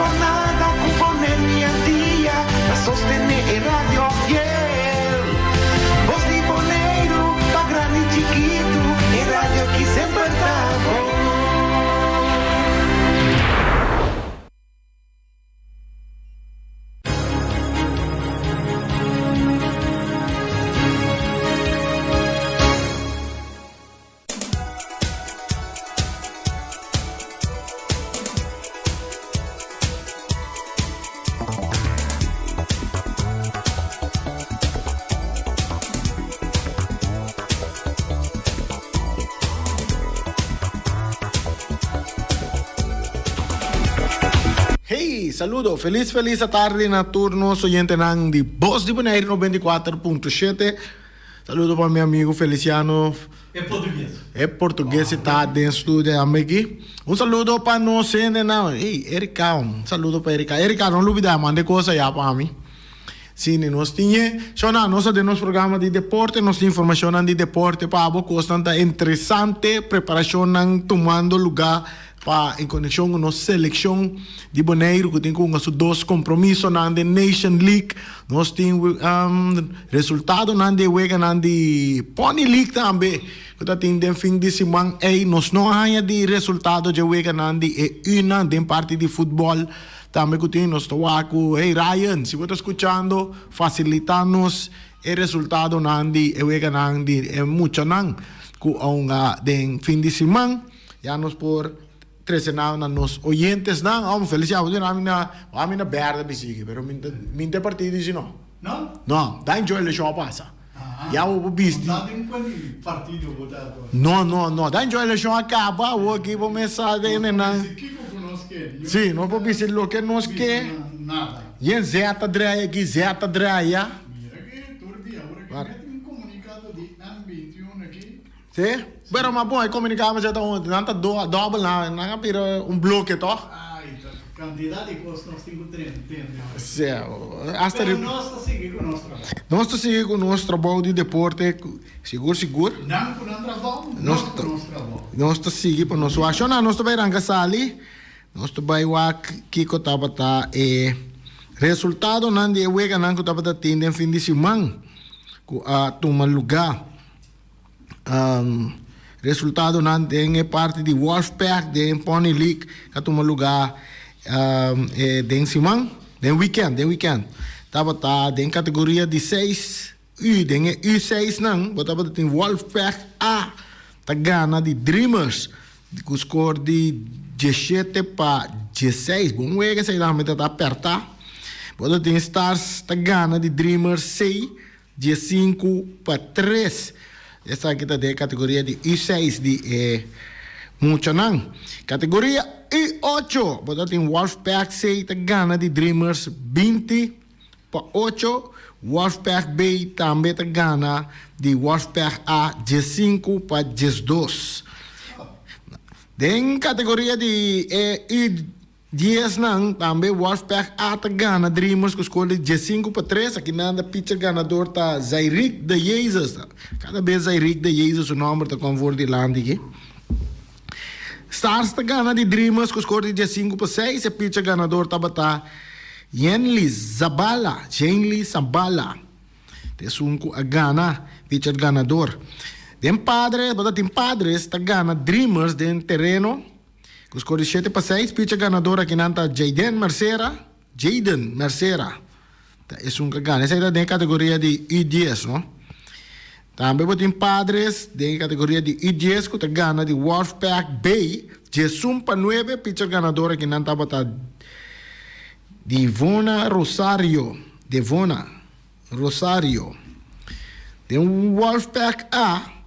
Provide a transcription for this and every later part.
pa nada ku Bonaire ni Antia ta sostené e radio fiel. Bos di Boneiru pa grandi i chikitu, e radio ki semper ta bon. Hey, saludo, felis felis atardi na tur nos oyentenan di Bos di Boneiru 94.7. Saludo pa mi amigo Feliciano. E portugues. E portugues ta den studio tambe aki. Un saludo pa nos hendenan. Hey, Erika, un saludo pa Erika. Erika, no lubida, manda e cosa ya pa mi. Si, ni nos tin e. Shona, nos ta den nos programa di deporte, nos tin informacionnan di deporte pa abo. Cosnan ta interesante, preparacionnan tumando luga Pa en konekshon ku nos selekshon di Boneiru ku tin ku hunga su dos kompromisonan den Nation League. Nos tin resultadonan di e weganan di Pony League tambe ku ta tin den fin di siman ei. Nos no a haña di resultado dje weganan di e Unan den parti di futbòl tambe ku tin. Nos ta wak ku, hey Ryan, si bo ta skuchando, fasilitá nos e resultadonan di e weganan di e muchanan ku a hunga den fin di siman. Ya nos por trece nan na nos oyentesnan. Oh, Felicia, bo duna mi na, ami na berde mi sigui, pero mi ta, mi ta e partido si no. No? No, ta enjoy eleccion a pasa. Ya bo por bisti. No ta den cual di partido bo ta ato? No, no, no, ta enjoy eleccion a caba, awor aki bo mes sa den e nan. Nos por bisti kico cu nos ke. Si, nos por bisti loke nos ke. Nada. Yen zeta draai aki, zeta draai aya. Mira ke tur dia, awor aki mete un comunicado di M 21 aki. Sí, pero mas bon e comunicado mester ta un, nan ta dobel nan, nan a bira un bloke toch? Ay, ta cantidad di cos nos tin cu tende ora. Sí, hasta Pero nos ta sigui cu nos trabou. Nos ta sigui cu nos trabou di deporte, sigur sigur. Nan cu nan trabou, nos cu nos trabou. Nos ta sigui pa nos wak. Shona, nos ta bay ranca sali, nos ta bay wak kico tabata e resultadonan di e weganan cu tabata tin den fin di siman cu a tuma luga. Resultadonan den e parti di Wolfpack den Pony League a tuma luga den siman, den weekend, den weekend. Tabata den categoria di seis U, den e U seis nan bo tabata tin Wolfpack A ta gana di Dreamers cu score di diesshete pa diesseis. Bon wega esei tambe ta aperta. Bo ta tin Stars ta gana di Dreamers C Diesinku pa tres. Esaki ta den e kategoria di U seis di e muchanan. Kategoria U ocho, bo ta tin Wolfpack C ta gana di Dreamers 20 pa ocho. Wolfpack B tambe ta gana di Wolfpack A 15 pa 12. Den kategoria di e U Diesnan tambe Wolfpack A ta gana Dreamers ku skor di 15 pa tres. Akinan ta pitcher ganador ta Zairik de Jesus. Kada bes Zairik de Jesus su nomber ta kon for dilanti aki. Stars ta gana di Dreamers ku skor di 15 pa seis. E pitcher ganador tabata Yenly Zabala, Jenly Zabala. Ta esun ku a gana pitcher ganador. Den Padres, bo ta tin Padres ta gana Dreamers den tereno. Ku skor di shete pa seis, picha ganador akinan ta Jayden Mercera, Jayden Mercera ta esun ku a gana. Esei ta den e kategoria di U dies, no? Tambe bo tin Padres den e kategoria di U dies ku ta gana di Wolfpack B, 11 pa nuebe, picha ganador akinan tabata Divona Rosario, Devona Rosario. Den Wolfpack A,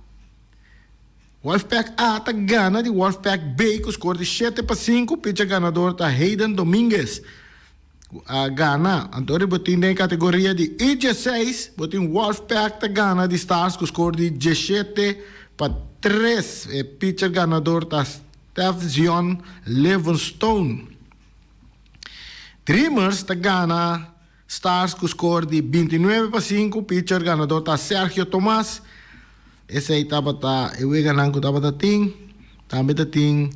Wolfpack A ta gana di Wolfpack B ku skor di shete pa sinku. Picha ganador ta Hayden Dominguez ku a gana. Anto riba tin den e kategoria di U dieseis bo tin Wolfpack ta gana di Stars ku skor di diesshete pa tres. E picha ganador ta Stefzion Levenstone. Dreamers ta gana Stars ku skor di 29 pa sinku, pitcher ganador ta Sergio Tomas. Esei tabata e weganan ku tabata tin. Tambe ta tin.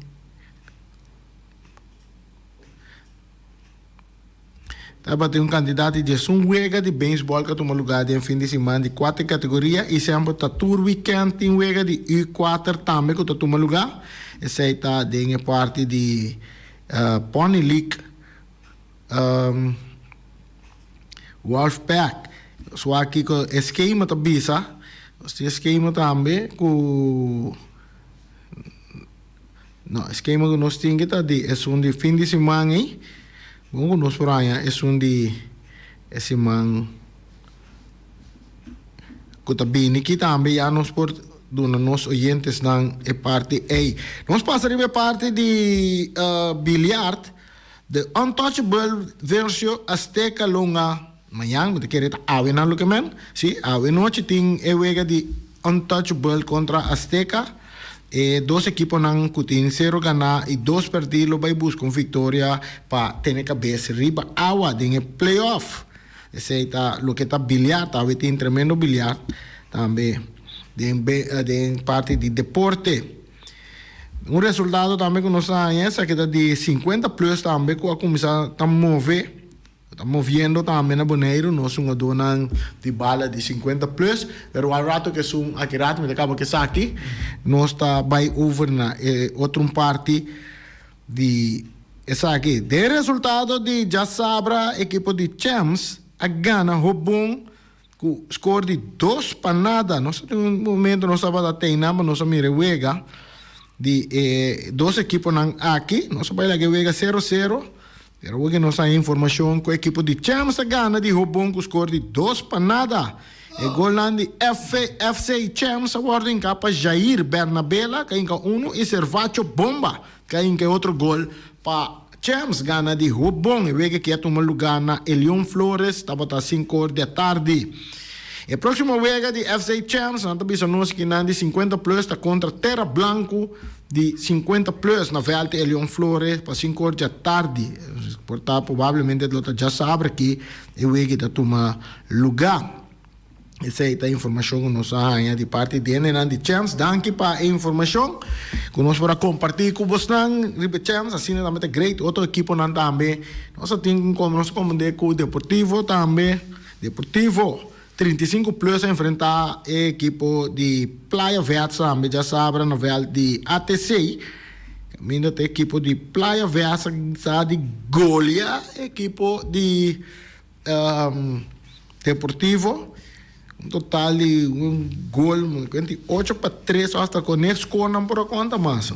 Tabatin un kantidat di 11 wega di beisbòl ku a tuma lugá den fin di siman di kuater kategoria i semper ta tur wikènt tin wega di U kuater tambe ku ta tuma lugá. Esei ta den e parti di Pony League Wolfpack. So aki ku e skema ta bisa, nos tin e skema tambe ku no, e skema ku nos tin ki ta di esun di fin di siman ei. Bon ku nos por haña esun di e siman ku ta bini aki tambe ya nos por duna nos oyentesnan e parti ei. Nos pasa riba e parti di biliard, The Untouchable versio Azteca longa mañan, mi ta kere ta awe nan loke men, si, awe nochi tin e wega di Untouchable kontra Azteca. E dos ekiponan ku tin sero ganá i dos pèrdí lo bai buska un viktoria pa tene kabes riba awa den e playoff. Esei ta loke ta biliard, awe tin tremendo biliard tambe den den parti di deporte. Un resultado tambe ku nos a haña esaki ta di 50 plus tambe ku a kuminsá ta move. Ta moviendo tambe na Boneiru, nos hungadónan di bala di 50 plus, pero al rato ku esun aki rato mi ta kaba ku esaki, nos ta bai over na e otro un parti di esaki. Den resultado di djasabra ekipo di Champs a gana Hobon ku skor di 2 pa nada. Nos tin un momento nos tabata teina pa nos a mira e wega di e dos ekiponan aki. Nos a bai laga e wega 0-0. Pero awor nos hay informashon ku ekipo di Champs a gana di Hobon ku skor di 2 pa nada. E golnan di FC Champs a wòrdu hinká pa Jair Bernabela, ku a hinka unu, i Servacho Bomba, ku a hinka e otro gol pa Champs gana di Hobon. E wega aki a tuma lugá na Elion Flores, tabata 5 or di atardi. E próksimo wega di FC Champs, nan ta bisa nos ku nan di 50 plus ta kontra Terra Blanco di 50 plus na vèlt Elion Flores pa 5 or di atardi. Por ta probablemente lo ta djasabra aki e wega ta tuma lugá. Esei ta informashon ku nos a haña di parti di hendenan di Champs. Danki pa e informashon ku nos por a kompartí ku bosnan riba Champs. Asina tambe ta great. Otro ekiponan tambe nos a tin ku nos a komprendé ku Deportivo tambe. Deportivo 35 plus a enfrentá e ekipo di Playa Vets tambe djasabra na vèlt di ATC. Kaminda ta ekipo di Playa Vets sa di golia ekipo di Deportivo. Un total di un gol, 8-3 hasta ku ne score nan por a konta mas.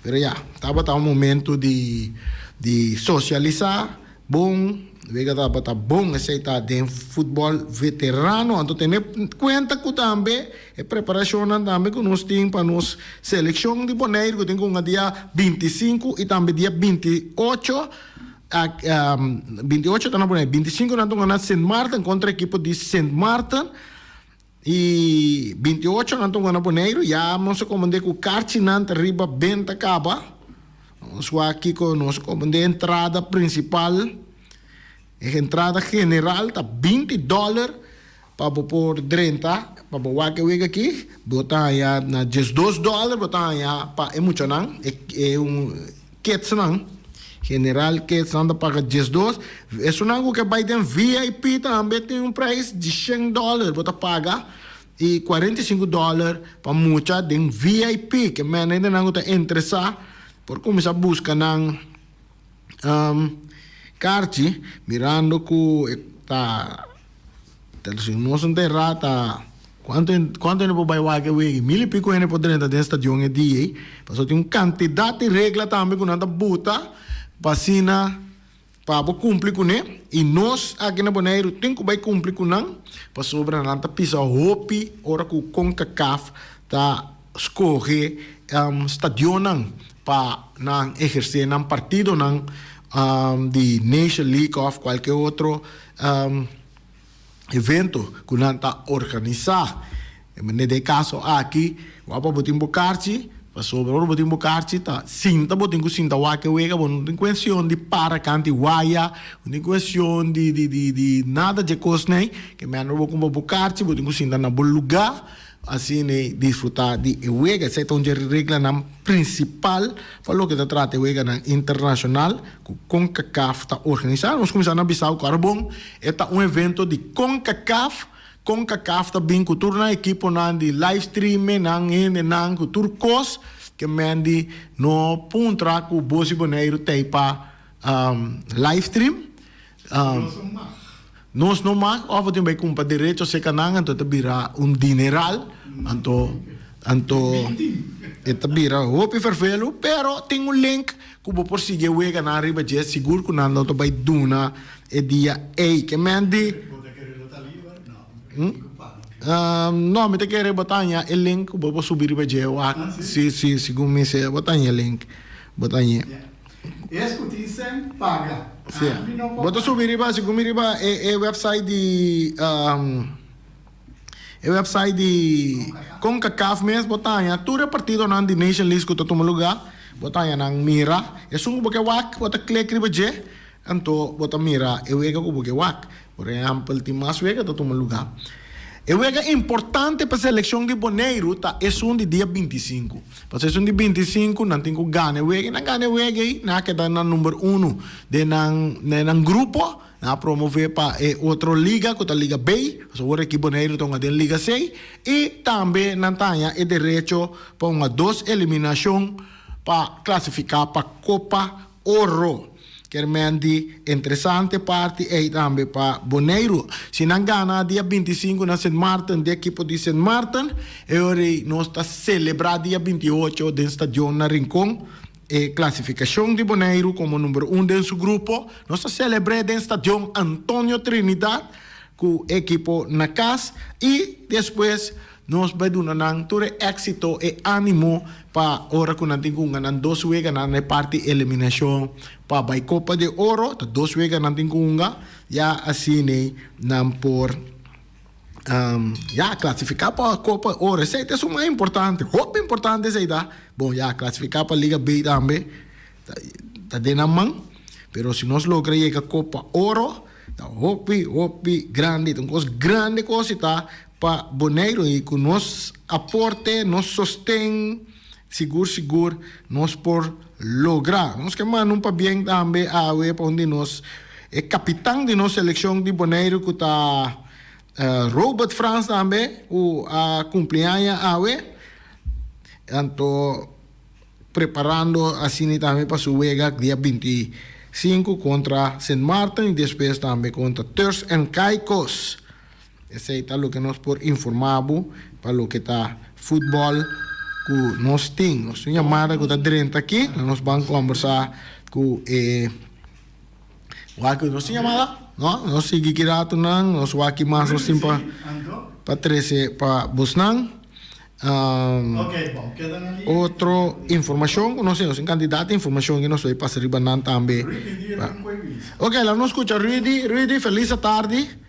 Pero ya, tabata un momento di sosialisá bon, wega tabata bon, esei ta den futbòl veterano. Anto tene kuenta ku tambe e preparashonnan tambe ku nos tin pa nos selekshon di Boneiru ku tin ku hunga dia 25 i tambe dia 28. 28 ta na Boneiru, 25 nan ta hunga na Sint Maarten kontra ekipo di Sint Maarten. I 28 nan ta hunga na Boneiru. Ya nos a komand'é ku karchinan ta riba benta kaba. Nos wak kiko nos a komand'é entrada prinsipal, e entrada general ta 20 dòler pa bo por drenta, pa bo wak e wega aki. Bo ta haña na 12 dòler bo ta haña pa e muchanan, e un kidsnan. General kidsnan ta paga 12. Esunnan ku ke bai den VIP tambe tin un prijs di 100 dòler bo ta paga i 45 dòler pa mucha den VIP. Ke men hendenan ku ta interesá por kuminsá buska nan karchi mirando ku ta si nos no ta erá ta kuantu kuantu hende por bai wak e wega mil i piko hende por drenta den stadion e dia ei pasobra tin un kantidat di regla tambe ku nan ta buta pa asina pa bo kumpli kuné i nos aki na Boneiru tin ku bai kumpli ku nan pasobra nan ta pisa hopi ora ku CONCACAF ta skohe stadionnan pa nan ehersé nan partidonan di Nation League òf kualke otro evento ku nan ta organisá. Den e kaso aki, wak pa bo tin bo karchi, pasobra ora bo tin bo karchi ta sinta bo tin ku sinta wak e wega, bo no tin kuestion di para kanti waya, no tin kuestion di di di di nada dje kosnan ei, ke mèn ora bo kumpra bo karchi bo tin ku sinta na bo lugá. Asina disfrutá di e wega. Esei ta un dje reglanan prinsipal pa loke ta trata e weganan internashonal ku Concacaf ta organisá. Nos kuminsá na bisa ku ora bon e ta un evento di Concacaf. Concacaf ta bin ku tur nan ekiponan di live streaming, nan hendenan ku tur kos ke men di no puntra ku Bos di Boneiru t'ei pa live stream. Nos no mag of bo tin bai cumpra derecho cerca nan anto e ta bira un dineral anto anto e ta bira hopi fervelo pero tin un link cu bo por sigui e weganan riba dje sigur cu nan lo ta bai duna e dia ey ke men di no mi ta kere bo ta haña e link cu bo por subi riba dje wak si si segun mi se bo ta haña e link bo ta haña. Es ku tin sèn, paga. Sí. Ami no por Bo ta paga. subi riba, segun mi riba e e website di e website di Concacaf mes bo ta haña tur e partidonan di Nation League ku ta tuma lugá, bo ta haña nan mira. Esun ku bo ke wak, bo ta klik riba dje, anto bo ta mira e wega ku bo ke wak. Por ehèmpel, tin mas wega ta tuma lugá. E wega importante pa selekshon di Boneiru ta esun di dia 25. Pasobra esun di 25 nan tin ku gana e wega i nan gana e wega ei nan a keda na number uno den nan den nan grupo. Nan a promové pa e otro liga ku ta liga B. Pasobra awor aki Boneiru ta hunga den liga C. I tambe nan ta haña e derecho pa hunga dos eliminashon pa klasifiká pa Kopa Oro. Kermen di interesante parti ei tambe pa Boneiru. Si nan gana dia 25 na Sint Maarten di ekipo di Sint Maarten, e ora ei nos ta selebrá dia 28 den stadion na Rincon e klasifikashon di Boneiru komo number un den su grupo. Nos ta selebr'é den stadion Antonio Trinidad ku e ekipo na kas i despues Nos bai duna nan tur e éxito, e ánimo pa ora ku nan tin ku hunga nan dos weganan na e parti eliminashon pa bai Copa de Oro. Ta dos wega nan tin ku hunga, ya asina nan por ya klasifiká pa Copa Oro. Esei ta esun mas importante, hopi importante esei ta. Bon ya klasifiká pa Liga B tambe ta den nan man, pero si nos logra yega Copa Oro ta hopi hopi grandi, ta un kos grandi kos i ta Pa Boneiru i ku nos aporte, nos sosten, sigur sigur nos por logra. Nos ke manda un pabien tambe awe pa un di nos, e kapitan di nos selekshon di Boneiru ku ta Robert Frans tambe ku a kumpli aña awe. Anto preparando asina tambe pa su wega dia 25 kontra Sint Maarten i despues tambe kontra Turks and Caicos. Esei ta loke nos por informá bo pa loke ta futbòl ku nos tin. Nos tin un yamada ku ta drenta aki, na nos ban kòmbersá ku e wak nos tin yamada? No, nos sigui ki ratunan, nos wak ki mas nos tin pa pa trese pa bosnan. Otro informashon ku nos tin, nos tin kantidat di informashon ku nos ta pasa riba nan tambe. Ok, laga nos skucha Rudy. Rudy, felis atardi.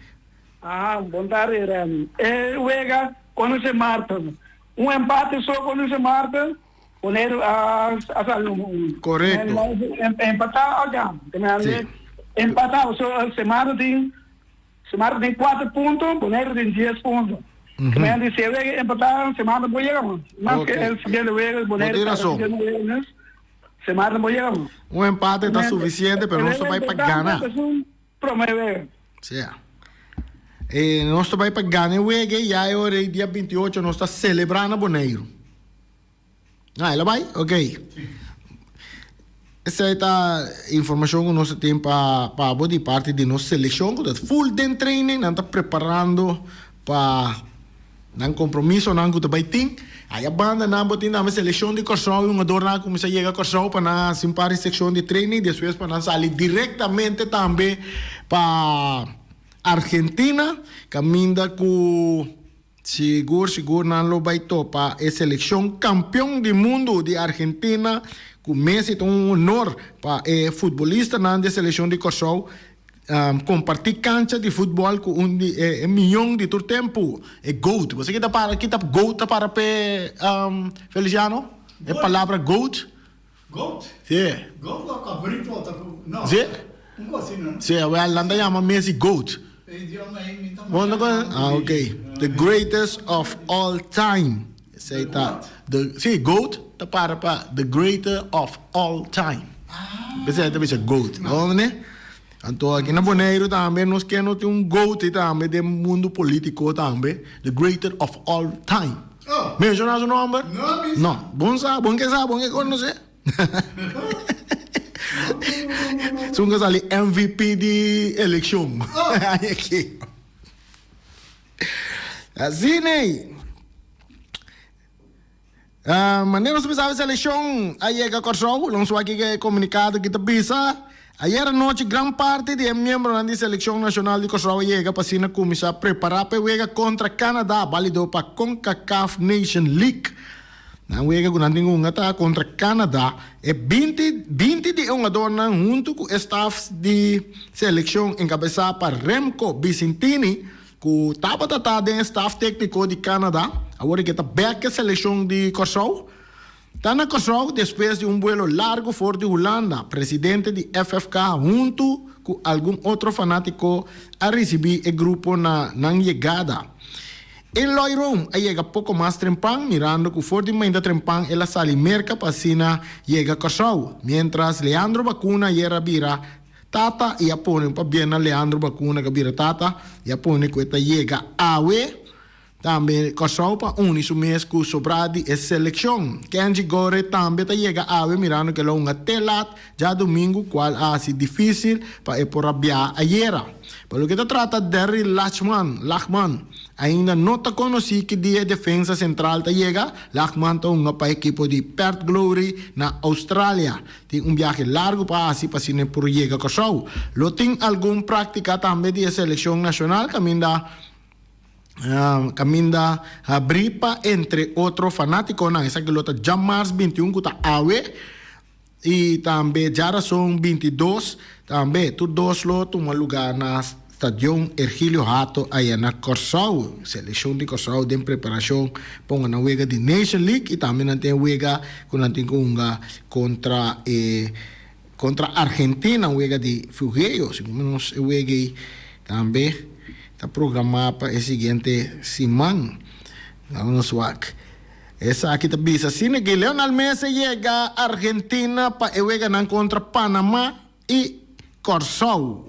Ah, bon tardi Remy. E wega kontra Sint Maarten. Un empate so kontra Sint Maarten, Boneiru a a sali number un. Korekto. Empatá a gana. Sí. Empatá, so Sint Maarten tin Sint Maarten tin kuater punto, Boneiru tin dies punto. Men di si e wega empatá, Sint Maarten por yega man. Mas ke Ok. e siguiente wega, Bo Boneiru tin ta rason. siguiente wega mes, Sint Maarten por yega man. Un empate ta Men, sufisiente, e pero nos wega ta bai pa importante gana. ta esun promé wega. Sea. E nos ta bai pa gana e wega i ya e ora ei dia 28 nos ta selebrá na Boneiru. Ah, el a bai? Ok. Esei ta informashon ku nos ta tin pa pa bo di parti di nos selekshon ku ta full den training, nan ta preparando pa Nan kompromisonan ku ta bai tin. Aya banda nan bo tin tambe selekshon di Kòrsou i hungadornan a kuminsá yega Kòrsou pa nan hasi un par di sekshon di training despues pa nan sali direktamente tambe pa Argentina kaminda ku sigur sigur nan lo bai topa e selekshon kampion di mundu di Argentina ku Messi ta un honor pa e futbolistanan di e selekshon di Kòrsou Comparti cancha di futbol cu un di e miyon di tur tempu, e goat. Bo sa kita para kita goat ta para p'e Feliciano? E palabra goat? Goat? Si. Goat lo cabrito ta cu no. Si? Un cos asina no? Si, awel nan ta yama Messi goat. E idioma ei mi ta Bo no masha Ah, ok. The greatest of all time. Esei ta the si goat ta para pa the greater of all time. P'esei ta bisa goat. No mane? Anto aki na Boneiru tambe nos ke no tin un goat tambe den mundu politico tambe, the greater of all time. Menciona su nomber? No. Bon sa, bon ke sa, bon ke conoce. Esun ke sali MVP di eleccion. Asina ei. Manera nos bisa seleccion a yega Kòrsou, nos wak e komunikado ki ta bisa, Ayer anochi gran parti di e miembronan di seleccion nashonal di Kòrsou a yega pa asina kuminsá prepará pa e wega kontra Canada, balido pa Concacaf Nation League. Nan wega ku nan tin hunga ta kontra Canada. E binti binti di e hungadornan huntu ku e staf di seleccion enkabesá pa Remco Bicentini, Ku tabata ta den e staf tékniko di Canada, awor e ke ta bèk e selekshon di Kòrsou. Ta na Kòrsou despues di un buelo largu for di Hulanda, presidente di FFK huntu ku algun otro fanátiko a risibí e grupo na nan yegada. Eloy Room a yega poko mas trempan, mirando ku for di mainta trempan el a sali Merka pa asina yega Kòrsou, miéntras Leandro Bacuna ayer a bira Tata i a pone un pabia na Leandro Bacuna ka bira tata i a pone ku e ta yega awe tambe Kòrsou pa uni su mes ku sobrá di e selekshon. Kenji Gore tambe ta yega awe mirando ku el a hunga te lat djadumingu kual a hasi difísil pa e por a biaha ayera. Pa loke ta trata Darryl Lachman, Lachman, ainda no ta konosí ki dia e defensa sentral ta yega. Lachman ta hunga pa ekipo di Perth Glory na Australia. Tin un biahe largu pa hasi pa asina e por yega Kòrsou. Lo tin algun práktika tambe di e selekshon nashonal kaminda kaminda habrí pa entre otro fanátikonan. Esaki lo ta djamars 21 ku ta awe i tambe djarason 22 tambe. Tur dos lo tuma lugá na Stadion Ergilio Hato aya na Kòrsou. Selekshon di Kòrsou den preparashon pa hunga nan wega di Nation League i tambe nan tin e wega ku nan tin ku hunga kontra e kontra Argentina, un wega di Fugeo. Segun nos e wega ei tambe ta programá pa e siguiente siman. Laga nos wak. Esaki ta bisa asina ke Lionel Messi yega Argentina pa e weganan kontra Panama i Kòrsou.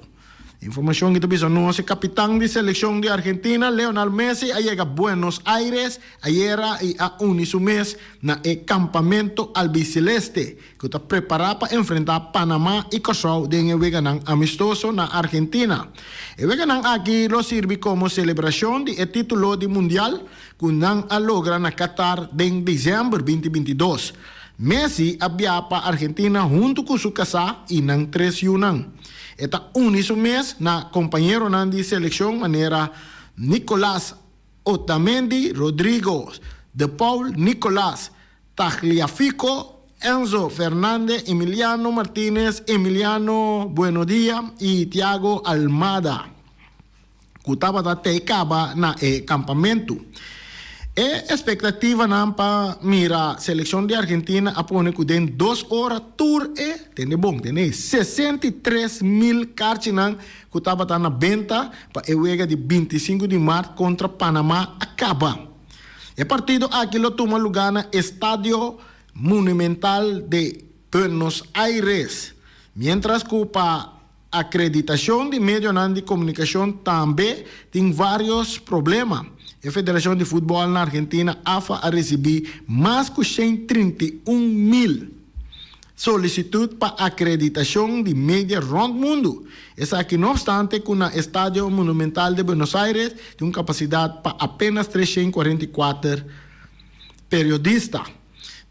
Informashon ki ta bisa nos e kapitan di selekshon di Argentina, Leonel Messi a yega Buenos Aires ayera i a uni su mes na e kampamento albiceleste ku ta prepará pa enfrentá Panamá i Kòrsou den e weganan amistoso na Argentina. E weganan aki lo sirbi komo selebrashon di e título di mundial ku nan a logra na Qatar den desèmber 2022. Messi a bia pa Argentina huntu ku su kasá i nan tres yunan. E ta uni su mes na kompañeronan di selekshon manera Nicolas Otamendi, Rodrigo De Paul, Nicolas Tagliafico, Enzo Fernandez, Emiliano Martinez, Emiliano Buenodia i Thiago Almada. ku tabata tei kaba na e kampamentu. E espektativanan pa mira selekshon di Argentina a pone ku den dos ora tur e, tende bon, tende, 63,000 karchinan ku tabata na benta pa e wega di 25 di mart kontra Panama a kaba. E partido aki lo tuma lugá na Estadio Monumental de Buenos Aires, miéntras ku pa Akreditashon di medionan di komunikashon tambe tin vários problema. E Federashon di Futbòl na Argentina, AFA, a risibí mas ku 131,000 solisitut pa akreditashon di media rònt mundu. Esaki no opstante ku na Estadio Monumental de Buenos Aires tin un kapasidat pa apenas 344 periodista.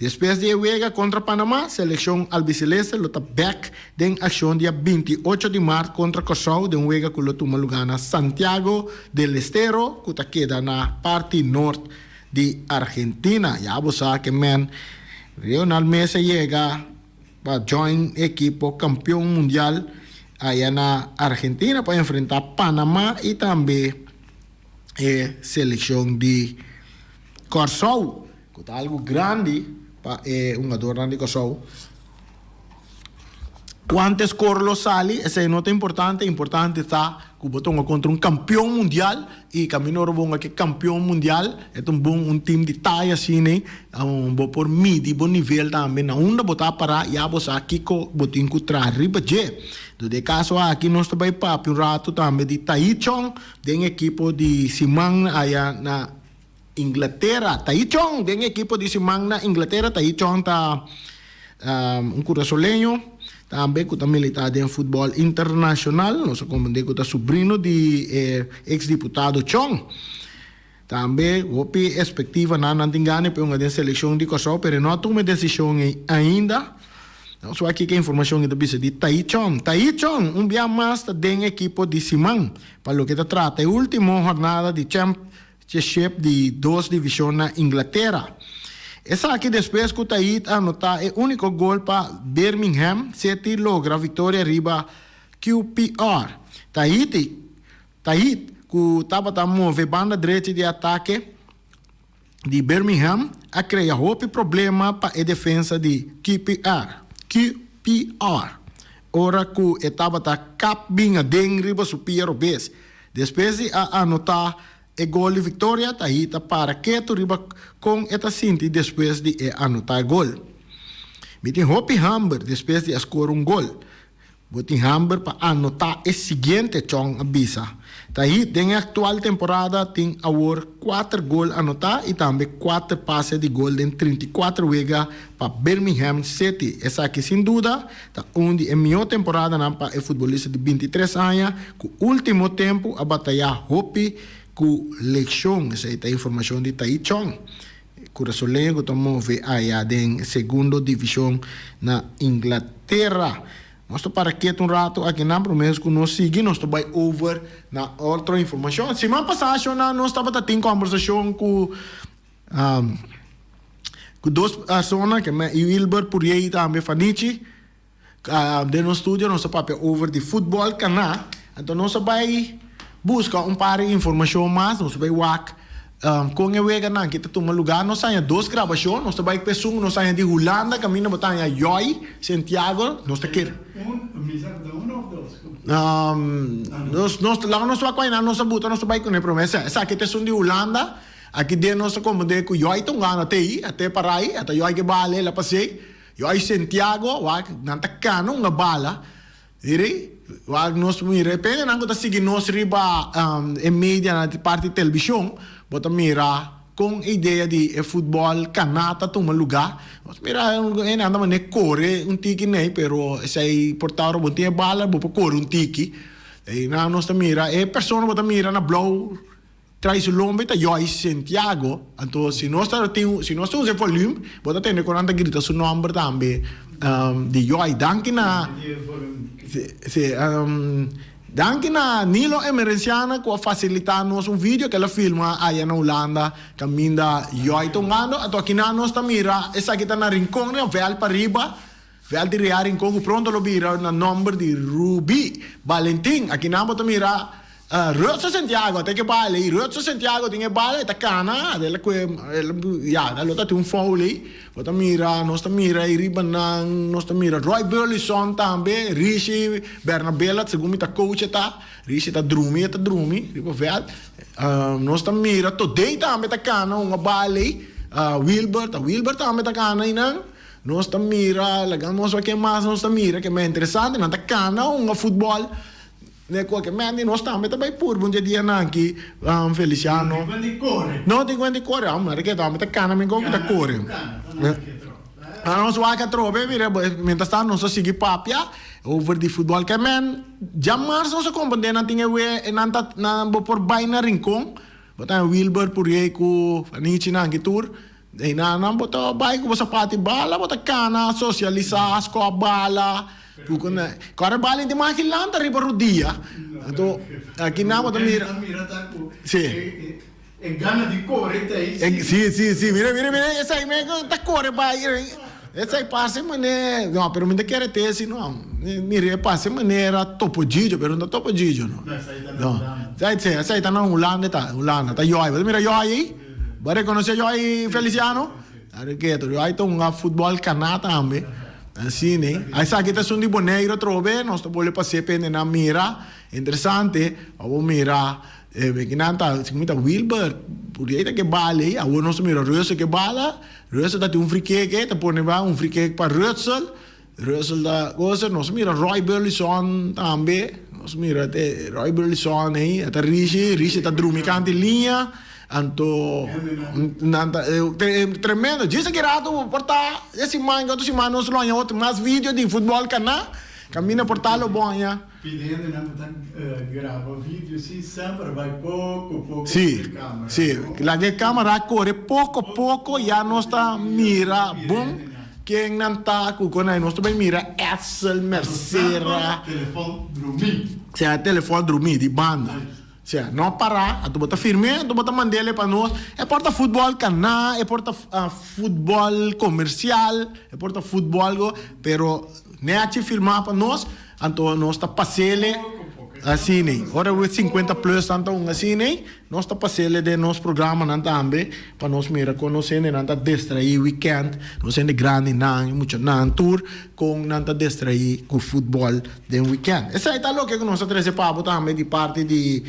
Despues di e wega kontra Panama, selekshon albiceleste lo ta bèk den akshon dia 28 di mart kontra Kòrsou den un wega ku lo tuma lugá na Santiago del Estero ku ta keda na parti nort di Argentina. Ya bo sa ke men Lionel Messi a yega pa join e ekipo kampion mundial aya na Argentina pa enfrentá Panama i tambe e selekshon di Kòrsou. Ku ta algu grandi pa e hungadornan di Kòrsou. Kuantu skor lo sali, esei no ta importante, importante ta ku bo ta hunga kontra un kampion mundial i kaminda ora bo hunga ku e kampion mundial e ta un bon un tim di taya asina ei, bo por midi bo nivel tambe na unda bo ta pará ya bo sa kiko bo tin ku traha riba dje. Enton den e kaso aki nos ta bai papia un ratu tambe di Tahith Chong den ekipo di siman aya na Inglatera. Tahith Chong den ekipo di siman na Inglatera. Tahith Chong ta un kurasoleño tambe ku ta militá den futbòl internashonal. Nos a komprendé ku ta subrino di e eks diputado Chong. Tambe hopi espektivanan nan tin gana pa e hunga den selekshon di Kòrsou pero e no a tuma e desishon ei ainda. Nos wak kiko e informashon ei ta bisa di Tahith Chong. Tahith Chong un bia mas ta den ekipo di siman pa loke ta trata e último hornada di Championship di dos divishon na Inglatera. Esaki despues ku Tahith a anotá e úniko gol pa Birmingham City logra viktoria riba QPR. Tahith Tahith, ku tabata move banda drechi di atake di Birmingham, a krea hopi problema pa e defensa di QPR, QPR, ora ku e tabata kap bin aden riba su pia robes. Despues di a anotá e gol di viktoria, Tahith a para ketu riba kon e ta sinti despues di e anotá e gol. Mi tin hopi hamber despues di a skor un gol. Bo tin hamber pa anotá e siguiente, Chong a bisa. Tahith den e aktual temporada tin awor kuater gol anotá i tambe kuater pase di gol den 34 wega pa Birmingham City. Esaki sin duda ta un di e mihó temporadanan pa e futbolista di 23 aña ku último tempu a batayá hopi ku leshon. Esei ta informashon di Tahith Chong. Kurasoleño ku ta move aya den segundo divishon na Inglatera. Nos ta para ketu un ratu akinan promé ku nos sigui nos ta bai over na otro informashon. Siman pasá shona nos tabata tin kòmbersashon ku ku dos persona ke Wilber Puriey i tambe Fanichi. Den nos studio nos a papia over di futbol kaná, anto nos a bai buska un par di informashon mas, nos a bai wak kon e weganan ki ta tuma lugá. Nos haña dos grabashon, nos ta bai ku esun nos haña di Hulanda kaminda bo ta haña Joy Santiago, nos ta kere. Nos nos laga nos wak ku nos a buta nos ta bai kuné promé esaki ta esun di Hulanda, aki den nos ta komprendé ku Joy ta un gana te ei, a te para ei, ata Joy ke bale el a pas'ei. Yo ay Santiago, wak, nan ta cana un bala, miri, wak nos mira, e pende nan cu ta sigui nos riba e media na parti television, bo ta mira con e idea di e futbol cana ta tuma luga, nos mira e nan ta mane core un tiki ney, pero esey por ta ora bo tin e bala bo por core un tiki, ey nan nos ta mira e persona bo ta mira na blauw. Trae su lombe ta Joy Santiago, anto si nos ta tin si nos ta usa e volume bo ta tende ku nan ta grita su nomber tambe di Joy. Danki na si danki na Nilo Emerenciana ku a fasilita nos un video ku el a filma aya na Hulanda kaminda Joy ta hungando. Anto akinan nos ta mira esaki ta na Rincon riba vèlt pariba vèlt di Real Rincon ku pronto lo bira na nomber di Ruby Balentin. Akinan bo ta mira Rutser Santiago ta ke bala ei, Rutser Santiago tin e bala e ta kana, el a kue ya lo ta tin un foul ei, bo ta mira nos ta mira ei riba nan, nos ta mira Roy Burleson tambe, Rishi Bernabela segun mi ta coach e ta, Rishi ta drumi e ta drumi riba veld, nos ta mira Todey tambe ta kana un a bala ei, Wilbert, Wilbert tambe ta kana einan, nos ta mira laga nos wak ken mas nos ta mira ke interesante nan ta kana un a futbol. Ne cualke men di nos tambe ta bay purba un dje dianan aki, Feliciano. No tin cuenta di core. No tin cuenta di core, amo na keda amo ta cana mi con cu ta core. Cana, Nos wak atrobe, mira, mientras tanto nos ta sigui papia over di futbol. Ke men, djamars nos a comprende nan tin e we, nan ta, nan bo por bay na Rincon, bo ta Wilbur Puriey cu Fanichi nan aki tur, Einan nan bo ta bai ku bo sapati bala, bo ta kana, sosialisá, skòp bala. Kòrda bala inti mas ki lanta riba rudia. Anto aki nan bo ta mira. Si. E gana di kore ta ei. Si, si, si. Mira, mira, mira. Esei men ta kore bai. Esei parse manera, no, pero mi ta kere te si no. Mira e parse manera Topo Gigio, pero no ta Topo Gigio no. No, esei ta na Hulanda. Si, esei ta na Hulanda e ta, Hulanda. Ta Joy. Bo ta mira Joy ei? Bo a reconoce Joy Feliciano? Ta reketo. Joy ta hunga futbol cana tambe. Asina e. Esaki ta esun di Boneiru atrobe, nos ta bolbe pas'é pa hendenan mira. Interesante, pa bo mira kinan ta, si mi ta Wilber, por ei ta ke bala ei, awor nos ta mira Russel ke bala, Russel ta tin un frikek ei, ta pone ba un frikek pa Russel, Russel ta cosa, nos mira Roy Burleson tambe, nos mira te Roy Burleson ei, e ta Rishi, Rishi ta drumi kanti liña, anto nan ta tremendo, djis aki rato bo por ta e siman ki otro siman nos lo haña otro mas video di futbol kaná, kaminda por ta lo bo haña. Pidi hendenan ku ta graba video si semper bai poko poko ku Sí, e kamera, sí. no? Laga e kamera kore poko poko ya nos ta mira bon ken nan ta ku kon nan. Nos ta bai mira Edsel Anto Mercera. semper telefon drumí. Sea telefon drumí di banda. Sea no para, anto bo ta firm'é, anto bo ta mand'é pa nos. E por ta futbòl kaná, e por ta futbòl komersial, e por ta futbòl go, pero nechi firmá pa nos. Anto nos ta pasele asina. Ora we 50 plus nan ta un asina, nos ta pasele den nos programanan tambe pa nos mira kon nos hendenan ta distraí weekend, nos hende grandinan y muchanan tur kon nan ta distraí ku futbòl den weekend. Esei ta loke ku nos a trese pa bo tambe di parti di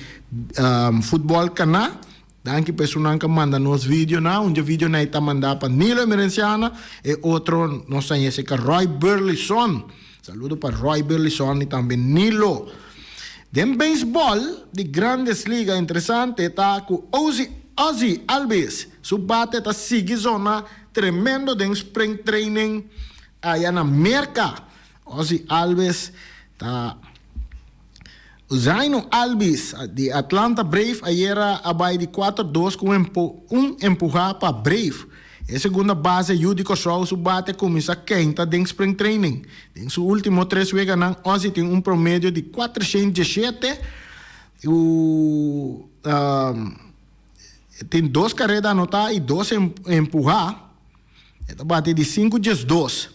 Futbòl Kaná. Danki pa esunnan ku a manda nos videonan. Un dje videonan ei ta mandá pa Nilo Emerenciana, e otro nos ta haña serka Roy Burleson. Saludo pa Roy Burleson i tambe Nilo. Den beisbòl di Grandes Liga interesante ta ku Ozzie Ozzie Albies su bate ta sigui zona tremendo den spring training aya na Merka. Ozzie Albies ta. Zaino Albies di Atlanta Brave ayera a bai di kuater dos ku un empuhá pa Brave. E segunda base yu di Kòrsou su bate a kuminsá keinta den spring training. Den su último tres weganan Ozzie tin un promedio di kuatershen diesshete ku tin dos kareda anotá i dos empuhá. E ta bati di sinku diesdos.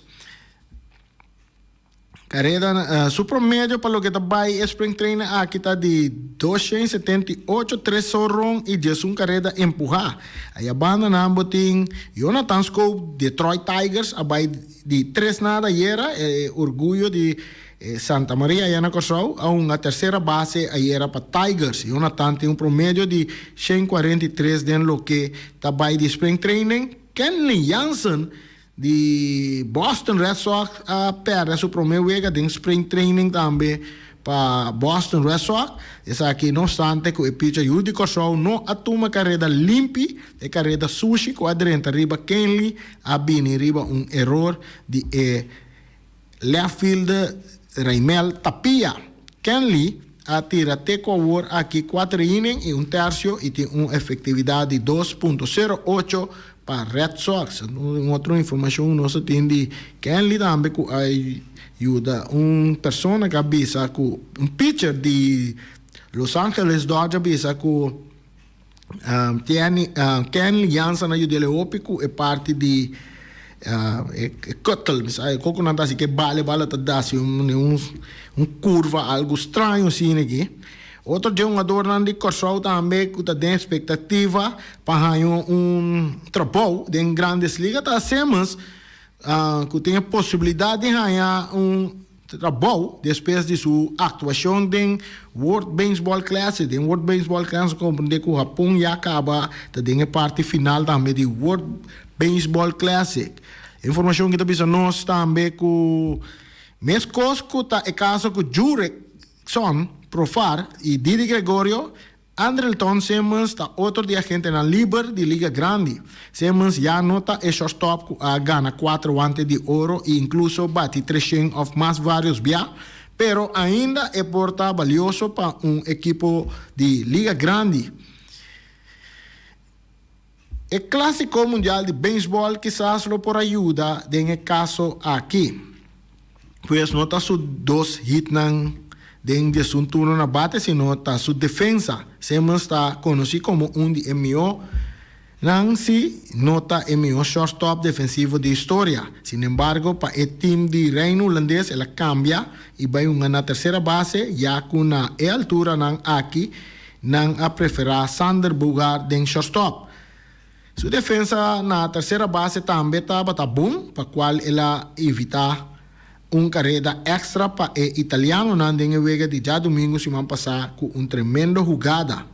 Careda su promedio pa loke ta bai e spring training aki ta di 278, tres soron y 11 careda empuha. Aya banda nan bo tin Jonathan Schoop, Detroit Tigers, a bai di tres nada ayera, e orguyo di Santa Maria aya na Kòrsou, a hunga tercera base ayera pa Tigers. Jonathan tin un promedio di 143 den loke ta bai di spring training. Kenley Jansen Di Boston Red Sox a pèrdè su promé wega den spring training tambe pa Boston Red Sox. Esaki no obstante ku e picha yu di Kòrsou no a tuma kareda limpi, e kareda sushi ku a drenta riba Kenley a bini riba un eror di e left fielder Raimel Tapia. Kenley a tira te ku awor aki kuater inning i un tersio i tin un efektividat di dos punto sero ocho Pa Red Sox, un otro informacion nos a tin di Kenley tambe cu a yuda un persona cu a bisa cu un pitcher di Los Angeles Dodgers a bisa cu Kenley Jansen a yud'e hopi cu e parti di e kuttel, mi sa con cu nan ta haci cu e bala, e bala ta da haci un curva algo straño asina aki. Otro dje hungadornan di Kòrsou tambe ku ta den ekspektativa pa haña un trabou den Grandes Liga ta Simmons ku tin e posibilidat di haña un trabou despues di su aktuashon den World Baseball Classic. Den World Baseball Classic komprendé ku Hapon ya kaba ta den e parti final tambe di World Baseball Classic. Informashon ki ta bisa nos tambe ku meskos ku ta e kaso ku Jurek Son, Profar y Didi Gregorio, Andrelton Simmons ta otro di agentenan liber di Liga Grandi. Simmons ya no ta e shortstop cu a gana cuatro wante di oro y incluso bati treshen of mas varios bia, pero ainda e por ta balioso pa un ekipo di Liga Grandi. E Clásico Mundial di Beisbòl kisas lo por a yuda den e kaso aki. Pues no ta su dos hitnan den diesun turno na bate sino ta su defensa. Simmons ta konosí komo un di e mihó nan si no ta e mihó shortstop defensivo di historia. Sinembargo pa e tim di Reino Hulandes el a kambia i bai hunga na tersera base ya ku na e alturanan aki Nan a preferá Sander Bogaert den shortstop. Su defensa na tersera base tambe tabata bon, pa cual el a evitá. Un kareda èkstra pa e italianonan den e wega di djadumingu siman pasá ku un tremendo hugada.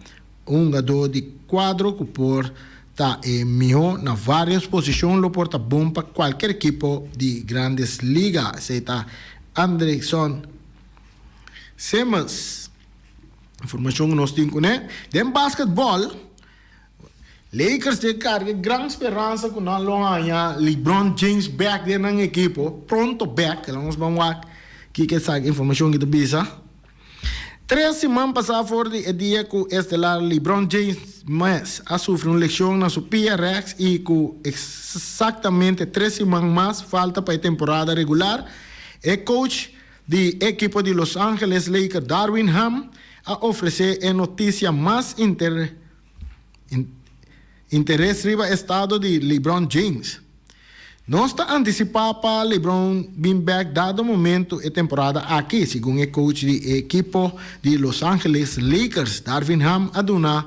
Un hungadó di kuadro ku por ta e mihó na vários posishon lo por ta bon pa kualker ekipo di Grandes Liga. Esei ta Andrelton Simmons. Informashon ku nos tin kuné den basketbòl. Lakers ta carga gran speransa cu nan lo haña LeBron James bek den nan ekipo, pronto bek. Laga nos ban wak kiko esaki informacion ki ta bisa. Tres siman pasa for di e dia cu estelar LeBron James mes a sufri un lesion na su pia rechts y cu exactamente tres siman mas falta pa e temporada regular, e coach di ekipo di Los Angeles Lakers Darwin Ham a ofrece e noticia mas inter. Interes riba estado di LeBron James. Nos ta antisipá pa LeBron bin bèk dado momento e temporada aki, segun e coach di e ekipo di Los Angeles Lakers, Darvin Ham a duna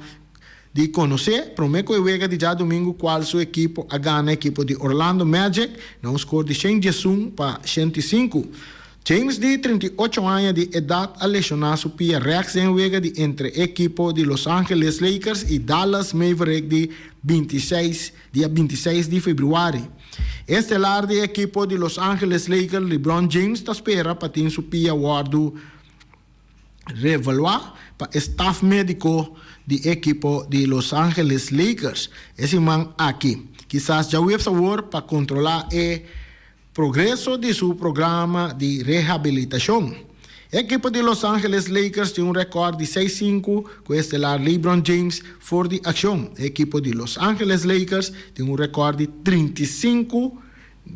di konosé promé ku e wega di djadumingu kual su ekipo a gana ekipo di Orlando Magic na un skor di 111 pa 105. James di 38 aña di edat a leshoná su pia rèks den wega di entre e ekipo di Los Angeles Lakers i Dallas Maverick di 26 dia 26 di febrüari. E estelar di e ekipo di Los Angeles Lakers LeBron James ta spera pa tin su pia wòrdu revaluá pa e staf médiko di e ekipo di Los Angeles Lakers e siman aki, kisas djaweps awor pa kontrolá e Progreso di su programa di rehabilitacion. E ekipo di Los Angeles Lakers tin un record di seis sinku cu estelar LeBron James for di accion. E ekipo di Los Angeles Lakers tin un record di 35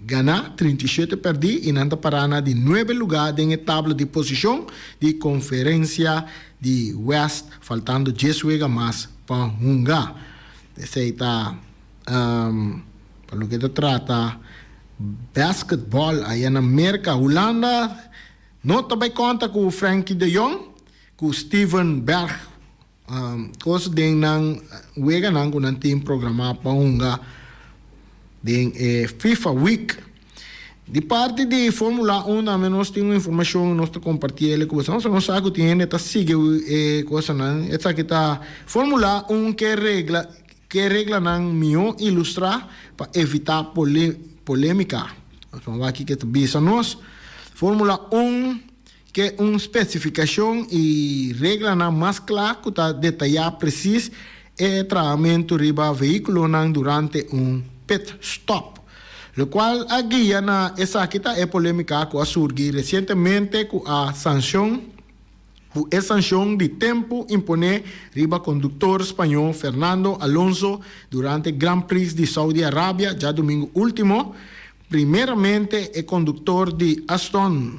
gana, 37 perdi y nan ta para na di nuebe lugar den e tabla di posicion di conferencia di West faltando dies wega mas pa hunga. Esey ta. Pa loke ta trata basketball aya na Merka, Hulanda no ta bai konta ku Frenkie de Jong ku Steven Berg kos den nan weganan ku nan tin programá pa hunga den e FIFA Week. Di parti di Formula 1 tambe nos tin un informashon nos ta kompartí el ku boso. Nos sa ku tin hende ta sigui e kosanan. Esaki ta Formula 1 ke regla. Ke reglanan mihó ilustrá pa evitá polémika? Nos ban wak kiko ta bisa nos. Fórmula un ke un spesifikashon i reglanan mas kla ku ta detayá presis e trahamentu riba vehíkulonan durante un pit stop. Lokual a guia na esaki ta e polémika ku a surgi resientemente ku a sanshon. Ku e sanshon di tempu imponé riba konduktor spañó Fernando Alonso durante Grand Prix di Saudi Arabia djadumingu último, primeramente e konduktor di Aston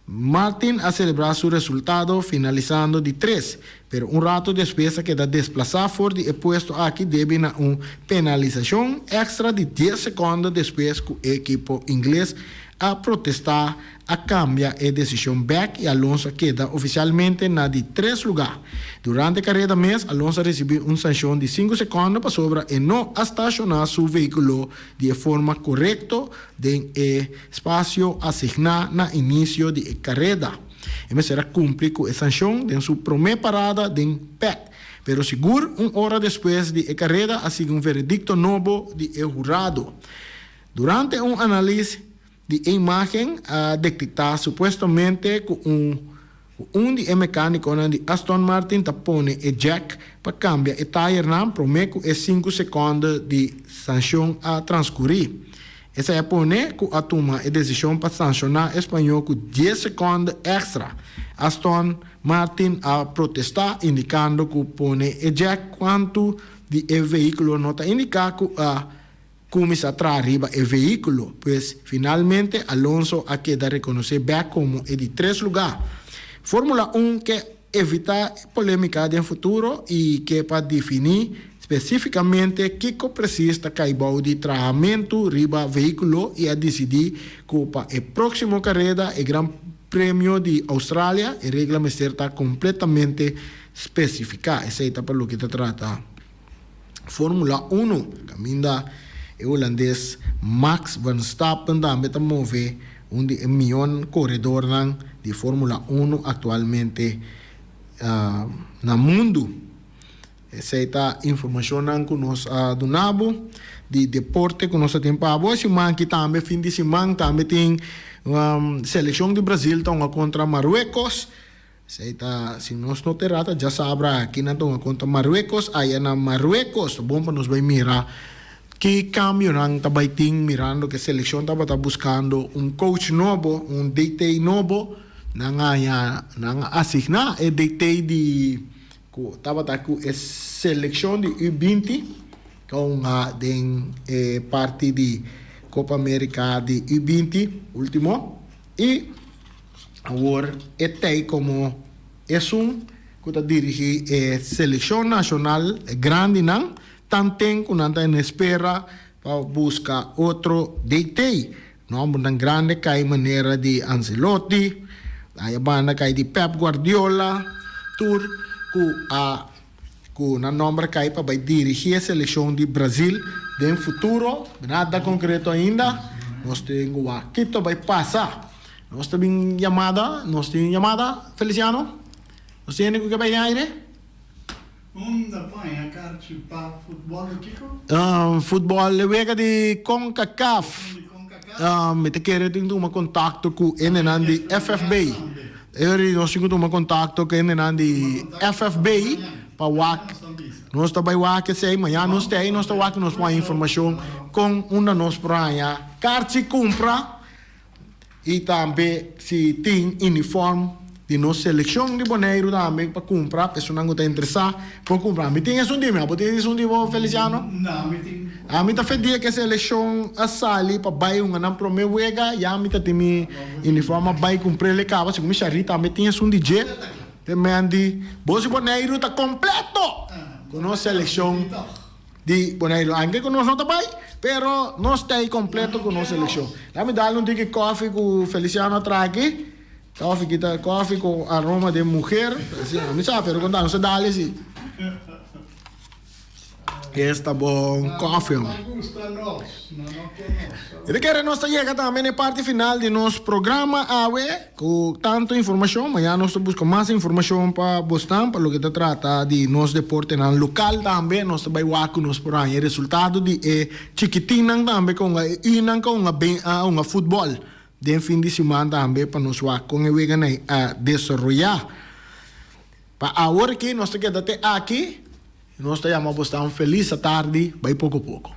Martin a selebrá su resultado finalisando di tres, pero un rato despues a keda desplasá for di e puesto aki debi na un penalisashon èkstra di dies sekònde despues ku e ekipo ingles a protestá a kambia e desishon bèk i Alonso a keda ofisialmente na di tres lugá. Durante e kareda mes, Alonso a risibí un sanshon di sinku sekònde pasobra e no a stashoná su vehíkulo di e forma korekto den e spasio asigná na inisio di e kareda. E mester a kumpli ku e sanshon den su promé parada den pèt, pero sigur un ora despues di e kareda a sigui un veredikto nobo di e hurado. Durante un analis di e imágen a detektá supuestamente ku un ku un di e mekánikonan di Aston Martin ta pone e jack pa kambia e tayernan promé ku e sinku sekònde di sanshon a transkurí. Esei a pone ku a tuma e desishon pa sanshoná e spañó ku dies sekònde èkstra. Aston Martin a protestá indikando ku pone e jack kuantu di e vehíkulo no ta indiká ku a Cuminsa traha riba e vehiculo, pues finalmente Alonso a keda reconoce bek como e di tres lugar. Formula un ke evita polemica den futuro y ke pa defini specificamente kico precies ta cay bou di trahamento riba vehiculo y a dicidi cu pa e proximo careda, e Gran Premio di Australia, e regla mester ta completamente specifica. Esey ta pa loke ta trata. Formula Uno, kaminda e hulandes Max Verstappen tambe ta move Un di e mion koredornan di Formula Uno aktualmente na mundu. Esei ta informashonnan ku nos a duna bo di deporte ku nos a tin pa bo. E siman aki tambe, fin di siman, tambe tin selekshon di Brazil ta hunga kontra Marruecos. Esei ta, si nos no ta erá, ta djasabra aki nan ta hunga kontra Marruecos aya na Marruecos. Ta bon pa nos bai mira ki kambionan ta bai tin mirando ku e selekshon tabata buskando un coach nobo, un DT nobo. Nan a haña, nan a asigná e DT di. Ku tabata ku e selekshon di U 20 ta hunga den e parti di Kopa Amerika di U 20 ultimo i awor e tei komo esun ku ta dirigí e selekshon nashonal e grandinan tanten ku nan ta en espera pa buska otro DT. Nòmbernan grandi kai manera di Ancelotti, aya banda kai di Pep Guardiola, tur ku a ku nan nòmber kai pa bai dirigí e selekshon di Brazil den futuro. Nada konkreto ainda, nos tin ku wak kiko ta bai pasa. Nos ta bin yamada, nos tin yamada, Feliciano? Nos tin hende ku ke bai den aire? Unda paña karchi pa futbòl di kiko? Futbòl e wega di Concacaf. Mi ta kere tin tuma kontakto ku hendenan di FFB. E ora di nos tin ku tuma kontakto ku hendenan di FFB pa wak. Nos ta bai wak esei, mañana nos ta ei, nos ta wak nos por haña informashon kon unda nos por haña karchi kumpra. I tambe si tin uniform di nos seleccion di Boneiru tambe pa cumpra, esunnan cu ta interesa por cumpra. Mi tin esun di mi, abo tin esun di bo, Feliciano? No, mi tin. Ami ta fe dia cu e seleccion a sali pa bay hunga nan prome wega, ya mi ta tin mi uniform a bay cumpr'el e caba, segun mi Sharry tambe tin esun di dje. Te men di, bo si Boneiru ta completo cu nos seleccion. Di Boneiru. Anke ku nos no ta bai, pero nos ta ei kompleto ku nos selekshon. Laat mi dal un tiki kòfi ku Feliciano a traha aki. Kòfi ki ta kòfi ku aroma di muher. Mi sa, pero konta nos ta dal esi. Esta bon kòfi. E ta kere nos ta yega tambe na e parti final di nos programa awe ku tantu informashon. Mañana nos ta buska mas informashon pa bosnan pa loke ta trata di nos deportenan lokal tambe. Nos ta bai wak ku nos por haña e resultado di e chikitinnan tambe ku hunga e unan ku hunga a hunga futbòl den fin di siman tambe pa nos wak kon e weganan a desaroyá. Pa awor aki nos ta keda te aki. Nos ta yama bosnan felis atardi, bai poko poko.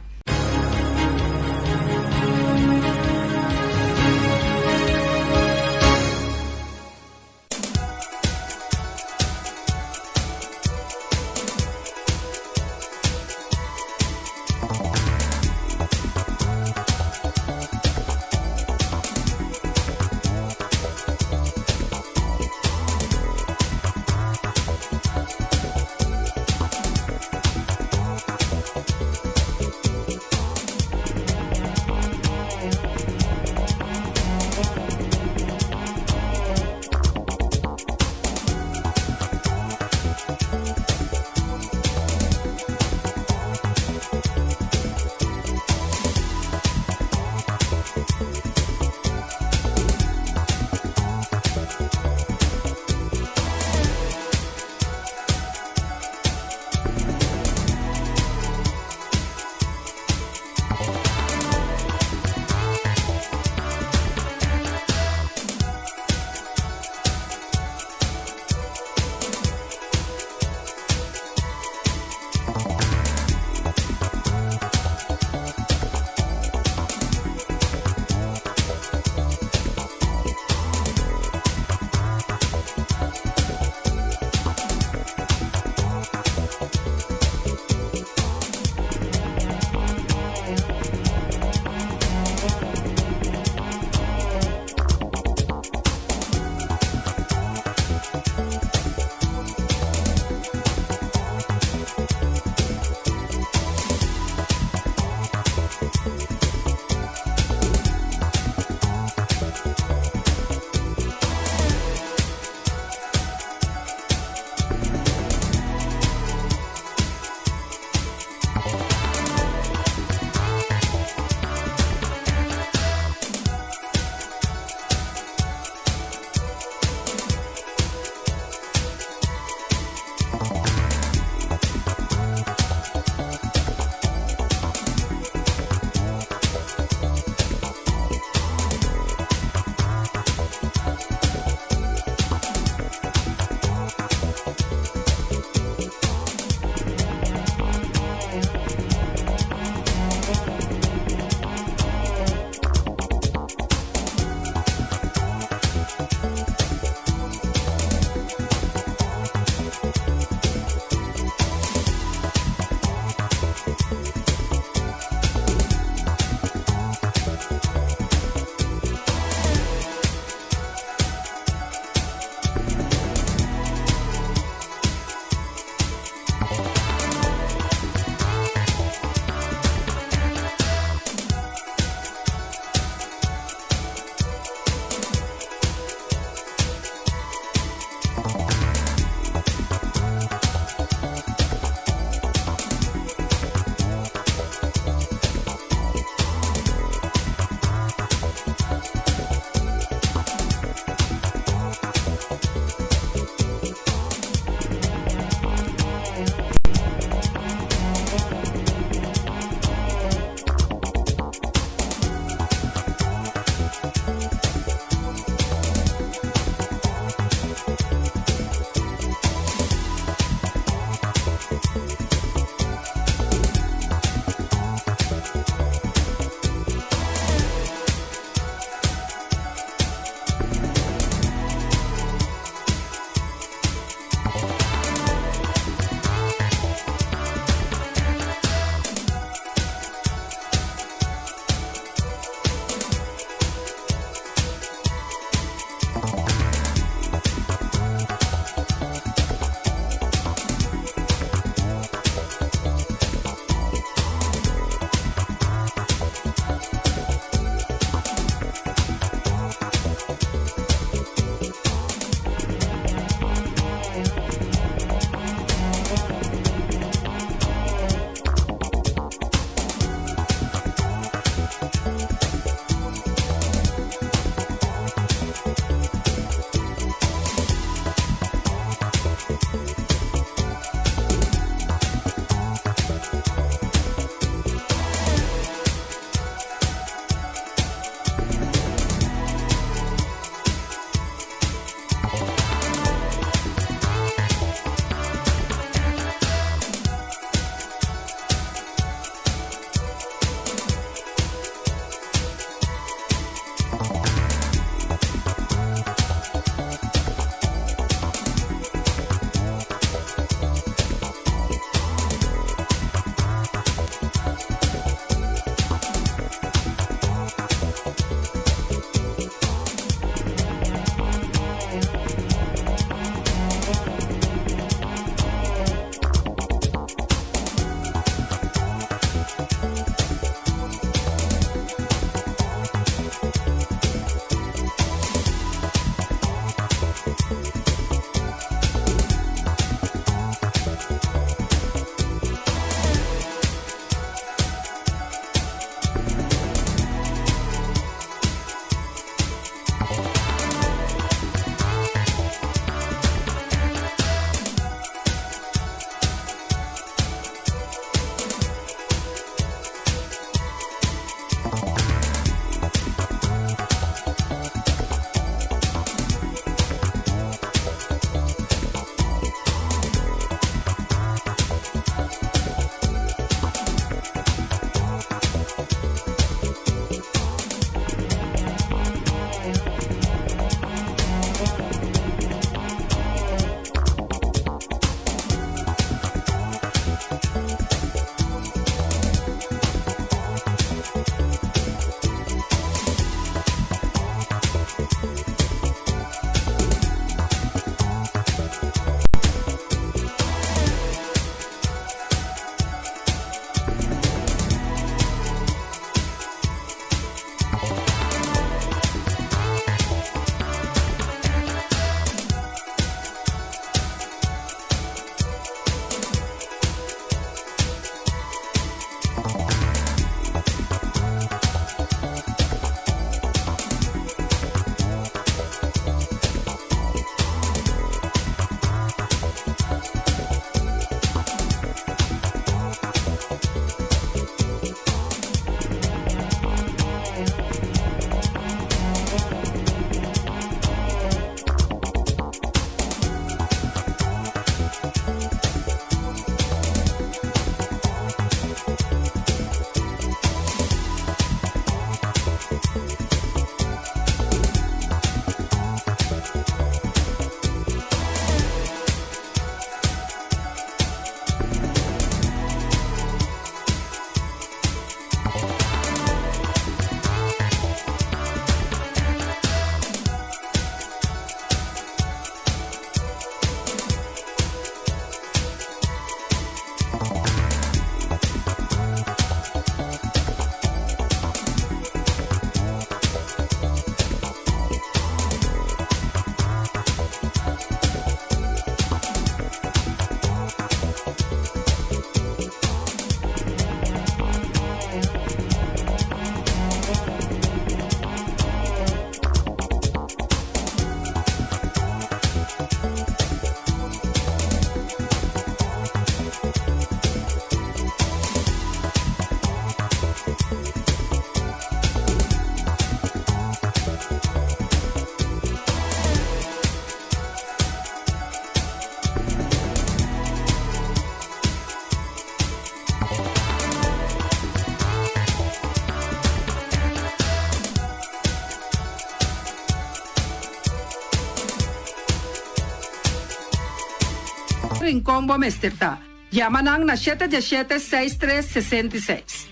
Rincon bo mester ta. Yama nan na shete diesshete seis tres sesenta i seis.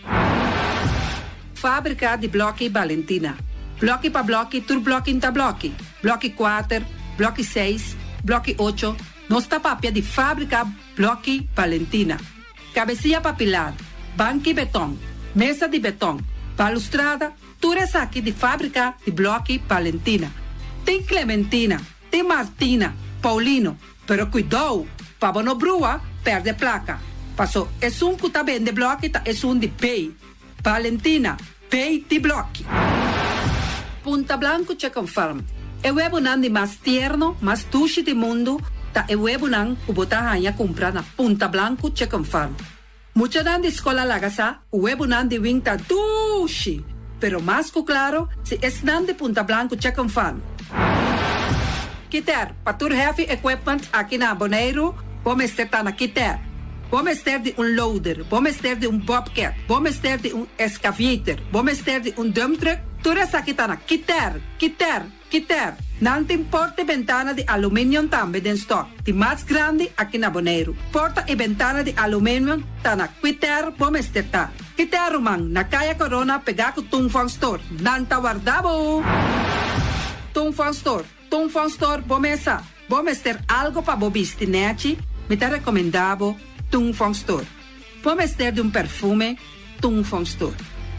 Fábrika di blòki Balentina. Blòki pa blòki tur blòki n'ta blòki. Blòki kuater, blòki seis, blòki ocho, nos ta papia di fábrika blòki Balentina. Kabesia pa pilar, banki beton, mesa di beton, balustrada, tur esaki di fábrika di blòki Balentina. Tin Clementina, tin Martina, Paulino, Pero kuidou, pa bo no brua, pèrdè plaka. Paso esun ku ta bende blòki ta esun di B. Valentina, B di blòki. Punta Blanco Chicken Farm, E webunan di mas tierno, mas dushi di mundu ta e webunan ku bo ta haña kumpra na Punta Blanco Chicken Farm. Muchanan di skol a laga sa ku webunan di wing ta dushi, pero mas ku klaro si esnan di Punta Blanco Chicken Farm. Kiter, pa tur heavy equipment aki na Boneiru, bo mester ta na Kiter. Bo mester di un loader, bo mester di un bobcat, bo mester di un excavator, bo mester di un dump truck, tur esaki ta na Kiter, Kiter. Kiter, nan tin porta i bentana di aluminium tambe den stock, di mas grandi aki na Boneiru. Porta i bentana di aluminium ta na Kiter bo mester ta. Kiter ruman, na Kaya Corona pegá ku Tung Fong Store. Nan ta warda bo! Tung Fong Store, Tung Fong Store bo mesa. Bo mester algo pa bo bisti nechi, mi ta rekomendá bo Tung Fong Store. Bo mester di un perfume, Tung Fong Store.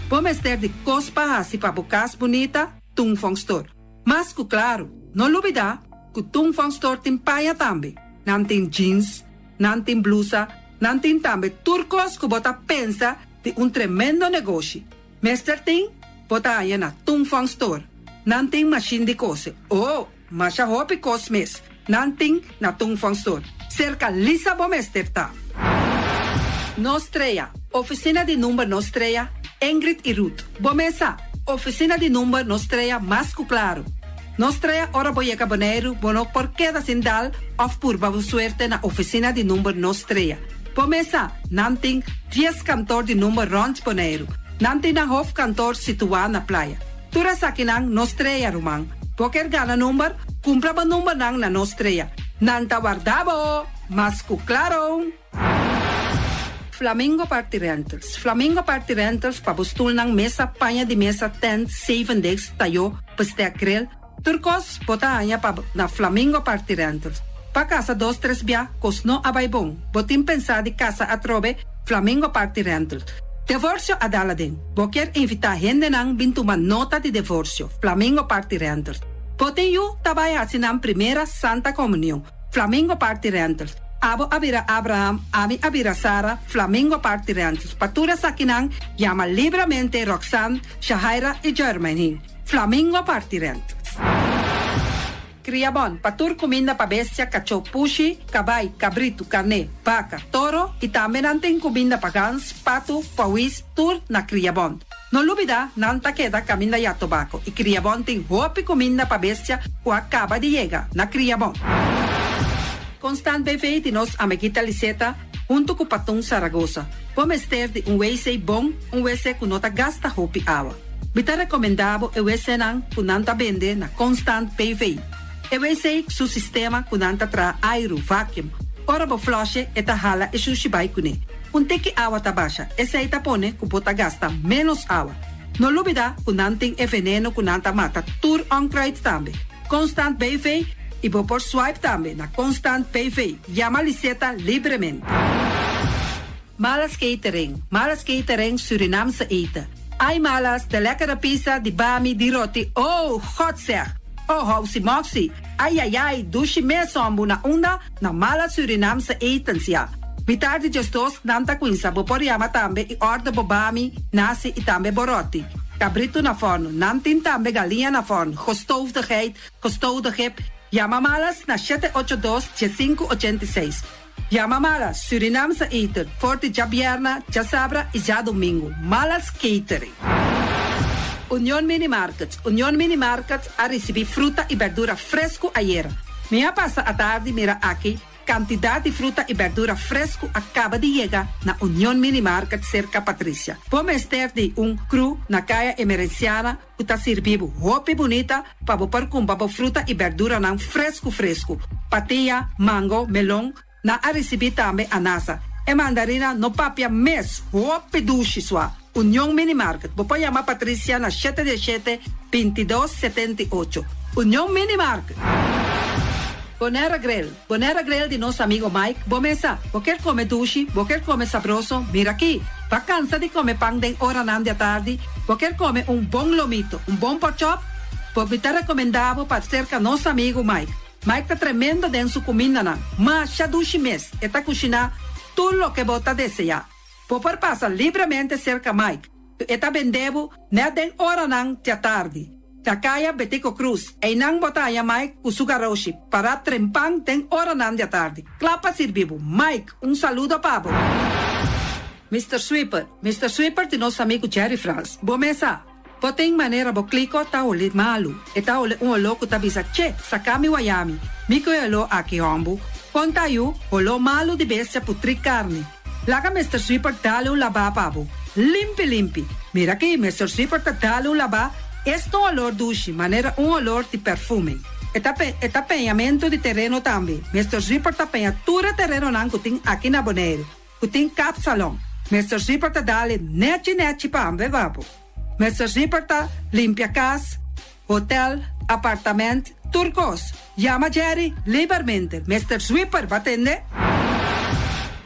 Bo mester di kos pa hasi pa bo kas bunita, Tung Fong Store. Mas ku klaru, no lubidá ku Tung Fong Store tin paña tambe. Nan tin jeans, nan tin blusa, nan tin tambe tur kos ku bo ta pensa di un tremendo negoshi. Mester tin, bo ta haña na Tung Fong Store. Nan tin mashin di kose. Oh, masha hopi kos mes nan tin na Tung Fong Store. Serka Lisa bo mester ta. Nos Strea, Oficina di number Nos Strea, Ingrid y Ruth. Bo mesa, Oficina di number Nos Strea mas cu claro. Nos Strea ora bo yega Boneiru bo no por keda sin dal of purba bo suerte na Oficina di number Nos Strea. Bo mesa, nan tin dies kantoor di number rond Boneiru. Nan tin nan hoofdkantoor situa na Playa. Tur esakinan Nos Strea, ruman. Bo kier gana number? Cumpra bo numbernan na Nos Strea. Nan ta warda bo! Mas cu claro! Flamingo Party Rentals Flamingo Party Rentals pa bo stulnan, mesa, paña di mesa, tent, zevendegs, tayó, bestek, grill, tur kos bo ta haña pa na Flamingo Party Rentals. Pa kasa dos tres bia kos no a bai bon, bo tin pensá di kasa atrobe, Flamingo Party Rentals. Devorsio a dal aden, bo kier invitá hendenan bin tuma nota di devorsio, Flamingo Party Rentals. Bo tin yu ta bai hasi nan primera Santa Komunion, Flamingo Party Rentals, Abo a bira Abraham, ami a bira Sara, Flamingo Party Rentals, Pa tur esakinan, yama libramente Roxanne, Shahaira y Jermaine, Flamingo Party Rentals. Kriabon, pa tur kuminda pa bestia, kachó, pushi, kabai, kabritu, karné, baka, toro y tambe nan tin kuminda pa gans, patu, pawis, tur na Kriabon. No lubida, nan ta keda kaminda ya tobako i Kriabon tin hopi kuminda pa bestia ku a kaba di yega na Kriabon. Constant BV di nos amiguita Liseta huntu ku Patun Saragosa. Bo mester di un wc bon, un wc ku no ta gasta hopi awa. Mi ta rekomendá bo e wcnan ku nan ta bende na Constant BV. E wc su sistema ku nan ta traha airu, vacuum. Ora bo flush'e e ta hala e shushi bai kuné. Un tiki awa ta basha, esei ta pone ku bo ta gasta ménos awa. No lubidá ku nan tin e veneno ku nan ta mata tur onkruid tambe. Constant BV i bo por swipe tambe na Constant BV. Yama Liseta libremente. Malas Catering, Malas Catering Surinaamse eten. Ai Malas, de lekkere pizza, di bami, di roti, oh, God zeg! Oh, housi moxi, ai ai ai, dushi mes hombu na unda? Na Malas Surinaamse etens, ya. Mitar di djesdos nan ta cuinsa, bo por yama tambe y order bo bami, nasi y tambe bo roti. Cabrito na forno, nan tin tambe galiña na forno, gestoofde geit, gestoofde gip. Yama Malas na shete ocho dos, diesinku ochenta i seis. Yama Malas Surinaamse eten for di djabierna, djasabra y djadomingo. Malas Catering. Union Mini Market Union Mini Market a ricibi fruta y berdura fresco ayera. Mi a pasa atardi mira aki cantidad di fruta y berdura fresco a caba di yega na Union Mini Market cerca Patricia. Bo mester di un crew na Caya Emerenciana ku ta sirbi bo hopi bunita pa bo por kumpra bo fruta i berduranan fresku fresku, patia, mango, melon. Nan a risibí tambe anasa. E mandarina no papia mes, hopi dushi sua. Union Mini Market, bo por yama Patricia na shete diesshete, bintidos, setenta i ocho. Union Mini Market. Bonera Grill, Bonera Grill di nos amigo Mike, bo mesa, bo kier come dushi, bo kier come sabroso, mira aki. Bo cansa di come pan den oranan di atardi, bo kier come un bon lomito, un bon porkchop, bo mi ta recomenda bo pa cerca nos amigo Mike. Mike ta tremendo den su cumindanan, masha dushi mes, e ta cushina tur loke bo ta desea. Bo por pasa libremente cerca Mike, e ta bende bo net den oranan di atardi. Na Caya Betico Croes, einan bo ta haya Mike cu su garoshi, para trempan den oranan di atardi. Cla pa sirbi bo. Mike, un saludo pa bo. Mr. Sweeper, Mr. Sweeper di nos amigo Jerry Frans. Bo mesa, bo tin manera bo kliko ta hole malu. E ta hole un oló ku ta bisa che, saka mi wayami. Mi ku e oló aki hombu. Konta yu, oló malu di bestia putri karni. Laga Mr. Sweeper dale un labá pa bo. Limpi limpi. Mira aki, Mr. Sweeper ta dale un labá, esta un olor dushi, manera un olor di perfume. E ta, e ta peñamento di tereno tambe. Mr. Sweeper ta peña tur e terenonan ku tin aki na Boneiru, ku tin kapsalon. Mr. Sweeper ta dale nechi nechi pa bo bo. Mr. Sweeper ta limpia kas, hotel, apartamento, tur kos. Yama Jerry liberamente. Mr. Sweeper, bo a tende?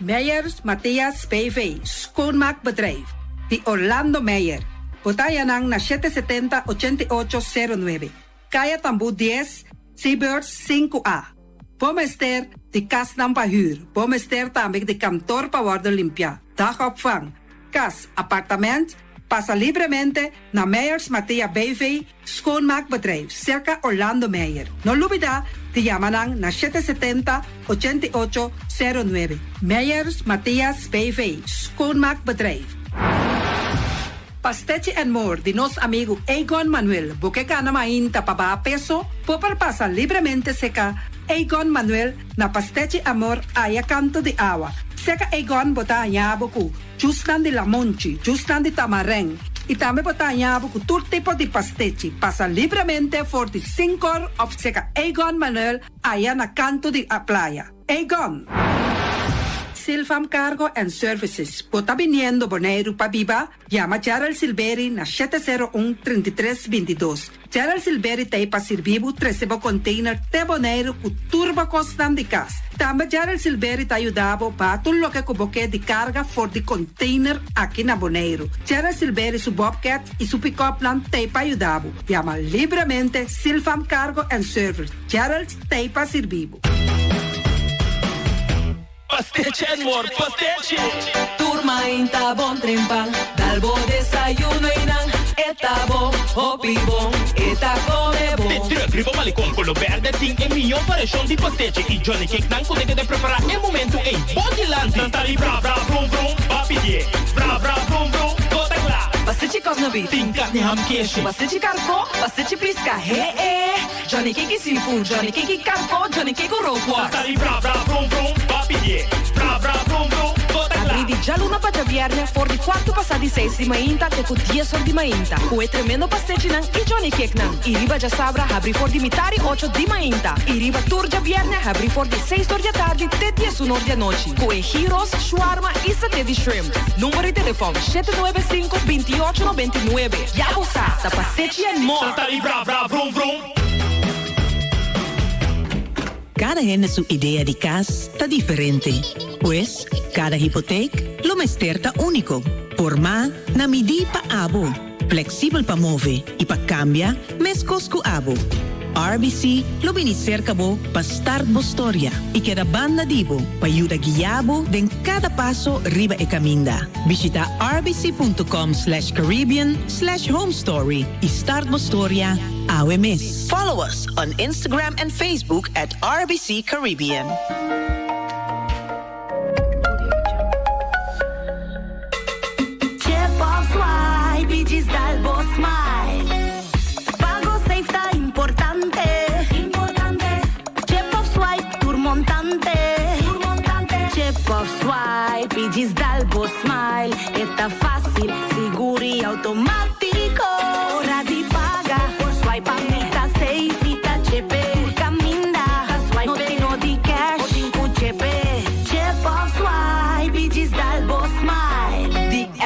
Meyers Matthias BV, Schoonmaakbedrijf, di Orlando Meyer. Bo ta haya nan na 770 8809. Kaya Tambu 10, Seabirds 5A. Bo mester di kasnan pa huur. Bo mester tambe di kantor pa wordo limpia. Dagopvang. Kas, apartamento, pasa libremente na Meyers Matthias BV, Schoonmaakbedrijf, cerca Orlando Meyer. No lubida di yama nan na 770 8809. Meyers Matthias BV, Schoonmaakbedrijf. Pastechi and More di nos amigo Egon Manuel. Bo ke gana mainta pa baha peso, por pasa libremente serka Egon Manuel na Pastechi Amor aya kanto di awa. Serka Egon bo ta haña bo ku juicenan di lamunchi, juicenan di tamarijn. I tambe bo ta haña bo ku tur tipo di pastechi. Pasa libremente for di 5 of serka Egon Manuel aya na kanto di a playa. Egon. Silvam Cargo and Services. Bo ta biniendo Boneiru pa biba? Yama Gerald Silveri na 701-3322. Gerald Silveri t'ei pa sirbi bo trese bo container te Boneiru ku tur bo kosnan di kas. Tambe Gerald Silveri ta yuda bo baha tur loke ku bo ke di karga for di container aki na Boneiru. Gerald Silveri su Bobcat i su pick-up nan t'ei pa yuda bo. Yama libremente Silvam Cargo and Service. Gerald t'ei pa sirbi bo. Pastechi and more, pastechi. Tur mainta bon trempan, dal bo desayuno einan, e ta bon, hopi bon, e ta come bon. De truck riba malecon color berde tin e mihor variacion di pastechi y Johnny Cake nan cu de prepara e momento ei bo dilanti. Nan ta di bra bra vrum vrum, b'a pidi. Bra bra vrum vrum, bo ta cla. Pastechi cosnobi, Tin carni ham keshi. Pastechi carco, pastechi pisca, he eh. Johnny Cake seafood, Johnny Cake carco, Johnny Cake rookworst. Nan ta di bra bra vrum vrum, b'a pidi. Bra bra vrum vrum, bo ta cla. Habri di djaluna pa djabièrnè for di 6:15 di mainta te ku 10 or di mainta. Ku e tremendo pastechinan i Johnny Cake nan. I riba djasabra habri for di 7:30 di mainta. I riba tur djabièrnè habri for di 6 or di atardi te 11 or di anochi. Ku e gyros, shawarma i saté di shrimp. Number di telefon 795 2899. Ya bo sa, ta Pastechi and more. Nan ta di bra bra vrum vrum. Cada hende su idea di cas ta diferente. Pues, cada hipoteek lo mester ta unico. Forma na midi pa abo, flexibel pa move y pa cambia mescos cu abo. RBC lo bini cerca bo pa start bo storia y keda banda di bo pa yuda guia bo den cada paso riba e caminda. Bishita rbc.com/caribbean/homestory y start bo storia awe mes. Follow us on Instagram and Facebook at RBC Caribbean. Chip of swipe, y dal bo smile. Pago safe ta importante. Importante. Chip of swipe, tur montante. Tur montante. Chip of swipe, y dal bo smile. Ta facil, sigur y automatico. Ora di paga, por swipe pa mi ta safe, ta chip. Caminda, swipe no tin no di cash, o tin cu chip.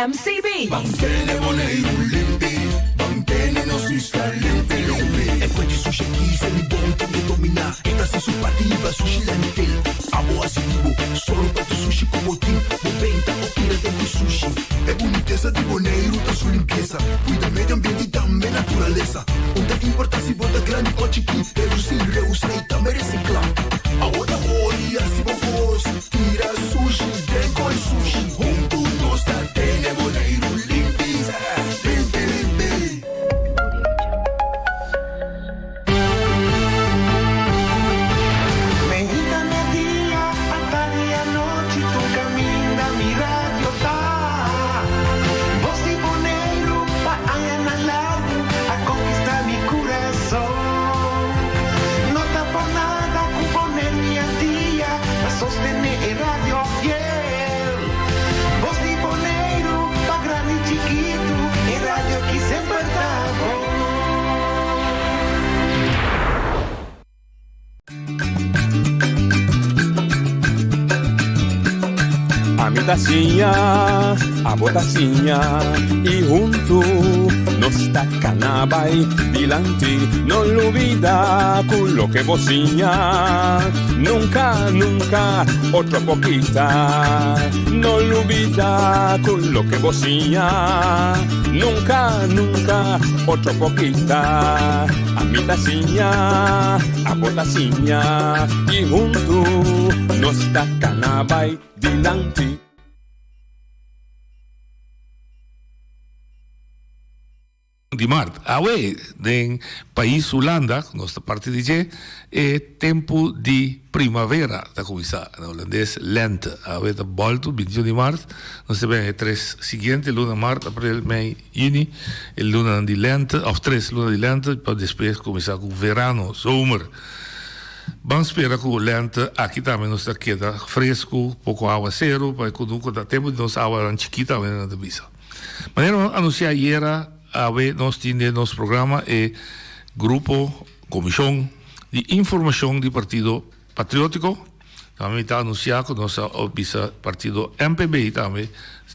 MCB. Ban tene Boneiru limpi, ban tene nos isla limpi limpi. E fuente sushi aki se mi bon tin ke dominá. E ta hasi su parti hiba sushi landfill. Abo hasi di bo, solo pa tu sushi ku bo tin. Bo benta o tira den ku sushi. E bunitesa di Boneiru ta su limpiesa. Kuida medio ambiente i tambe naturalesa. Un ta importá si bo ta grandi o chikí, redusí, reusá i tambe resiklá. Awo ta hori hasi bo kos, tira sushi den koi sushi. Huntu nos ta tene Boneiru limpi, limpi, limpi. Meinta media, atardi anochi tur caminda mi radio ta. Voz di Boneiru pa añanan largu a conquista mi curason. No ta por nada cu pone mi al dia pa sostene e radio fiel. Voz di Boneiru pa grandi y chikitu e radio aki semper ta bon. Ami ta siña, abo ta siña y huntu nos ta cana bay dilanti. No lubida cu loke bo siña nunca, nunca otro por kita. No lubida cu loke bo siña nunca, nunca otro por kita. Ami ta siña, abo ta siña y huntu nos ta cana bay dilanti. Di mart. Awe den pais Hulanda, ku nos ta parti di dje, e tempu di primavera ta kuminsá, na hulandes lente. Awe ta bòltu, bintiun di mart. Nos ta ben e tres siguiente luna, mart, aprel, mei, yüni, e lunanan di lente, òf tres luna di lente, pa despues kuminsá ku verano, zomer. Ban spera ku lente aki tambe nos ta keda fresku, poko awaseru, pa e kunuku ta tempu di nos awanan chikí tambe nan ta bisa. Manera nos anunsiá ayera, awe nos tin den nos programa e grupo, komishon, di informashon di Partido Patriótiko. Tambe mi ta anunsiá ku nos a bisa partido MPB tambe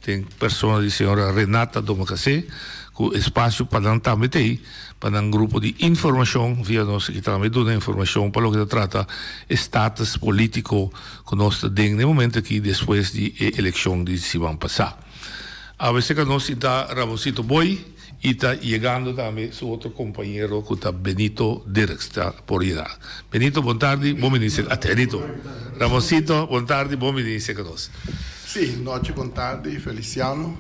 den persona di señora Renata Domacassé ku espasio pa nan tambe t'ei pa nan grupo di informashon via nos aki tambe duna informashon pa loke ta trata e status polítiko ku nos ta den den momento aki despues di e elekshon di siman pasá. Awe ka nos sinta Ramoncito Boy y ta yegando tambe su otro compañero cu ta Benito Dirks ta por yega. Benito bon tardi, bon bini cerca, Benito, Ramoncito bon tardi, bon bini cerca nos. Sí, nochi bon tardi Feliciano,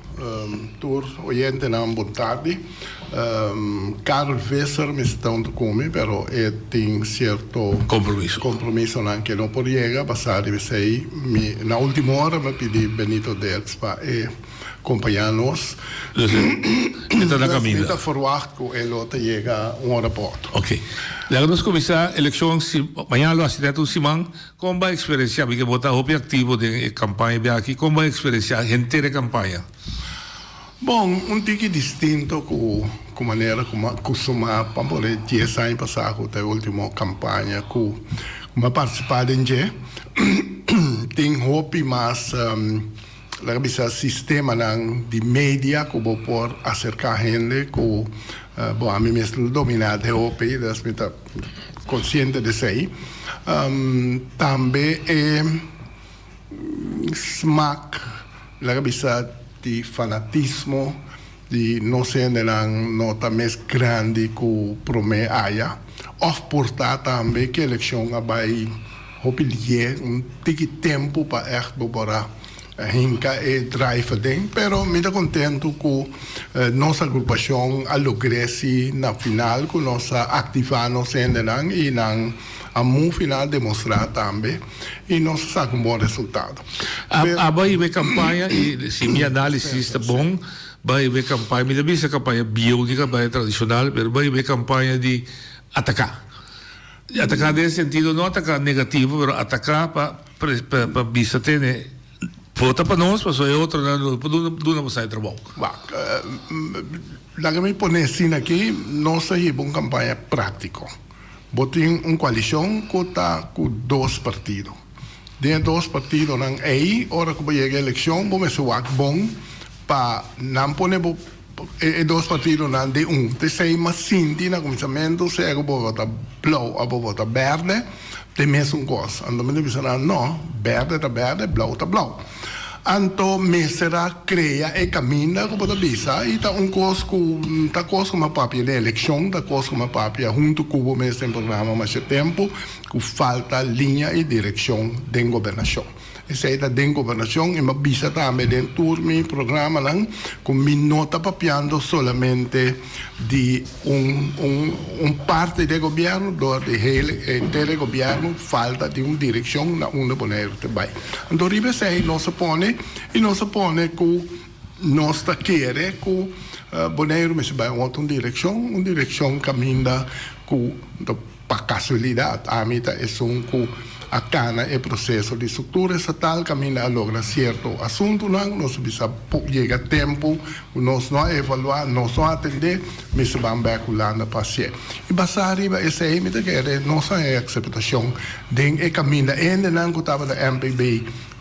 tur oyentenan bon tardi. Karel Visser mester ta hunto cu mi pero e tin cierto Compromiso. compromisonan cu e no por yega basa riba esey mi na ultimo ora mi a pidi Benito Dirks pa e compaña nos. Dus e ta na caminda. Mi ta verwacht cu e lo ta yega un ora pa otro. Ok. Laga nos cuminsa eleccion si mañana lo haci net un siman. Con bo a experiencia, mi ke bo ta hopi activo den e campaña biaha aki, con bo a experiencia henter e campaña? Bon, un tiki distinto ku ku manera ku mi a kustumá pa pone dies aña pasá ku ta e último kampaña ku mi a partisipá den dje. Tin hopi mas laga bisa sistemanan di media ku bo por aserká hende ku bo ami mes lo dominá den hopi, dus mi ta konsiente di esei. Tambe e. Smak, laga bisa di fanatismo di nos hendenan no ta mes grandi ku promé aya òf por ta tambe ku elekshon a bai hopi lié un tiki tempu pa ègt bo por a hinka e drive aden pero mi ta kontentu ku nos agrupashon a logr'é si na final ku nos a aktivá nos hendenan i nan a mufi nan a demostrá tambe. y nos a saca un bon resultado. A bai e campaña y si mi análisis ta bon, bai e campaña, mi ta bisa campaña bieu ni campaña tradicional, pero bai e campaña di ataca. Ataca den sentido no ataca negativo, pero ataca pa pa bisa tene vota pa nos pasobra e otronan no por duna boso e trabou. Wak, laga mi pone asina aki, nos a hiba un campaña practico. Bo tin un koalishon ku ta ku dos partido. Den e dos partidonan ei, ora ku bo yega elekshon, bo mester wak bon. Pa nan pone bo e dos partidonan den un. T'esei m'a sinti na kuminsamentu, sea ku bo vota blou òf bo vota bèrdè, t'e mesun kos. Anto mi ta bisa nan, no, bèrdè ta bèrdè, blou ta blou. Anto mester a krea e kaminda ku bo ta bisa i ta un kos ku ta kos ku m'a papia den elekshon, ta kos ku m'a papia huntu ku bo mes den programa masha tempu, ku falta liña i direkshon den gobernashon. Esei ta den gobernashon i mi a bisa tambe den tur mi programanan ku mi no ta papiando solamente di un un un parti di e gobièrnu, dor di hele henter e gobièrnu falta di un direkshon na unda Boneiru ta bai. Anto riba esei nos a pone i nos a pone ku nos ta kere ku Boneiru mester bai un otro direkshon, un direkshon kaminda ku Pa kasualidat, ami ta esun ku a kana e proseso di struktura estatal kaminda a logra sierto asuntunan. Nos a bisa yega tempu ku nos no a evaluá, nos no a atendé, mester ban bèk Hulanda pa hasié. I basá riba esei mi ta kere nos a haña akseptashon den e kaminda. E hendenan ku tabata MPB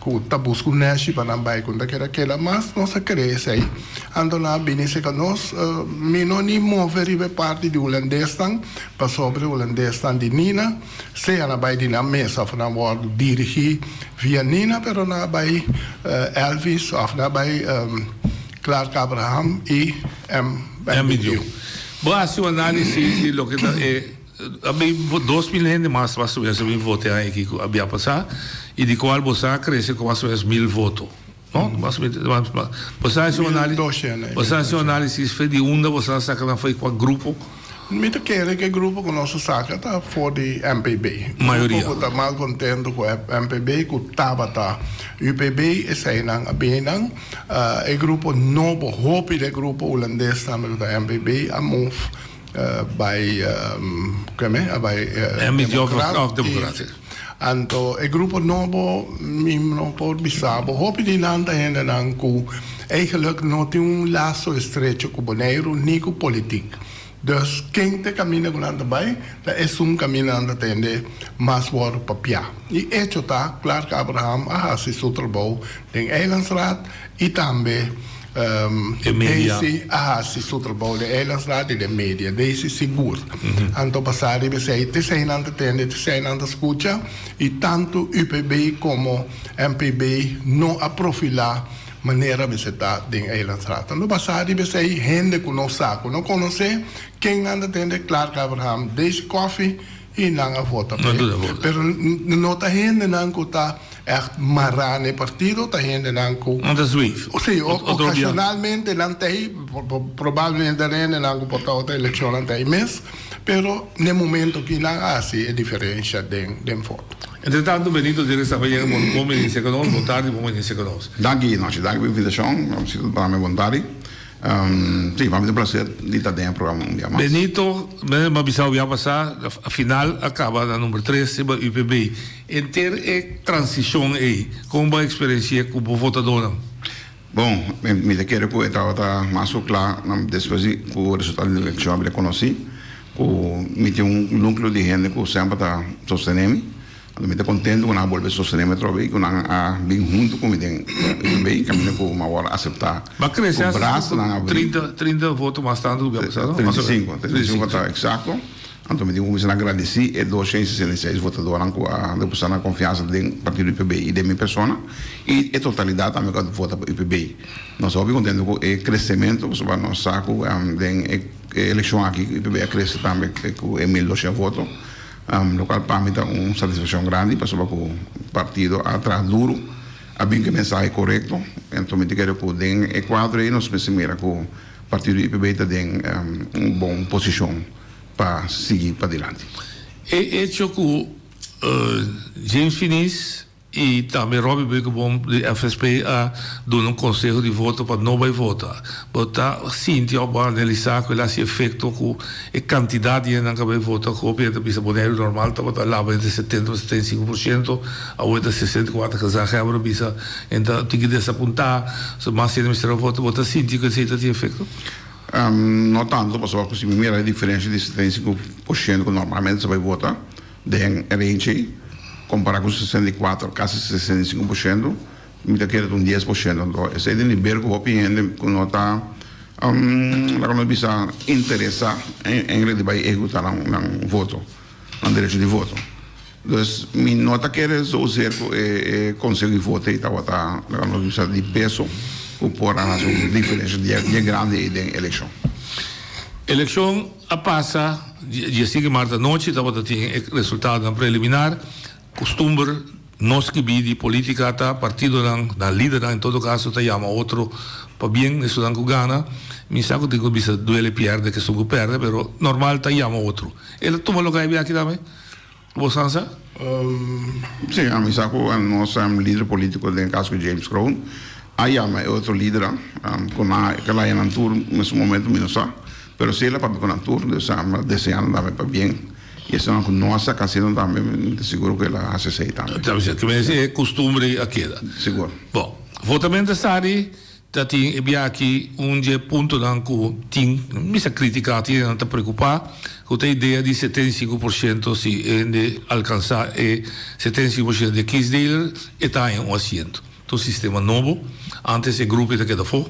Ku ta buska un nèshi pa nan bai ku ta keda keda mas nos a kree esei. Anto nan a bini serka nos, mi no ni move riba e parti di hulandesnan, pasobra e hulandesnan di Nina, sea nan bai di nan mes òf nan wòrdu dirigí via Nina, pero nan a bai Elvis òf nan a bai Clark Abraham i MBDO. Bo a hasi un análisis di loke ta e. A bin 2000 hende mas mas o menos a bin vote aña aki cu a bia pasa y di cual bo sa a crece cu mas o menos mil voto no mas o menos bo sa haci un analisis bo sa haci un analisis fe di unda bo sa saca nan for di cua grupo? Mi ta kere cu e grupo cu nos a saca ta for di MPB. Mayoria. Grupo cu ta mal contento cu MPB cu tabata UPB eseinan a bini nan. E grupo nobo hopi di e grupo hulandes tambe cu ta MPB a move. Bai keme a bai democrat anto e grupo nobo mi no por bisa bo hopi di nan ta hendenan ku eigenlijk no tin un laso estrecho ku Boneiru ni ku politik dus ken ta e kaminda ku nan ta bai ta esun kaminda nan ta tende mas wòrdu papia i echo ta Clark Abraham a hasi su trabou den Eilandsraad i tambe Daisy a hasi su trabou den Eilandsraad i den media. Daisy sigur. Anto basá riba esei, te esei nan ta tende, te esei nan ta skucha i tantu UPB komo MPB no a profilá manera mester ta den Eilandsraad. Anto basá riba esei, hende ku no sa, ku no konosé ken nan ta tende, Clark Abraham, Daisy Coffie i nan a vota p'e. Pero no ta hendenan ku ta. Ègt mará na e partido ta hendenan ku. Nan ta zweef. Sí, okashonalmente nan ta ei, probablemente hendenan ku por ta otro elekshonnan ta ei mes, pero na e momento aki nan a hasi e diferensha den den voto. Entre tanto Benito Dirk estaba yega bon bon bini serka nos, bon tardi bon bini serka nos. Danki Nochi, danki pa invitashon, si ta mi bon tardi. Sí, pa mi ta un placer di ta den e programa un dia mas. Benito, mi a bisa bo ya pasá, final a kaba na number tres riba UPB. Henter e transishon ei, kon bo a eksperensi'é ku bo votadónan? Bon, mi ta kere ku e tabata mas ku kla despues di ku resultado di elekshon a bira konosí, ku mi tin un núkleo di hende ku semper ta sostené mi. Anto mi ta kontentu ku nan a bolbe sostené mi atrobe i ku nan a bin huntu ku mi den UPB, kaminda ku mi a wòrdu aseptá Bo a krese ku hasta brasanan abrí. 30 voto mas tantu ku bia pasá, no? 35, 35 pa ta eksakto. Anto mi tin ku kuminsá na gradisí e 266 votadónan ku a depositá nan konfiansa den partido UPB i den mi persona i e totalidat tambe ku a vota pa UPB. Nos ta hopi kontentu ku e kresementu pasobra nos sa ku den e elekshon aki UPB a krese tambe ku e 1200 voto, lokual pa mi ta un satisfakshon grandi pasobra ku partido a traha duru, a bin ku e mensahe korekto. Anto mi ta kere ku den e kuadro ei nos mester mira ku partido UPB ta den un bon posishon. pa sigui padilanti. E echo ku James Finies i tambe Robby Beukeboom di FSP a duna un konseho di voto pa no bai vota, bo ta sinti òf bo a analisá ku el a hasi efekto ku e kantidat di hendenan ku a bai vota ku hopi hende ta bisa Boneiru normal tabata laba entre setenta pa 75 por shento, awor ta 64, gezaghebber a bisa hende ta tin ki desapuntá, so mas hende mester a vota, bo ta sinti ku esei ta tin efekto? No tanto, pasobra ku si mi mira e diferensha di 75 por shento ku normalmente sa bai vota den e range ei, kompara ku 64, kasi 65 por shento. Mi ta kere ta un 10%. Anto esei den liber ku hopi hende ku no ta laga nos bisa interesá eigenlijk di bai ehekutá nan voto, nan derecho di voto. Dus mi no ta kere zozeer ku e konseho di voto ei tabata laga nos bisa di peso ku por a hasi un diferensha bien grandi ei den elekshon. Elekshon a pasa diesinke mart anochi tabata tin e resultadonan preliminar. Kustumber no skibí di polítika ta partidonan, nan lidernan en todo kaso ta yama otro pabien esunnan ku gana. Mi sa ku tin ku bisa duele pierde ke esun ku perde pero normal ta yama otro. El a tuma loke a aki tambe? Bo san sa? Sí, ami sa ku nos lider polítiko den kaso James Kroon a yama e otro lidernan ku nan a kla nan tur mesun momento mi no sa pero si el a papia ku nan tur dus a desea nan tambe pabien. I esnan ku no a saka asina tambe, mi ta sigur ku el a hasi esei tambe. Ta bisa ku e kustumbre a keda. Sigur. Bon, votamentu a sali, ta tin e bia aki un dje puntonan ku tin, no bisa kritiká, tin nan ta preokupá ku ta idea di 75% si hende alkansá e 75% di e kiesdeler e ta haña un asiento. Ta un sistema nobo, antes e grupo ta keda afó.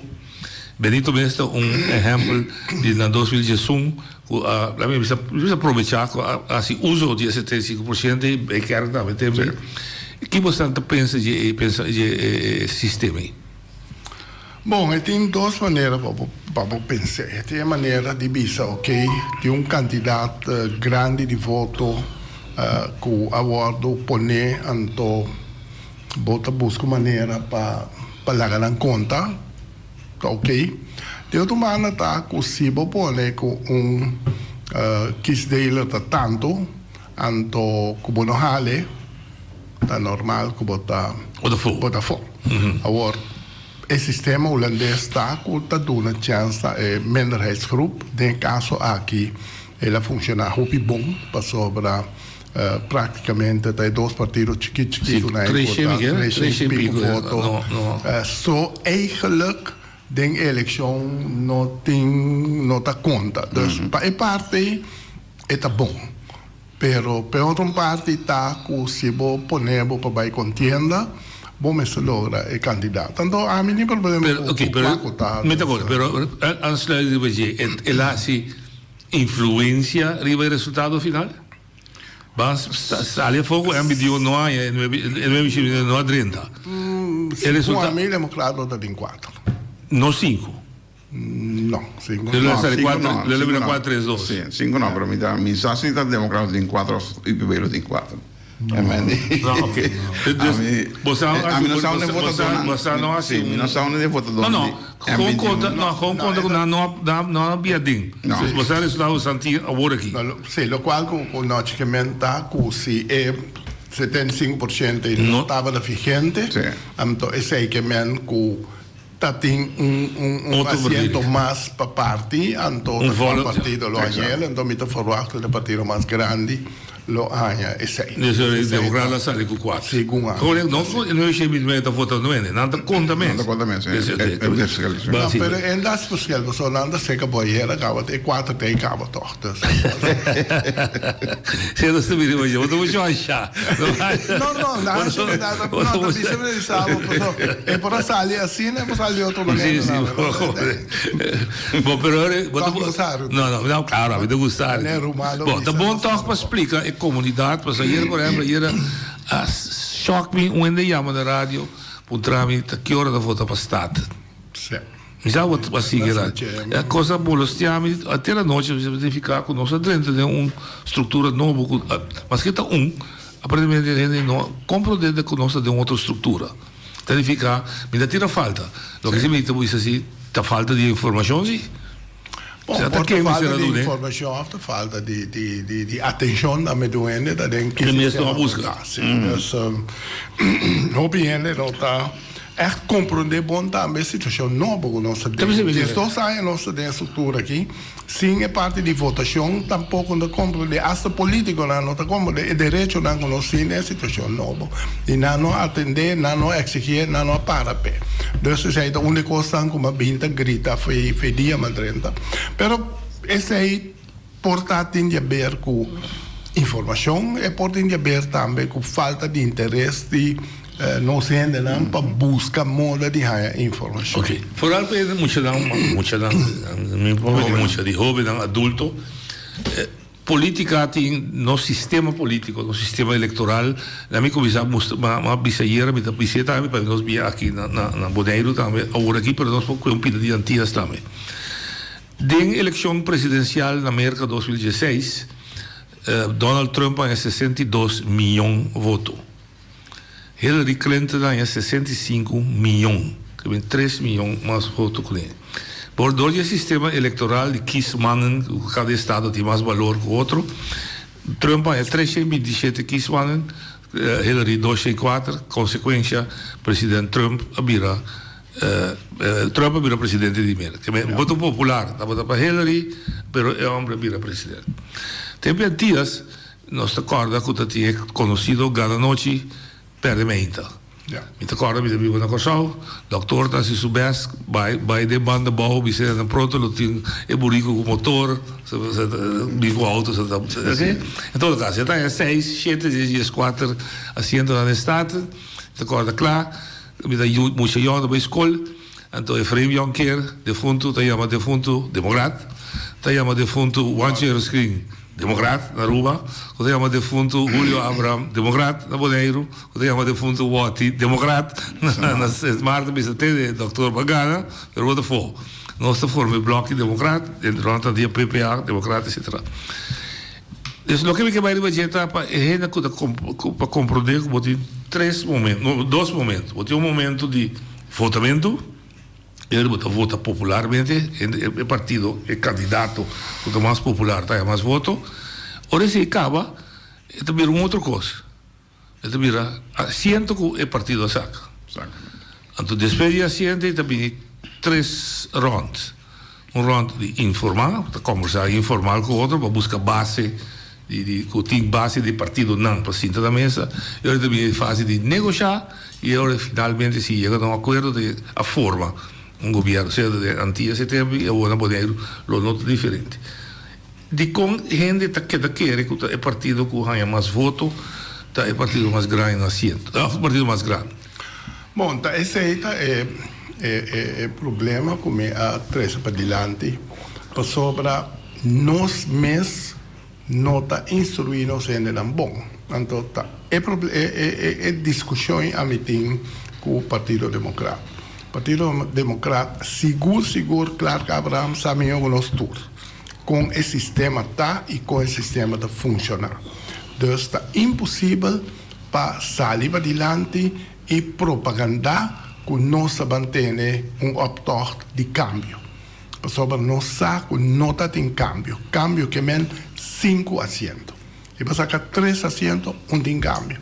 Benito mes ta un ehèmpel di na 2011 ku a laat mi bisa mi bisa probechá ku a hasi uso di e 75% ei e kèr tambe tembe. Ki boso ta pensa di e pensa di e sistema ei? Bon, e tin dos manera pa bo pa bo pens'é. E tin e manera di bisa oke tin un kantidat grandi di voto ku a wòrdu poné anto Bo ta buska un manera pa pa laga nan konta, ta ok. Di otro banda ta ku si bo pone ku un kiesdeler ta tantu, anto ku bo no hale, ta normal ku bo ta bo ta afó. Awor, e sistema hulandes ta ku ta duna chèns na e minderheidsgroep. Den e kaso aki el a funshoná hopi bon pasobra Práktikamente ta e dos partido chikit chikitu na e kota, tres i pico voto. So eigenlijk den e elekshon no tin, no ta konta. Dus pa e parti e ta bon. Pero p'e otro parti ta ku si bo pone bo pa bai kontienda, bo mester logra e kandidat. Anto ami tin problema ku kua ku ta. Mi ta acuerdo, pero aansluit riba dje, el a hasi Influencia riba e resultado final? Ban sali afó ku MBDO no haña e nuebe e nuebe shirbi no a drenta. E resulta. Segun ami Democraat lo ta den kuater. No sinku. No, sinku no. Lo sali kuater, lo bira kuater tres dos. Si, sinku no, pero mi ta mi sa si ta Democraat lo tin kuater of UPB lo tin kuater. No, ok. Dus, bo sa ami no sa unda e votadónan. Bo sa no hasi un. Mi no sa unda e votadónan. No, no. Gewoon konta, no, gewoon konta ku nan no a no a bia den. No. Bo sa resultado ku san tin awor aki. Sí, lokual ku ku nochi ke men ta ku si e 75% ei no tabata vigente, anto esei ke men ku ta tin un un un asiento mas pa parti, anto ta cual partido lo haña el, anto mi ta verwacht cu e partido mas grandi lo haña esey. Dus e democraat lo sali cu cuatro. Segun ami. Correcto, no cu e nueve shebit mei ta vota nuene, nan ta conta mes. Nan ta conta mes, e verschil. No, pero en dat is verschil, pasobra nan ta seca bo ayera caba, e cuatro ta e caba toch, dus. Si nos ta bini oye, bo ta mucho anshá. No, no, no, no, no, ta bisa mi bisa bo, paso e por a sali asina, e por sali di otro manera. Sí, sí, bo, pero bo ta No, no, no, claro, a mi ta gusta. Bo, ta bon toch pa splika e komunidat, pasobra ayer, por ehempel, ayer a shock mi un hende yama na radio, puntra mi ta ki ora ta vota pa Staten. Sí. Mi sa bo a sigui ra. E kos a molestia mi ate la nochi, mi significa ku nos a drenta den un struktura nobo ku maske ta un, aparentemente hende no komprende ku nos ta den un otro struktura. Ta nifica mi ta tira falta. Loke si mi ta bisa si ta falta di informashon si. Bon, por ta falta di informashon of ta falta di di di di atenshon tambe di un hende ta den ki sistema bo ta. Si, dus hopi hende no ta Ègt komprondé bon tambe e situashon nobo ku nos ta den. Diesdos aña nos ta den e struktura aki, sin e parti di votashon tampoko no ta komprondé, asta polítikonan no ta komprondé e derechonan ku nos tin den e situashon nobo. I nan no a atendé, nan no a eksigié, nan no a para p'e. Dus esei ta un di e kosnan ku mi a bin ta grita fe dia mi a drenta. Pero esei. Por ta tin di haber ku informashon, e por tin di haber tambe ku falta di interes di Nos hendenan pa buska moda di haña informashon. Ok, vooral pa e muchanan, muchanan, mi por di mucha, di hobennan, adulto, politica tin nos sistema politico, nos sistema electoral, na mi cuminsa mustra, mi a bisa ayera, mi ta bis'é tambe pa nos bia aki na na Boneiru tambe awor aki, pero nos por coge un pida di Antillas tambe. Den eleccion presidencial na Merca 2016, Donald Trump a haña 62 miyon voto. Hillary Clinton a haña 65 miyon, ke bin tres miyon mas voto ku ne. Por dor di e sistema elektoral di kiesmannen, ku kada estado tin mas balor ku otro, Trump a haña 327 kiesmannen, Hillary 204, konsekuensha president Trump a bira Trump a bira presidente di Merka. Ke men voto popular tabata pa Hillary, pero e hombre a bira president. Tempu e Antillas Nos ta kòrda ku ta tin e konosido gana nochi, pèrdè meinta. Mi ta kòrda mi ta biba na Kòrsou, dòktor ta hasi su bèst bai bai den banda bou bisa nan pronto lo tin e buriku ku motor, bin ku outo sa ta oke. En todo kaso e ta haña seis, shete, dies, dieskuater asientonan den Staten. Mi ta kòrda kla, mi ta yu mucha yòn ta bai skol, anto Efraim Jonker, defuntu, ta yama defuntu demokrat, ta yama defuntu Juancho Heroscrin. Demokrat na Aruba, ku ta yama defuntu Julio Abraham, demokrat na Boneiru, ku ta yama defuntu Watty, demokrat na Sint Maarten, bisa te de doktor bo a gana, pero bo ta fo. Nos ta forma e bloki demokrat, den rond ta dia PPA, demokrat, etcetera. Dus loke mi ke bai riba dje ta pa e hende ku ta pa komprondé ku bo tin tres momento, no, dos momento. Bo tin un momento di votamentu. Hende bo ta vota popularmente, e partido, e candidato cu ta mas popular ta haya mas voto. Ora esey caba, e ta bira un otro cos. E ta bira asiento cu e partido a saca. Anto despues di asiento e ta bini tres rond. Un rond di informa, ta combersa informal cu otro pa busca base di di cu tin base di partidonan pa sinta na mesa. E ora ta bini e fase di negosha y e ora finalmente si yega na un acuerdo ta a forma un gobierno. Sea den Antillas e tempo y awor na Boneiru lo no ta diferente. Dicon hende ta keda kere cu ta e partido cu haña mas voto ta e partido mas grandi na asiento, of e partido mas grandi? Bon, ta esey ta e e problema cu mi a trece padilanti, pasobra nos mes no ta instrui nos hendenan bon. Anto ta e e e discusion ami tin cu Partido Democrat. Partido Democrat sigur sigur Clark Abraham sa miho cu nos tur con e sistema ta y con e sistema ta funciona. Dus ta imposibel pa sali padilanti y propaganda cu nos ta ban tene un optocht di cambio. Pasobra nos sa cu no ta tin cambio. Cambio ke men sinku asiento. Si bo saca tres asiento, un tin cambio.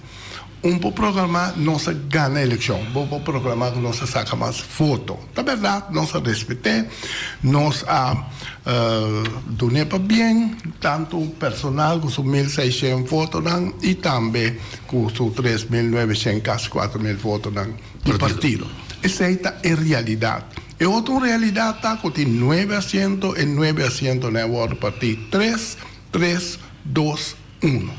Un por proclama nos a gana eleccion. Bo por proclama cu nos a saca mas voto. Ta berdad, nos a respete, nos a dun'e pa bien, tanto personal cu su 1600 votonan y tambe cu su 3900, casi 4000 votonan di partido. Esey ta e realidad. E otro realidad ta cu tin nuebe asiento, e nuebe asientonan a wordo parti tres, tres, dos, uno.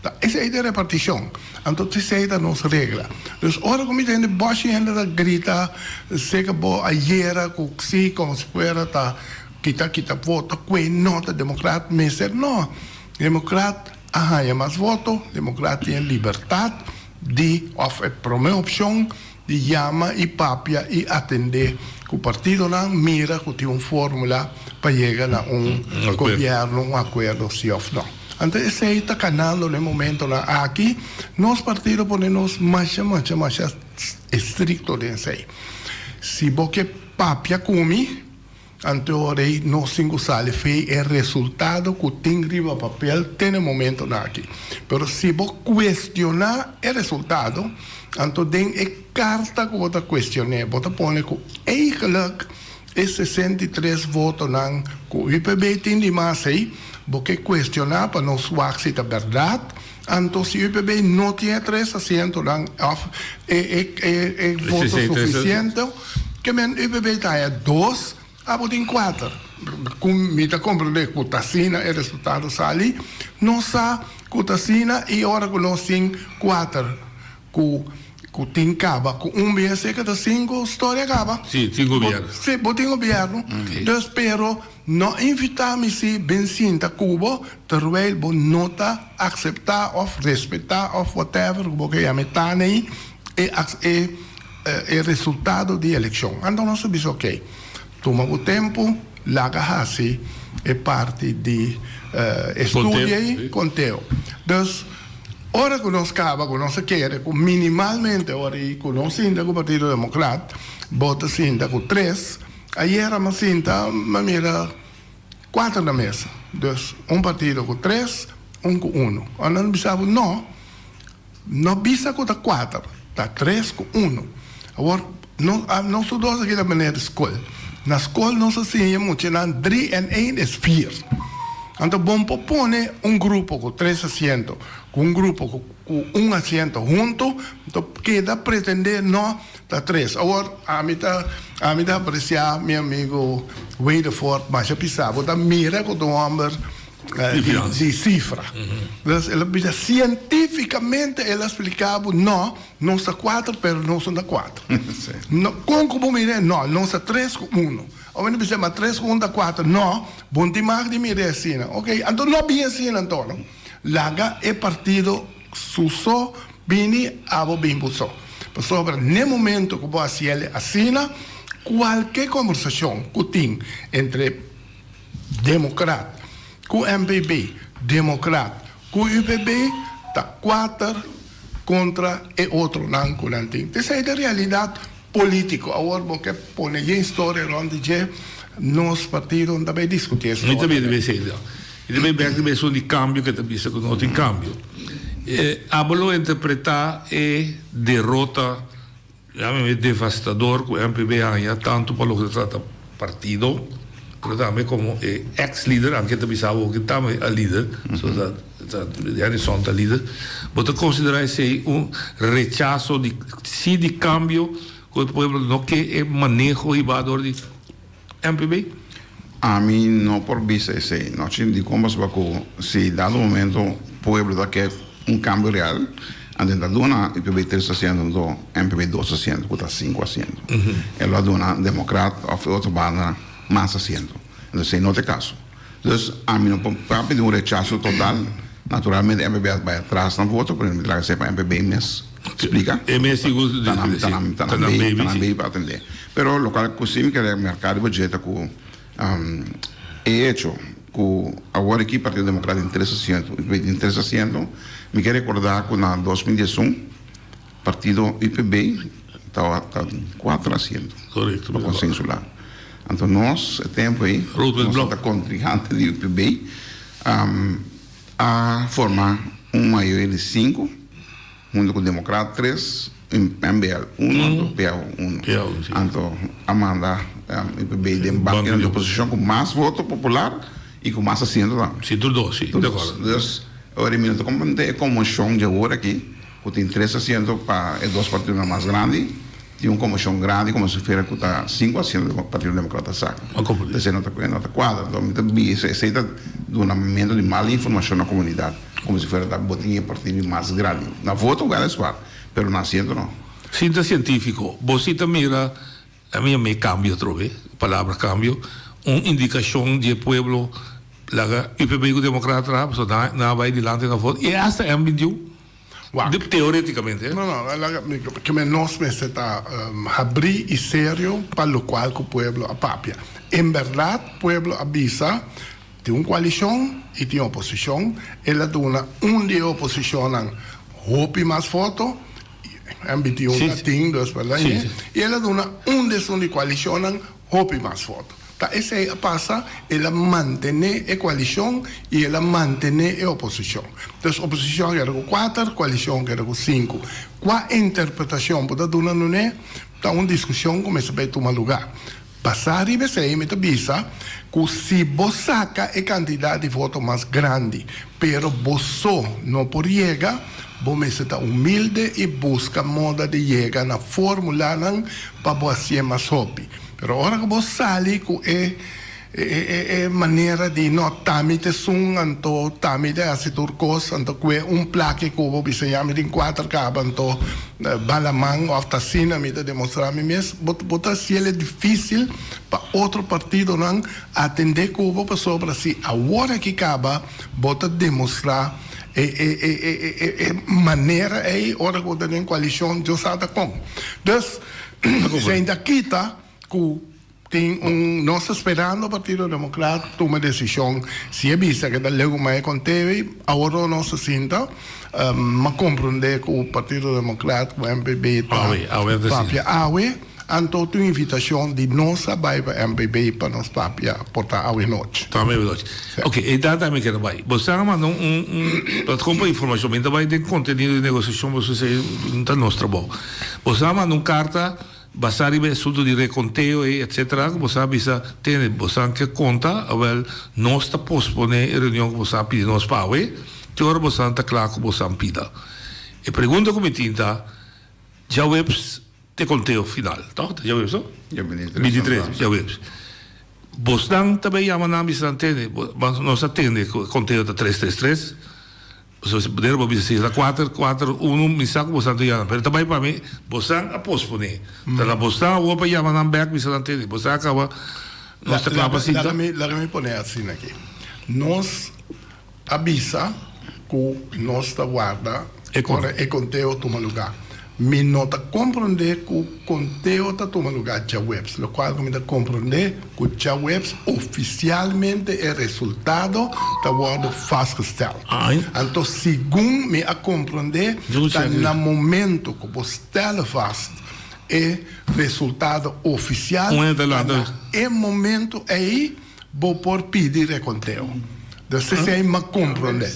Ta esey ta e reparticion. Anto esey ta nos regla. Dus ora cu mi tende boshi hende ta grita seca bo ayera cu si como si fuera ta kita kita voto cu no ta democrat mester no. Democrat a haya mas voto, democrat tin e libertad di of e prome opcion di yama y papia y atende cu partidonan mira cu tin un formula pa yega na un gobierno, un acuerdo si of no. Anto esey ta canando na e momentonan aki, nos partido pone nos masha masha masha estricto den esey. Si bo ke papia cu mi, Anto ora ei nos tin ku sali fei e resultado ku tin riba papel te na e momentonan aki. Pero si bo kuestioná e resultado, anto den e karta ku bo ta kuestion'é, bo ta pone ku eigenlijk e 63 votonan ku UPB tin di mas ei, bo ke kuestioná pa nos wak si ta bèrdat. Anto si UPB no tin e tres asientonan òf e e voto sufisiente, ke men UPB ta haña dos, abo tin kuater. Ku mi ta komprendé ku ta asina e resultado sali, nos sa ku ta asina i ora ku nos tin kuater ku. ku tin kaba ku un bia seka ta sinku storia kaba. Si, tin gobierno. Si, bo tin gobierno. Dus pero no invita mi si bin sinta ku bo terwijl bo no ta aksepta of respeta of whatever ku bo ke yama e tane ei e e e resultado di elekshon. Anto nos a bisa ok, tuma bo tempu laga hasi e parti di estudio ei, konteo. Dus. Ora ku nos kaba ku nos a kere ku minimalmente ora i ku nos sinta ku Partido Demokrat bo ta sinta ku tres, ayera mi a sinta mi a mira kuater na mesa. Dus un partido ku tres, un ku unu. Ora nan bisa bo no, no bisa ku ta kuater, ta tres ku unu. Awor nos nos tur dos aki ta manera di skol. Na skol nos a siña muchanan drie en een is vier. Anto bon por pone un grupo ku tres asiento ku un grupo ku ku un asiento hunto, anto keda pretende no ta tres. Awor ami ta ami ta apresiá mi amigo Wedervoort masha pisá. Bo ta mira ku ta un hòmber di sifra. Dus el a bisa sientífikamente el a splika bo no. Nos ta kuater pero nos no ta kuater. No, kon ku bo mira e? No, nos ta tres ku uno. Ora mi bisa ma tres ku un ta kuater. No, bo no tin mag di mira e asina. Ok, anto no bin asina anto no. Laga e partido su so bini, abo bin bo so. Pasobra n'e momento ku bo hasi el asina, kualke kombersashon ku tin entre Demokrat ku MPB, Demokrat ku UPB ta kuater kontra e otronan ku nan tin. Esei ta realidat polítiko. Awor bo ke pone yen storia rònt di dje, nos partido no ta bai diskutí e Mi storia. ta bira di esei ta. Mi ta bai bèk riba esun di kambio ke ta bisa ku no tin kambio. Abo lo interpretá e derota Yam'e devastador ku MPB haña tantu pa loke ta trata partido, pero tambe komo e eks lider, anke ta bisa awor ku tambe a lider, so ta ta Harrison ta lider, bo ta konsiderá esei un rechaso di si di kambio ku e pueblo no ke e maneho hibá dor di MPB? Ami no por bisa esei. No chin dikon pasobra ku si dado momento pueblo ta ke un kambio real, anto e ta duna UPB tres asiento anto MPB dos asiento ku ta sinku asiento. E lo a duna Demokrat òf e otro banda mas asiento. Anto esei no ta e kaso. Dus ami no por papia di un rechaso total. Naturalmente MPB a bai atras na voto, pero mi ta laga esei pa MPB mes splika. E mes sigur Ta nan ta nan ta nan baby ta nan baby pa atendé. Pero lokual ku si mi kere merka riba dje ta ku e hecho ku awor aki Partido Demokrat tin tres asiento, UPB tin tres asiento, mi ke rekordá ku na 2011 Partido UPB tabata tin kuater asiento pa Konseho Insular. Anto nos e tempu ei, nos tabata kontrinkante di UPB, a forma un mayoria di sinku huntu ku Demokrat tres, MBL uno anto PAO uno. Anto a manda UPB den bankinan di oposishon ku mas voto popular i ku mas asiento tambe. Si, tur dos, si, di akordo. Dus, ora mi no ta komprende e konmoshon di awor aki. Ku tin tres asiento pa e dos partidonan mas grandi, tin un komishon grandi komo si fuera ku ta sinku asiento di Partido Demokrata saka. Esei no ta no ta kuadra. Enton mi ta bisa esei ta dunamento di mal informashon na komunidat komo si fuera ta bo tin e partido mas grandi. Na voto wèliswaar, pero na asiento no. Sinta sientífiko, bo si ta mira A mi a cambio atrobe, palabra cambio, un indicacion di e pueblo laga UPB cu Democrata traha pasobra nan a bay dilanti na voto y hasta M 21 Wak. Teoreticamente. No, no, laga mi ke men nos mester ta habrí y serio pa locual cu pueblo a papia. En berdad pueblo a bisa tin un coalicion y tin oposicion, el a duna un di e oposicionnan hopi mas voto, M21 ta tin dus verdad ñe? Y el a duna un di esun di coalicionnan hopi mas voto. Ta esey a pasa, el a mantene e coalicion y el a mantene e oposicion. Dus oposicion a keda cu cuater, coalicion a keda cu sinku. Cua interpretacion bo ta duna nun'e ta un discusion cu mester bay tuma lugar. Basá riba esei mi ta bisa ku si bo saka e kantidat di voto mas grandi pero bo so no por yega, bo mester ta humilde i buska moda di yega na formulanan pa bo hasié mas hopi. Pero ora ku bo sali ku e. E manera di no ta mi ta esun anto ta mi ta hasi tur kos anto kue un plaki ku bo bisa ya mi tin kuater kaba anto bala man òf ta asina mi ta demostrá mi mes bo bo ta hasiel difísil pa otro partidonan atendé ku bo pasobra si awor aki kaba bo ta demostrá e e e e e manera ei ora ku bo ta den koalishon Dios sa ta kon dus esei ta kita ku Tin un nos ta sperando Partido Democrat tuma decision si e bisa ke ta leu ku mai konteo awor nos ta sinta ma comprende ku Partido Democrat ku MPB ta papia awe anto tin un invitacion di nos a bai pa MPB pa nos papia por ta awe nochi. Tambe awe nochi. Ok e data mi kier a bai. Bo sa manda un un platform pa informacion mi ta bai den contenido di negociacion pasobra esei ta nos trabou. Bo sa manda un carta. Basá riba e asuntu di rekonteo ei etcetera ku boso a bisa tene boso ke konta awel nos ta posponé e reunion ku boso a pidi nos pa awe te ora boso ta kla ku boso pida. E pregunta ku mi tin ta djaweps te konteo final tòg? Ta djaweps no? 23 djaweps. Bosnan ta bai yama nan bisa nan tene nos a tende ku e konteo ta tres tres tres. Pasobra si bo bisa si ta kuater, kuater, unu, mi sa ku bosan ta yama, pero ta bai pa mi, bosan a posponé. Ta na bosan awor pa yama nan bèk, bisa nan tende, bosan a kaba, nos ta kla pa sinta. Laga mi pone asina aki. Nos a bisa ku nos ta warda ora e konteo tuma lugá. Mi no ta komprondé ku konteo ta tuma lugá djaweps, lokual ku mi ta komprondé ku djaweps ofisialmente e resultado ta wòrdu vastgesteld. Anto segun mi a komprondé ta na momento ku bo stèl vast e resultado ofisial ta na e momento ei bo por pidi rekonteo. Dus esei m'a komprondé.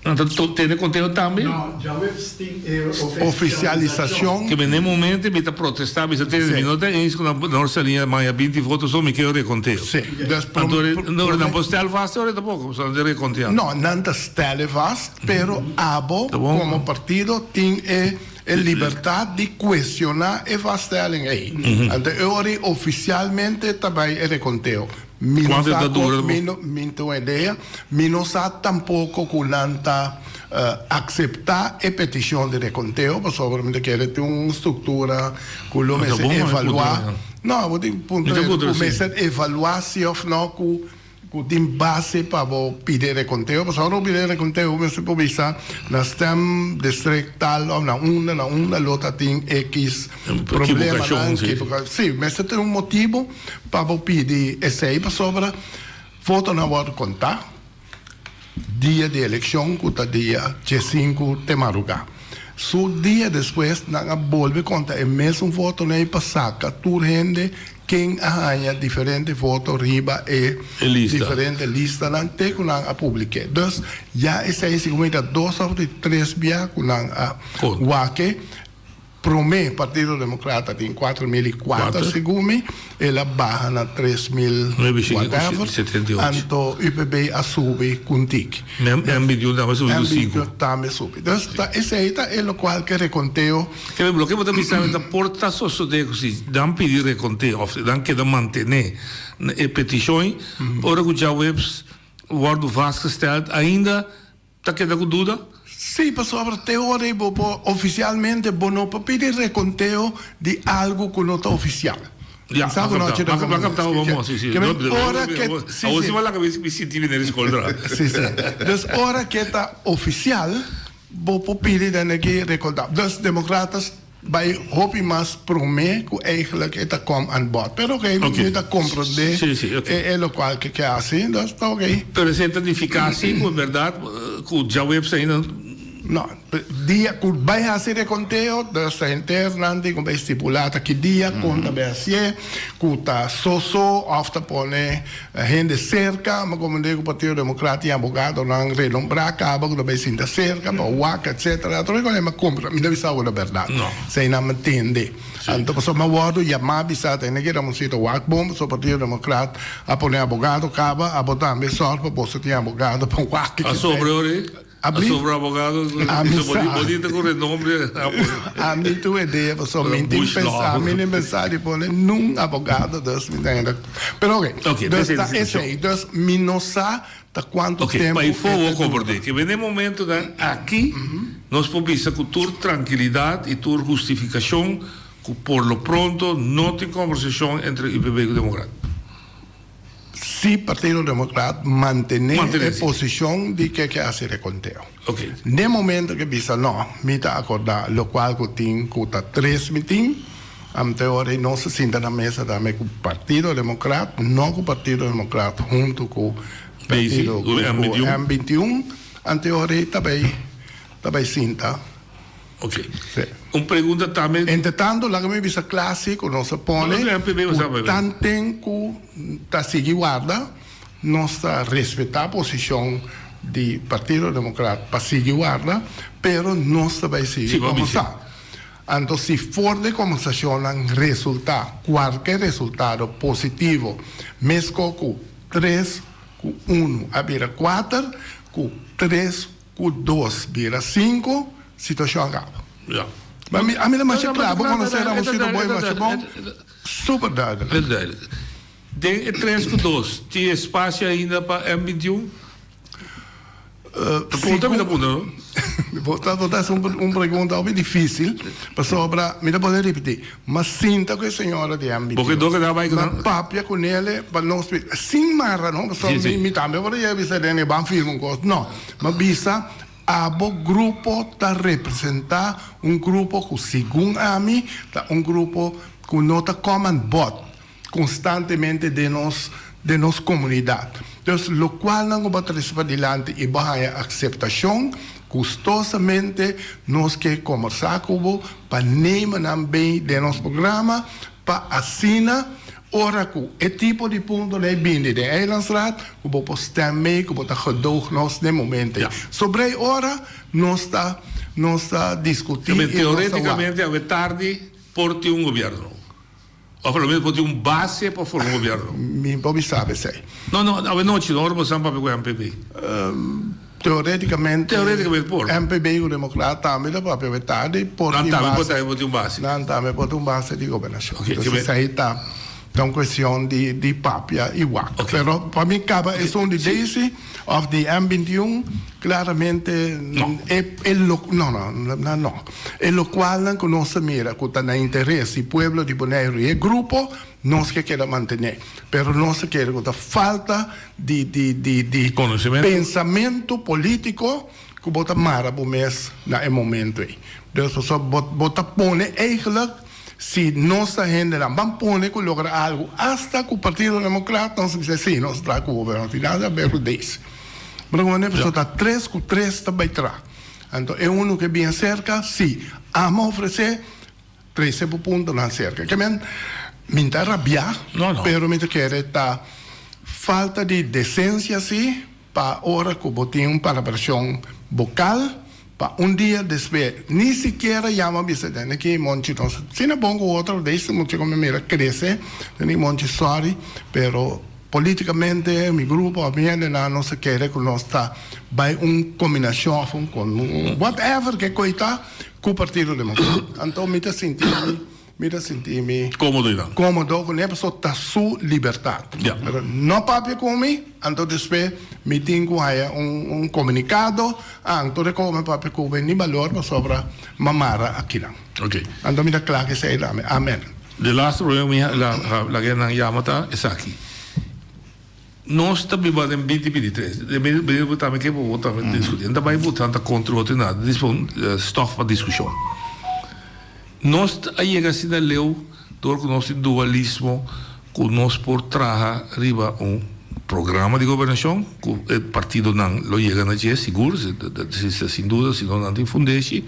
Nan ta tene konteo tambe? No, djaweps tin e ofisialisashon. Ke men e momento mi ta protestá, mi sa tene, mi no ta eens ku nan Nor Saliña maya binti voto so mi ke rekonteo. Sí, dus Anto ora nan por stel vast ora tampoko, pasobra nan ta rekonteá. No, nan ta stel vast, pero abo komo partido tin e E libertad di cuestiona e vaststelling ey. Anto e ora ey oficialmente ta bay e reconteo. Mi no sa cu, mi no, mi tin un idea, mi no sa tampoco cu nan ta acepta e peticion di reconteo, pasobra mi ta kere tin un structura cu lo mester evalua, no, bo tin punto cu mester evalua si of no cu Ku tin base pa bo pidi e rekonteo, pasobra ora bo pidi e rekonteo bo mester por bisa na stemdistrict tal òf na unda na unda lo ta tin ekis problemanan, sí, mester tin un motibu pa bo pidi esei pasobra votonan a wòrdu kontá dia di elekshon ku ta dia diesinku te marugá. Su dia despues nan a bolbe konta e mesun votonan ei pa saka tur hende Ken a haña diferente voto riba e diferente listanan te ku nan a publik'é. Dus ya esei segun mi ta dos òf di tres bia ku nan a wak e. Promé Partido Demokrata tin 4004 segun mi, el a baha na 3000 whatever, anto UPB a subi ku un tiki. M21 tambe a subi ku sinku. M21 tambe a subi. Dus ta esei ta e lokual ke rekonteo. Kende loke bo ta bisa mi ta por ta sosode ku si nan pidi rekonteo òf si nan keda mantené e petishon ora ku djaweps wòrdu vastgesteld ainda ta keda ku duda? Sí, pasobra te ora ei bo por ofisialmente bo no por pidi rekonteo di algu ku no ta ofisial. Ya, a kapta, a kapta bo bon, sí, sí. Ora ke, sí, sí. Awor si bo laga mi sinti mi neri skol tra. Sí, sí. Dus ora ke ta ofisial. Bo por pidi den aki recorda. Dus democratas bay hopi mas prome cu eigenlijk e ta kom aan bod. Pero oké, mi ta comprende e locual ke ke haci, dus ta oké. Pero esey ta nifica si cu en berdad cu djaweps ainda. No, dia cu bay haci reconteo, dus ta henter nan tin cu bay stipula ta ki dia con ta bay hacié, cu ta so so of ta pone Hende serka, mi a komprendé ku Partido Demokrat tin abogadonan renombrá kaba ku ta bai sinta serka pa wak etsetera. Otro kos mi a kumpra, mi ta bisa bo la bèrdat, esei nan mi tende. Anto pasobra mi a wòrdu yamá bisa ta hende keda un sito wak bon pasobra Partido Demokrat a pone abogado kaba, abo tambe sòrg pa boso tin abogado pa wak. A sobre ora ei? A sobra abogado, bonita ku renombre. Ami tu idea paso mi tin pensa, mi tin pensa di pone nun abogado dus mi ta hende. Pero oke, dus ta esei, dus mi no sa ta kuantu tempu. Oke, pa e fowo komprende ke den e momentonan aki nos por bisa ku tur trankilidat i tur hustifikashon ku por lo pronto no tin kombersashon entre UPB ku Demokrat. Si Partido Demokrat mantené e posishon di ke ke hasi rekonteo. N'e momento ke bisa no, mi ta akordá lokual ku tin ku ta tres mi tin, anto ora ei nos a sinta na mesa tambe ku Partido Demokrat, no ku Partido Demokrat huntu ku Partido ku M 21, anto ora ei ta bai ta bai sinta. Ok. Un pregunta tambe. Entre tanto laga mi bisa kla si ku nos a pone ku tanten ku ta sigui warda nos ta respetá posishon di Partido Demokrat pa sigui warda pero nos ta bai sigui kombersá. Anto si for di kombersashonnan resultá kualke resultado positivo mesko ku tres ku unu a bira kuater ku tres Ku dos bira sinku, situashon a kaba. Ja. Ma mi, ami ta masha kla, bo konosé Ramosito Boy masha bon, super duidelijk. Heel duidelijk. Den e tres ku dos, tin espasio ainda pa M 21? Ta punta mi ta punta no? Bo ta bo ta hasi un pregunta hopi difisil, pasobra mi ta por ripití, m'a sinta ku e señora di M 21. Bo ke do keda bai ku nan? M'a papia ku nele pa nos sin mara no, pasobra mi mi tambe por a yega bisa den e ban firma un kos, no. M'a bisa, abo grupo ta representá un grupo ku segun ami ta un grupo ku no ta come and bot konstantemente den nos den nos komunidat. Dus lokual nan ku bo a trese padilanti i bo haña akseptashon, gustosamente nos ke kombersá ku bo pa neme nan bei den nos programa pa asina Ora ku e tipo di punto lei bini den Eilandsraad, ku bo por stem mee, ku bo ta gedoog nos den momento ei. Sobre ei ora nos ta nos ta diskutí i nos ta wak. Teoreticamente awe tardi por tin un gobierno. Of por lo menos por tin un base pa forma un gobierno. Mi por bisa esei. No, no, awe nochi no, ora bo san papia ku MPB. Teoreticamente, Teoreticamente por. MPB ku Democraat tambe ta papia awe tardi por Nan tin tambe por base. tambe por tin un base. Nan tambe por tin un base di gobernacion. Ok, Entonces ke esei ta ta un cuestion di di papia i wak. Ok. Pero pa mi caba esun di Daisy of di M 21 claramente No. e e lo no no no no e locualnan cu nos ta mira cu ta na interes di pueblo di Boneiru i e grupo Nos ke keda mantené, pero nos ta kere ku ta falta di di di di Konosementu. pensamentu polítiko ku bo ta mara bo mes na e momento ei. Dus pasobra bo bo ta pone eigenlijk si nos ta hendenan ban pone ku logra algu asta ku Partido Demokrat nos ta bisa si nos ta traha ku bo pero no tin nada haber ku Daisy. Bo ta komprende? Pasobra ta tres ku tres ta bai traha. Anto e unu ke bien serka si amo ofresé. Trese bo puntonan serka. Ke men, mi n'ta rabiá, pero mi ta kere ta falta di desensia si pa ora ku bo tin un palabrashon bokal pa un dia despues ni sikiera yama bisa tende ki Monchi nos asina bon ku otro deste mucha ku mi mira krese tende ki Monchi sorry pero politikamente mi grupo of mi hendenan nos ta kere ku nos ta bai un kombinashon of un whatever ke koe ta. Ku Partido Demokrat. Anto mi ta sinti mi, mi ta sinti mi. Komodo einan. Komodo ku ne pasobra ta su libertat. Ya. Pero no papia ku mi, anto despues mi tin ku haya un un komunikado, ah anto de komo mi papia ku mi ni balor pasobra mi a mara akinan. Ok. Anto mi ta kla ku esei tambe. Amen. De laatste problema mi la laga nan yama ta esaki. Nos ta biba den binti binti tres. Den binti binti bo tambe ke bo tambe diskuti. No ta bai bo tanta kontra otro nada. Dis pa un stof pa diskushon. Nos a yega asina leu dor ku nos tin dualismo ku nos por traha riba un programa di gobernashon ku e partidonan lo yega na dje sigur, sin duda, si no nan tin fundeshi.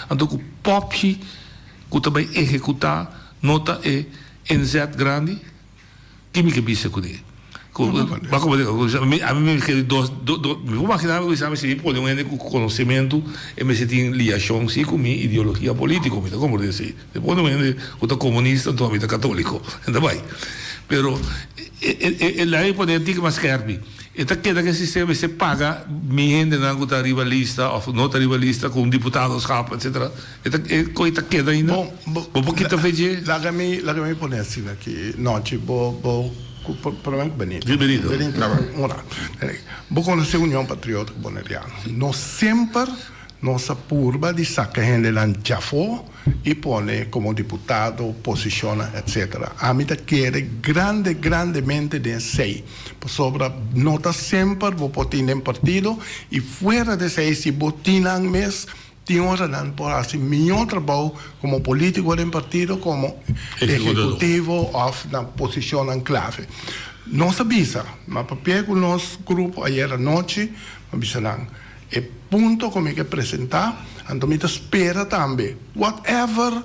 Anto ku popchi ku ta bai ehekutá no ta e inzet grandi. Ki mi ke bisa kuné? Ku ba komo mi ami mi kere dos do do mi por magina mi ku bisa mi si mi pone un hende ku konosementu e mester tin liashon si ku mi ideologia politiko mi ta komprende esei. Si pone un hende ku ta komunista anto ami ta katoliko e ta bai. Pero e e e laga mi pone tiki mas skerpi. E ta keda ku e sistema mester paga mi hendenan ku ta riba lista òf no ta riba lista ku un diputadoschap etcetera. E ta e koe ta keda ainda? Bon, bo Bo por kita fe dje? Laga mi laga mi pone asina aki nochi bo bo ku prome ku Benito. Si Benito. Benito un rato. Bo konosé Union Patriótiko Boneriano. Nos semper Nos a purba di saca hendenan djafó y pone como diputado, posicionnan etc. Ami ta kere grande grandemente den esey, pasobra no ta semper bo por tin den partido y fuera di esey si bo tin nan mes tin ora nan por haci miyor trabou como politico den partido como ejecutivo of na posicionnan clave. Nos a bisa, m'a papia cu nos grupo ayer anochi, m'a bisa nan, E punto ku mi ke presentá, anto mi ta spera tambe, whatever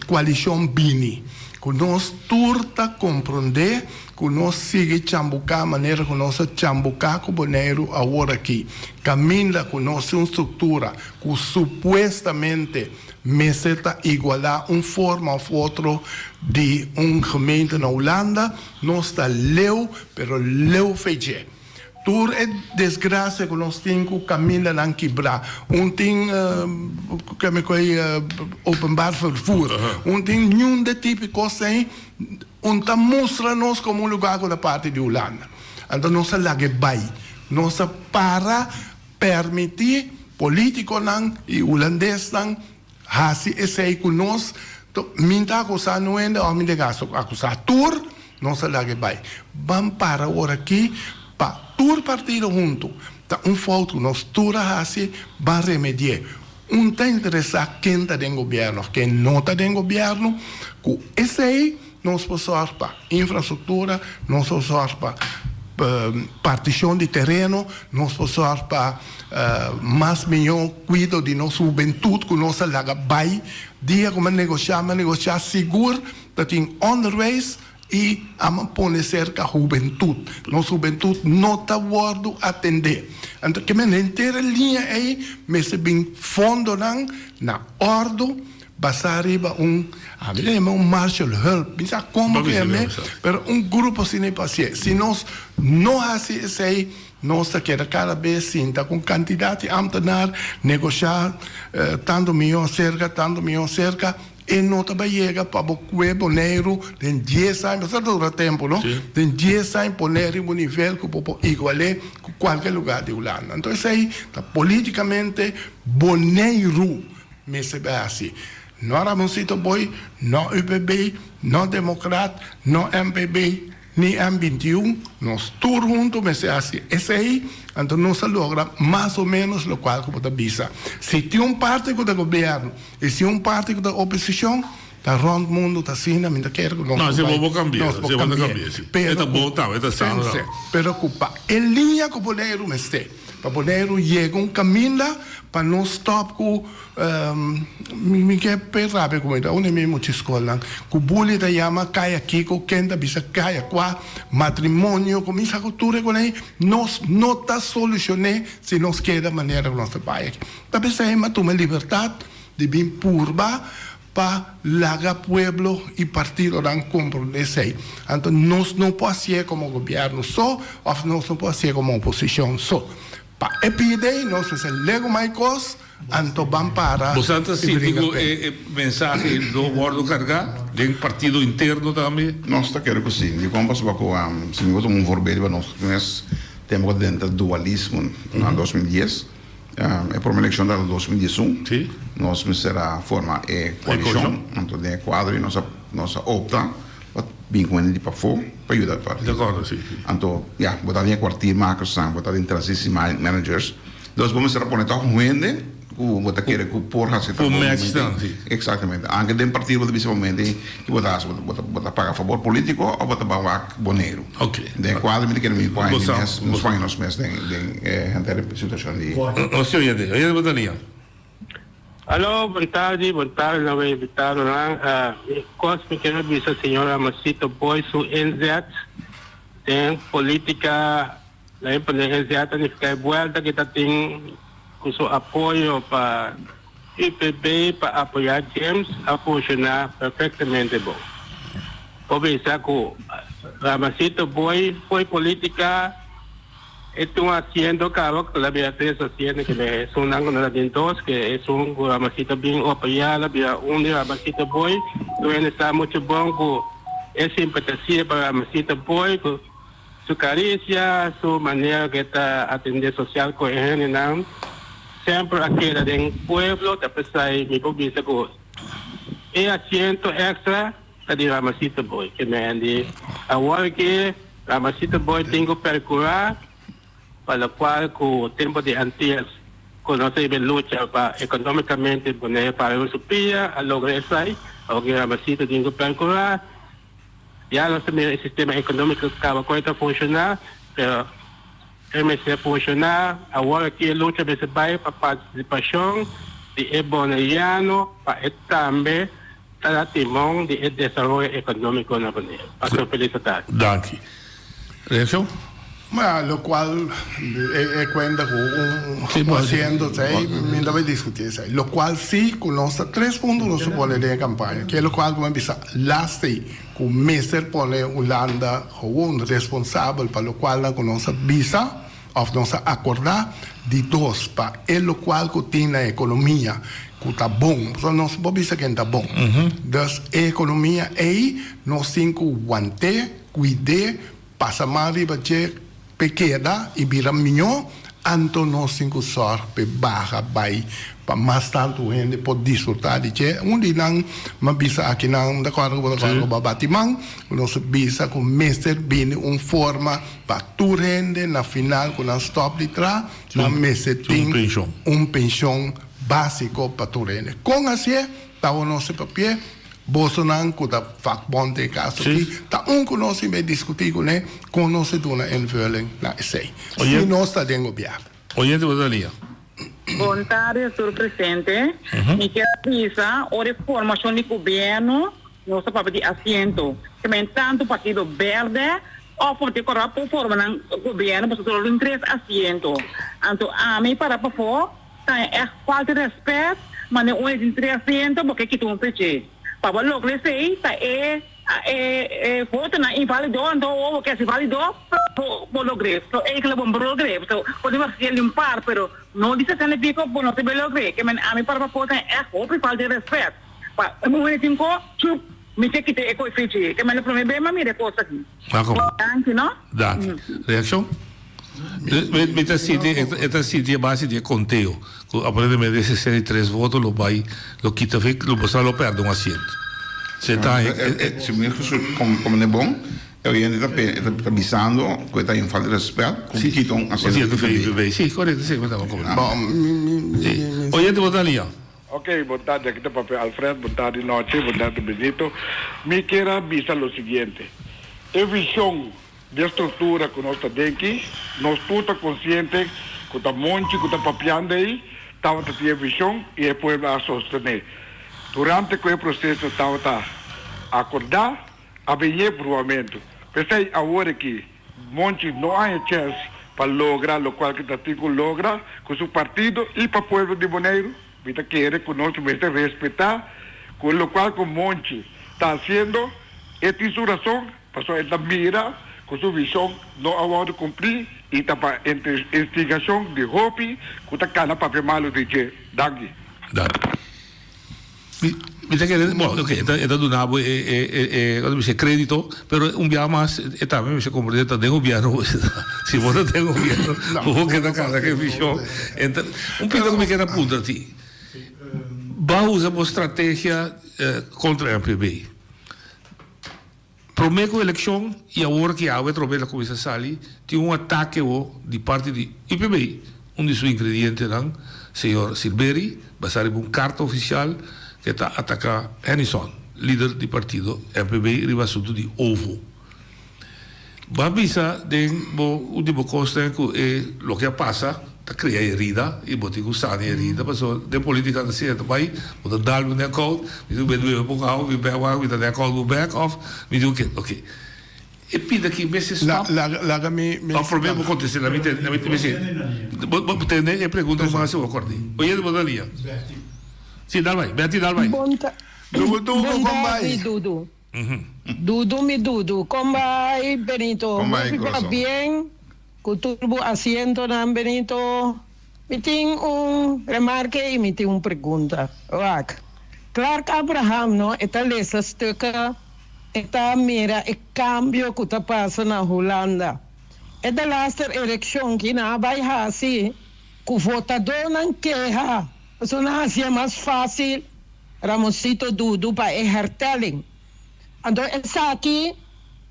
koalishon bini, ku nos tur ta komprondé ku nos sigui chambuká manera ku nos a chambuká ku Boneiru awor aki, kaminda ku nos tin un struktura ku supuestamente mester ta igualá un forma òf otro di un gemeente na Hulanda, nos ta leu, pero leu fe dje. Tur e desgracia cu nos tin cu camindanan kibra, un tin openbaar vervoer, un tin niun de tipo cos ey, un ta mustra nos como un lugar cu ta parti di Hulanda. Anto nos a laga e bay, nos a para permiti politiconan y Hulandesnan Hasi esei ku nos, mi ta akusá no hende òf mi ta akusá tur, nos a laga e bai. Ban para ora aki pa tur partido huntu. Ta un fout ku nos tur a hasi, ban remedi'é. Un ta interesá ken ta den gobièrnu òf ken no ta den gobièrnu. Ku esei nos por sòrg pa infrastruktura, nos por sòrg pa partishon di tereno, nos por sòrg pa Mas mihó kuido di nos hubentut ku nos a laga bai. Dia ku mi a negoshá, mi a negoshá sigur ta tin onderwijs i a pone serka hubentut. Nos hubentut no ta wòrdu atendé. Anto ke men henter e liña ei mester bin fondonan na òrdu basá riba un, ami ta yama un Marshall Hulp, mi sa komo ke yam'é, pero un grupo asina ei pa hasié. Si nos no hasi esei, Nos ta keda kada bes sinta ku un kantidat di ámtenar, negoshá tantu mion serka, tantu mion serka, e no ta bai yega pa bo kue Boneiru den dies aña, pasobra ta dura tempu no, den dies aña pone riba un nivel ku bo por igual'é ku kualke lugá di Hulanda. Anto esei ta polítikamente Boneiru mester bai hasi. No Ramoncito Boy, no UPB, no Demokrat, no MPB. Ni M 21, nos tur hunto mester haci esey, anto nos a logra mas o menos locual cu bo ta bisa. Si tin un parti cu ta gobierno y si un parti cu ta oposicion, ta rond mundo ta asina, mi ta kere cu nos No, por si bo bay, por cambia, nos por si bo ta cambia. cambia, si. E Pero ta cu, bon tambe, e ta sano pense, tambe. pero cu pa e liña cu Boneiru mester, pa Boneiru yega un caminda pa nos stop cu Mi ke pe rabia ku mi ta unda mi mucha skolnan ku buli ta yama kaya kiko ken ta bisa kaya kua matrimonio ku mi sa ku tur e konei nos no ta solushone si nos keda manera ku nos ta bai aki ta p'esei mi a tuma e libertat di bin purba pa laga pueblo i partidonan komprondé esei anto nos no por hasié komo gobièrnu so òf nos no por hasié komo oposishon so pa e pidi nos mester legu mai kos. Anto ban para Boso ta i sinti bringa ku p'e. e mensahe lo wòrdu kargá den partido interno tambe? Nos ta kere ku si. Dikon? Pasobra ku si mi por tuma un voorbeeld riba nos mes tempu ku ta drenta dualismo na 2010, e prome elekshon tabata 2011, nos mester a forma e koalishon, anto den e kuadro ei nos a nos a opta pa bin ku hende di pafó pa yuda e partido. Anto ya, bo ta den e kwartiermakersnan, bo ta den transitie managers. Dus bo mester a pone tòg un hende ku bo ta kere ku por hasi Por trabou match momento. nan, si. Exactamente. Anke den partido bo ta bisa momento ki bo ta hasi, bo ta bo ta paga fabor politico òf bo ta ban wak Boneiru. Ok. Den e kuadro mi ta kere mi pon Bo mi sa, mes, bo nos sa. pon nos mes den den e henter e situashon di. Nos tin oyente. Oyente bo ta liña. Alo, bon tardi, bon tardi na bo invitadonan. Mi kos mi kere bisa señor Ramoncito Boy su inzet den politica. La independencia ta nifica e buelta ki ta tin cu su apoyo pa UPB pa apoya James a funciona perfectamente bon. Por bisa cu Ramasito Boy fo'i politica. E tin un asiento caba cu la bira tres asiento que me esunnan cu no ta den dos que esun cu Ramasito bin apoya la bira un di Ramasito Boy tur hende sa mucho bon cu e simpatacia pa Ramasito Boy cu su caricia su manera cu e ta atende social cu e hendenan semper a keda den pueblo ta pesai mi por bisa cu e asiento extra Ta di Ramasito Boy ke mendi. Awor ke Ramasito Boy tin ku perkurá pa lokual ku tempu di antes ku nos a riba e lucha pa ekonomikamente Bonaire para riba su pia a logra esai. Awor ke Ramasito tin ku perkurá ya nos ta mira e sistema ekonomiko kaba kon e ta funshoná pero e mester funshoná. Awor aki e lucha mester bai pa partisipashon di e Bonaireano pa e tambe Ta na timon di e desaroyo ekonómiko na Boneiru. Pastor Feliz atardi. Danki. Reakshon? Ma lokual e kuenta ku un asiento esei mi ta bai diskuti esei. Lokual si ku nos ta tres punto nos ta pone den e kampaña. Ke lokual ku mi a bisa last ei ku mester pone Hulanda gewoon responsabel pa lokualnan ku nos a bisa Of nos a acordá di dos pa e locual cu tin na economia cu ta bon. Pasobra nos por bisa ken ta bon. Dus e economia ey nos tin cu want'é, cuid'é, pasa man riba dje p'e keda y bira miñó. Anto nos tin cu zorg p'e baha bay pa mas tantu hende por disfrutá di dje. Un di nan m'a bisa akinan, mi ta kòrda ku bo ta kòrda ku bo a bati man, ku nos a bisa ku mester bini un forma pa tur hende na final ku nan stòp di traha, nan mester tin un penshon básiko pa tur hende. Kon hasié? Ta nos e papié. Bosonan ku ta vakbond den e kaso aki, ta un ku nos tin bai diskutí kuné kon nos ta duna invulling na esei, si nos ta den gobièrnu. Oyente bo ta lia. Bon tarde tur presente. Mi kier a bisa ora e formacion di gobierno nos ta papia di asiento. Ke men tanto partido berde of partido coror por forma nan gobierno pasobra solo tin tres asiento. Anto ami para pafo ta echt falta di respet mane un e tin tres asiento bo ke kita un peche. Pa bo logra esey ta e E votonan invalido anto owo ke si valido bo bo logr'é. So eikele bo por logr'é. So por di hasié un par pero no di sesenta y pico bo no ta bay logr'é. Ke men ami para pa por ta ègt hopi falta di rèspèt pa e muhé tin ko chup mi ke kita e koe fichi. Ke men e prome bes mi a mira e kos aki. Danki no. Danki. Reakshon? Mi ta sinti e ta sinti a base di e konteo ku aparentemente e 63 voto lo bai lo kita fe lo boso lo pèrdè un asiento. Se ta e. Si mi komprende bon e oyente ta ta bisando ku e ta un falta di rèspèt ku kita un asiento di UPB. Si korekto si mi tabata komprende. Oyente bo ta lia. Ok, bon tardi, aki ta papia Alfred, bon tardi nochi, bon tardi Benito. Mi kier a bisa lo siguiente, e vision Di e struktura ku nos ta den ki, nos tur ta konsiente ku ta Monchi ku ta papiando ei tabata tin e vishon i e pueblo a sostené. Durante ku e proseso tabata akordá, a bini bruamentu. P'esei awor aki Monchi no a haña chèns pa logra lokual ku ta tin ku logra ku su partido i pa pueblo di Boneiru. Mi ta kere ku nos mester respetá ku lokual ku Monchi ta hasiendo, e tin su rason. Pasobra e ta mira ku su vishon no a wòrdu kumplí i ta pa instigashon di hopi ku ta kana papia malu di dje. Danki. Danki. Mi, mi ta kere, bon, oké, e ta, e ta duna bo e, e, e, e, kòs ta bisa, e krédito, pero un biaha mas e tambe mester komprendé ta den gobièrnu bo ta. Si bo ta den gobièrnu, bo por keda kana ku e vishon. Enta, un punto ku mi keda puntra ti, bo a usa bo strategia kontra MPB. Prome ku elekshon i awor ki awe atrobe el a kuminsá sali, tin un atake awo di parti di UPB, un di su ingredientenan, señor Silberi, basá riba un karta ofisial ke ta ataká Hennyson, lider di partido MPB riba asuntu di ovo. Bo a bisa den bo ultimo kosnan ku e loke a pasa ta krea herida i bo tin ku sana e herida pasobra den politika ta asina ta bai bo ta dal bo nek out mi tin ku bende bebe poko awa mi bek wak mi ta nek out bo bek of mi tin ku ke oke e pida aki mester stop Laga mi of prome bo kontesta na mi tende na mi bo bo tende e pregunta ku bo hasi bo kòrda oyente bo ta lia si dal bai Betty dal bai. Bon ta Dudu bon kon tardi bai. Dudu. Dudu mi dudu. Kon bai Benito? Kon bai Hopi corazon. pabien. Ku tur bo asientonan Benito. Mi tin un remarke i mi tin un pregunta. Wak. Clark Abraham no e ta lesa stukken, e ta mira e kambio ku ta pasa na Hulanda. E delaster elekshon ki nan a bai hasi ku votadónan keha pasobra nan hasié mas fásil Ramoncito Dudu pa e hertelling. Anto esaki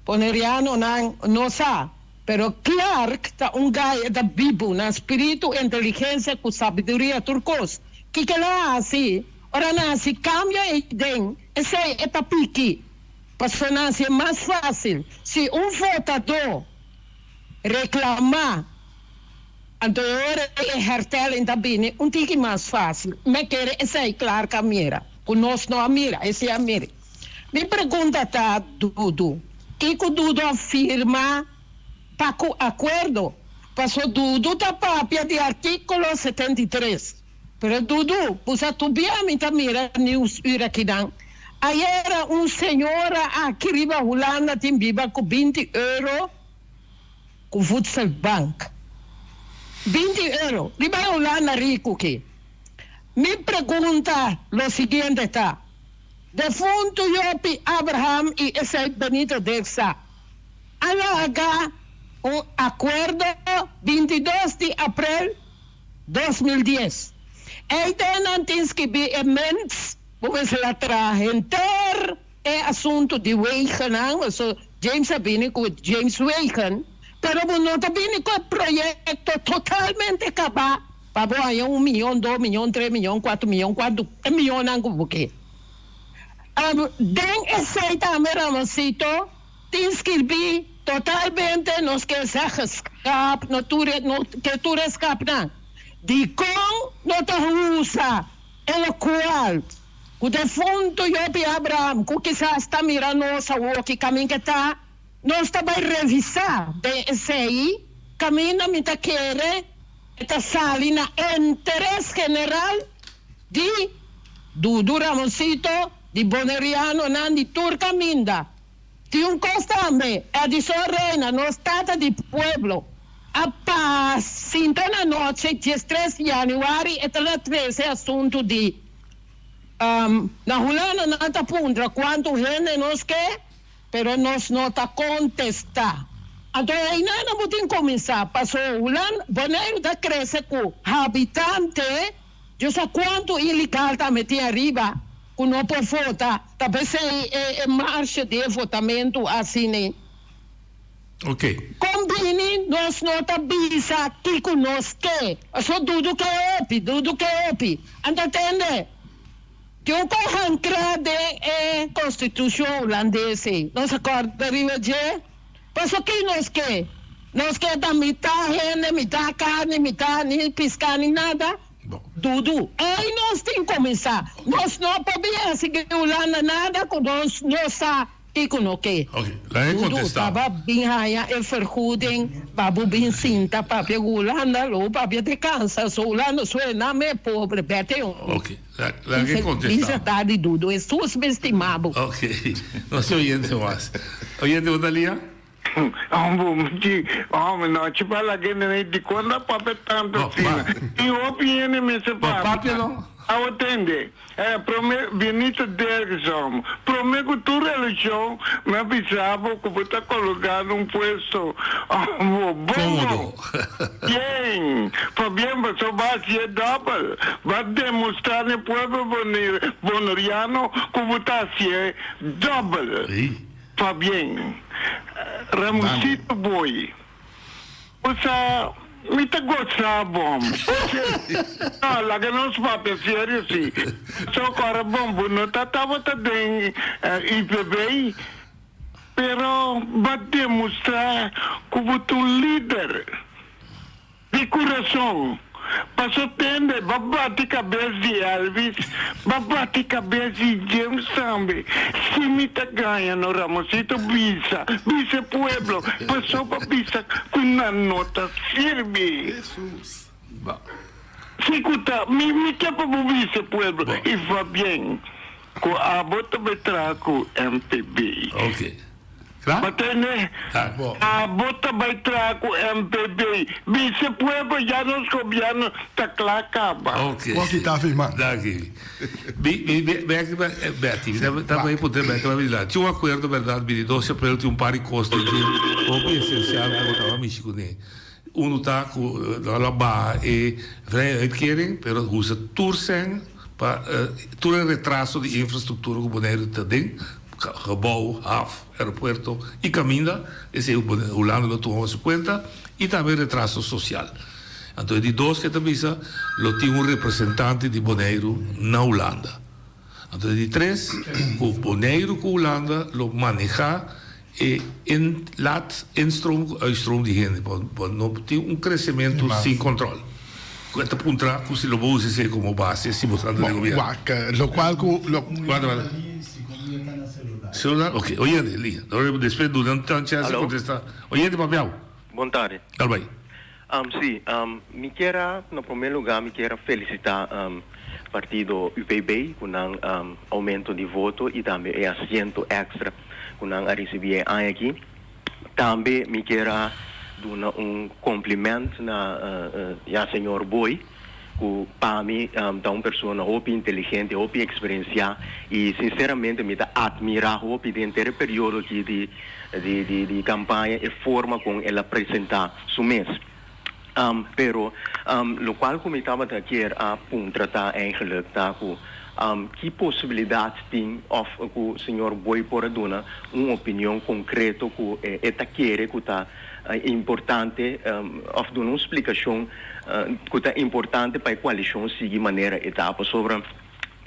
Bonerianonan no sa. Pero Clark ta un guy e ta bibu na spiritu, inteligencia cu sabiduria tur cos. Kiko el a haci? Ora nan haci cambio ey den esey e ta piki. Paso nan haci e mas facil. Si un votador reclama anto e ora ey e hertelling ta bini un tiki mas facil. Me kere esey Clark a mira cu nos no a mira, esey a mira. Mi pregunta ta, Dudu, kiko Dudu a firma pa ku akuerdo? Paso Dudu ta papia di artíkulo 73. Pero Dudu, bo sa tur bia mi ta mira nieuwsuur akinan. Ayera un señora aki riba Hulanda tin biba ku binti euro ku voedselbank. 20 euro riba e Hulanda riku ki. Mi pregunta lo siguiente ta. Defuntu Jopi Abraham i esei Benito Dexa a laga un akuerdo 22 di aprel 2010. Ei den nan tin skibí e mens ku mester a traha henter e asuntu di wegennan, paso James a bini ku James Wegen, pero bo no ta bini ku e proyekto totalmente kabá. Pa bo haña un miyon, dos miyon, tres miyon, kuater miyon, kuantu e miyonnan ku bo ke. Den esei tambe, Ramoncito, tin skirbí totalmente nos ke zeggenschap, no tur e, no ke tur e schapnan. Dikon no ta usa e lokual ku defuntu Job i Abraham ku kisas ta mira nos awoki kaminda ke ta? Nos ta bai revisá den esei kaminda mi ta kere e ta sali na interes general di Dudu Ramoncito, di Bonerianonan, di tur kaminda. Tin un kos tambe, Edison Reina, nos tata di pueblo, a pas sinta na nochi 13 di januari e ta na trese asuntu di na Hulanda nan ta puntra kuantu hende nos ke. Pero nos no ta contesta. Anto einan bo tin cuminsa, paso Hulan Boneiru ta crece cu habitante, yo sa cuanto ilegal ta meti ariba cu no por vota, ta pesey e marcha di e votamento asina. Ok. Con bini nos no ta bisa kico nos ke, paso dudu ke hopi, dudu ke hopi. Anto tende. Tin un kos ankrá den e konstitushon hulandes ei. Nos a kòrda riba dje. Pasobra ki nos ke? Nos ke ta mitá hende, mitá karni, mitá ni piská ni nada? Dudu. Ei nos tin kuminsá. Nos no por bin hasi di Hulanda nada ku nos no sa. Kiko no ke? Ok, laga e Dudu kontestá. taba bin haña e vergoeding pa bo bin sinta papia ku Hulanda, lo bo papia te kansa, so Hulanda suena me pobre, bete un. Ok, laga e kontestá. Bisa tardi Dudu, Hesus mi stima bo. Ok, nos tin oyente mas. Oyente bo ta lia? Hombre, no chipa la gente ni di cuando papia tanto asina. Tin hopi hende mester papia. Papia no. Awo tende. Eh, prome Benito Derksom, prome ku tur relashon mi a bisa bo ku bo ta koloká na un puesto bo bon. Bien, pabien pasobra bo a hasié dòbel. Bo a demostrá na e pueblo boneriano ku bo ta hasié dòbel. Pabien. Ramoncito Boy. Bo sa, mi ta gosa bom. No, laga nos papia serio si. So ku ora bom bo no ta tabata den UPB, pero bo a demostra ku bo ta un lider. Di kurason, paso tende ba bati kabes di Elvis, ba bati kabes di James tambe. Si mi ta gaña no Ramosito bisa, bisa e pueblo, paso ba bisa ku nan no ta sirbi. Si ku ta, mi mi ke pa bo bisa e pueblo i va bien ku abo ta bai traha ku MPB. Ok. Bo tende? Abo ta bai traha ku MPB. Bisa pueblo ya nos gobierno ta kla kaba. Ok. Bo kita firma. Danki. Mi, mi, mi, mi, mi, Betty, mi ta bai puntra Betty, bai bini Tin un akuerdo bèrdat, bini dos di aprel tin un par di kos den dje hopi esensial ku bo tabata mishi kuné. Unu ta ku nan lo baha e vrije uitkering, pero usa tur sèn pa tur e retraso di infrastruktura ku Boneiru ta den, gebou, haf, aeropuerto i kaminda, esei Hulanda lo tuma su kuenta, i tambe retraso sosial. Anto e di dos ke ta bisa, lo tin un representante di Boneiru na Hulanda. Anto e di tres, ku Boneiru ku Hulanda lo manehá e inlaat, instroom ku uitstroom di hende pa pa no tin un kresementu sin kòntròl. Ku e ta puntra ku si lo bo usa esei komo base si bo ta den gobièrnu. Wak, lokual ku lo. Wak, wak. Celular? Oke, oyente, liga. Despues duna un chèns di kontestá. Oyente papiau. Bon tardi. Dal bai. Sí, mi kier a, na promé lugá mi kier a felisitá partido UPB ku nan oumento di voto i tambe e asiento èkstra ku nan a risibí e aña akí. Tambe mi kier a duna un kompliment na ya señor Boy ku pa mi ta un persona hopi inteligente, hopi eksperensiá i sinseramente mi ta atmirá hopi den henter e periodo akí di di kampaña e forma kon el a presentá su mes. Pero lokual ku mi tabata kier a puntra ta eigenlik ta ku ki posibilidat tin òf ku señor Boy por a duna un opinion konkreto ku e ta kere ku ta importante òf duna un splikashon ku ta importante pa e koalishon sigui manera e ta pasobra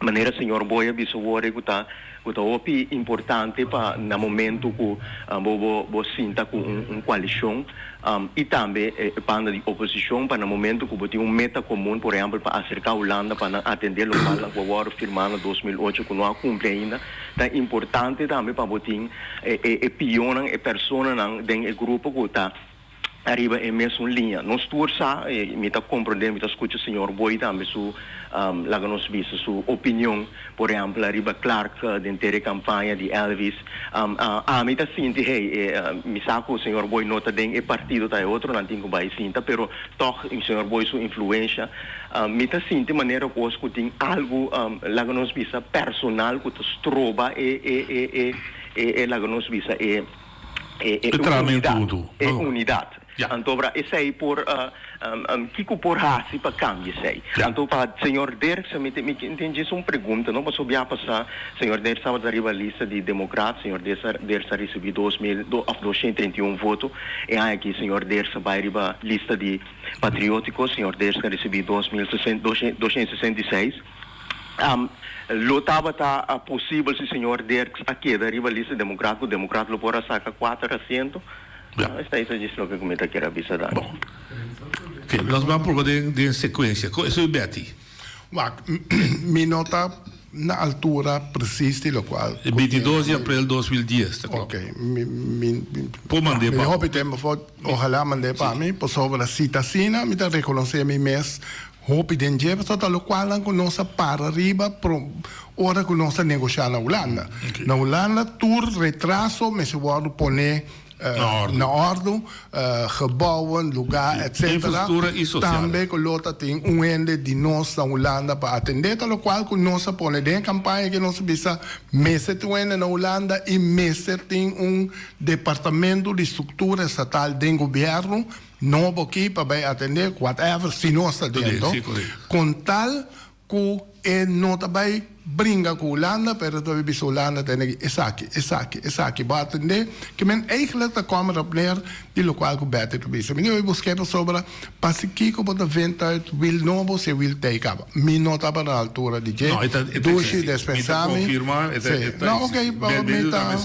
Manera señor Boy a bisa worde cu ta cu ta hopi importante pa na momento cu bo bo bo sinta cu un un coalicion y tambe e banda di oposicion pa na momento cu bo tin un meta comun por ehempel pa acerca Hulanda pa nan atende locualnan cu a worde firma na 2008 cu no a cumpli ainda ta importante tambe pa bo tin e e e pionnan e personanan den e grupo cu ta ariba e mesun liña. Nos tur sa, i mi ta komprendé, mi ta skucha señor Boy tambe su, laga nos bisa, su opinion, por ehèmpel ariba Clark den tere kampaña di Elvis. Ami ta sinti, hey, mi sa ku señor Boy no ta den e partido, ta e otronan tin ku bai sinta, pero tòg señor Boy su influensha, mi ta sinti manera kos ku tin algu, laga nos bisa, personal ku ta stroba e, e, e, e, e, laga nos bisa, e. e E tramento unidat, huntu. e unidat. Anto bra esei por kiko por hasi pa kambia esei? Anto pa señor Dirkse mi mi tin djis un pregunta no pasobra bia pasá señor Dirkse tabata riba lista di demokrat señor Dirkse a risibí dos mil òf doshent treinta i un voto e aña aki señor Dirkse a bai riba lista di patriótiko señor Dirkse a risibí dos mil doshent sesenta i seis. Lo tabata posibel si señor Dirks a keda riba lista Democrat ku Democrat lo por a saka kuater asiento? Esta ta djis loke ku mi ta kier a bisa danki. Bon. Oké, nos ban proba den den sekuensia. Ko esei Betty? Wak, mi no ta na altura presis di lokual ku. 22 di aprel 2010, ta klòp. Oké, mi mi Por mand'é mi pa bo. hopi tempu for, ohalá mand'é pa mi, pasobra si ta asina mi ta rekonosé mi mes Hopi den dje pasobra ta lokualnan ku nos a para riba pro ora ku nos a negoshá na Hulanda. Na Hulanda tur retraso mester wòrdu poné na òrdu, gebouwen, lugá etsetera. Infrastruktura i sosial. Tambe ku lo ta tin un hende di nos na Hulanda pa atendé ta lokual ku nos a pone den e kampaña ke nos a bisa mester tin un hende na Hulanda i mester tin un departamento di struktura estatal den gobièrnu Nobo ki pa bay atende whatever si nos ta dentro con tal cu e no ta bay bringa cu Hulanda pero ta bay bisa Hulanda tene ki esaki esaki esaki bo atende ke men eigenlijk ta come erop neer di locual cu Betty ta bisa mi debe busca pasobra pasi kico bo ta vindt uit wiel nobo si e wiel tey caba mi no tabata na altura di dje dushi despensa mi si no ok mi ta.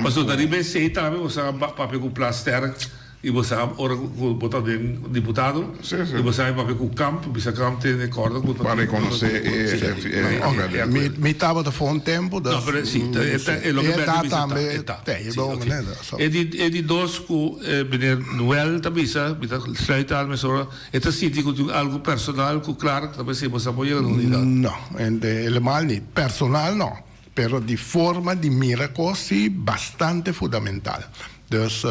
Pasobra riba esey tambe bo sa papia cu Plasterk y bo sa ora cu bo ta den diputado y bo sa papia cu Kamp, bisa Kamp tene corda cu Pa reconoce e Ok, mi tabata for un tempo dus No, pero si, e ta e loke Bertie bisa ta, e ta. Si, ok. E di e di dos cu meneer Noel ta bisa, mi ta sluit aan mesora, e ta sinti cu tin algo personal cu Clark ta pens'e bo sa por yega na unidad. No, helemaal niet. Personal no. Pero di forma di mira kos si bastante fundamental. Dus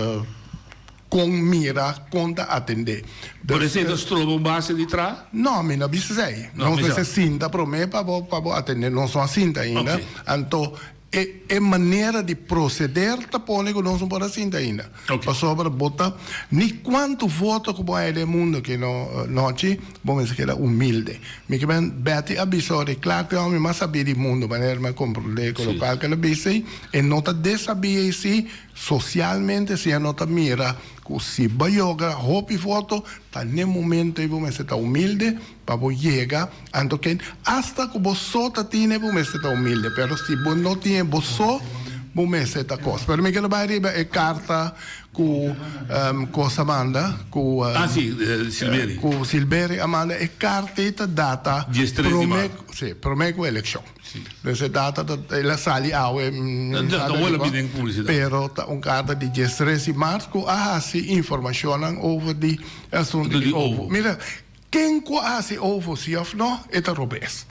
kon mira, kon ta atendé. Por esei ta stroba un base di traha? No, mi no bisa esei. No, Nos mi sa. mester sinta promé pa bo pa bo atendé. Nos no a sinta ainda. Oké. Anto e e manera di proceder ta pone ku nos no por a sinta ainda. Pasobra bo ta ni kuantu voto ku bo haya den mundo aki no nochi bo mester keda humilde. Mi ke men Betty a bisa ora e kla ku e homi mas sabí di mundo manera mi a komprondé ku lokual ku el a bisa ei e no ta desabí ei si Socialmente si e no ta mira cu si bo yoga hopi voto ta n'e momento ey bo mester ta humilde pa bo yega anto ken hasta cu bo so ta tine bo mester ta humilde pero si bo no tine bo so bo mester ta cos pero mi kere bay riba e carta cu cos a manda cu Ah si Silveri. cu Silveri a manda e carta ey ta data Diestres di prome maart. si prome cu eleccion. Dus e data ta, el a sali awe, mi sa Ta di wòrdu kua, bini den publisidat. pero ta un karta di diestres di mart ku a hasi informashonnan over di e asuntu di ovo. Mira, ken ku a hasi ovo si òf no, e ta robes.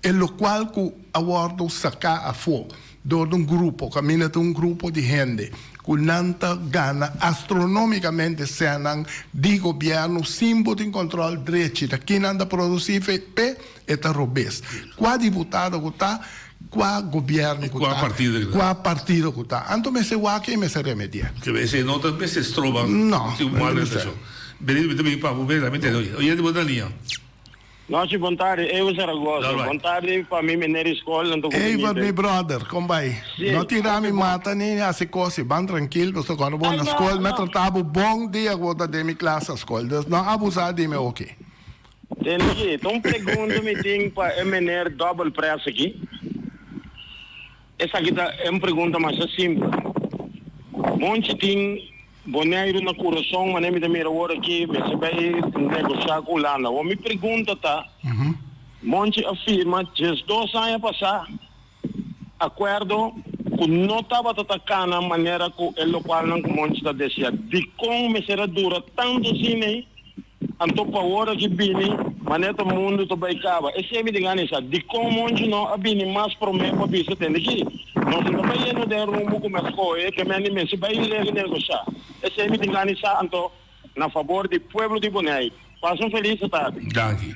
E lokual ku a wòrdu saká afó dor di un grupo, kaminda ta un grupo di hende ku nan ta gana astronomikamente sènnan di gobièrnu sin bo tin kòntròl drechi ta kinan ta produsí p'e, E ta robes. Kua diputado ku ta, kua gobièrnu ku ta, kua partido ku ta. Anto mester wak i mester remediá. Ke esei no ta mester stroba No, si un mal relashon. Benito mi ta bin pa bo bes, mi tende oye. Oye di bo ta liña. Nochi bon tardi, Evo Zaragoza. Bon tardi pa mi meneer di skol anto ku Evert Benito. mi brother, kon bai? Si. No tira mi mata ni hasi kosi, ban trankil pasobra ora bo na skol mi a trata bo bon dia ku bo ta den mi klas na skol, dus no abusa di mi oki. Tende, ta un pregunta mi tin pa e meneer Dobbel Press aki. Esaki ta un pregunta masha simpel. Monchi tin Boneiru na kurason, manera mi ta mira awor aki mester bai negosha ku Hulanda. Awor mi pregunta ta, Monchi a firma diesdos aña pasá akuerdo ku no tabata ta kana manera ku e lokualnan ku Monchi ta desea. Dikon mester a dura tantu asina ei? Anto pa ora ki bini, manera ta mundu ta bai kaba. Esei mi tin gana di sa, dikon monchi no a bini mas promé pa bisa tende ki? Nos no ta bai yendo den rumbo ku mi a skohe, ke men di mester bai renegoshá. Esei mi tin gana di sa, anto na fabor di pueblo di Bonei. Pasa un felis tardi. Danki.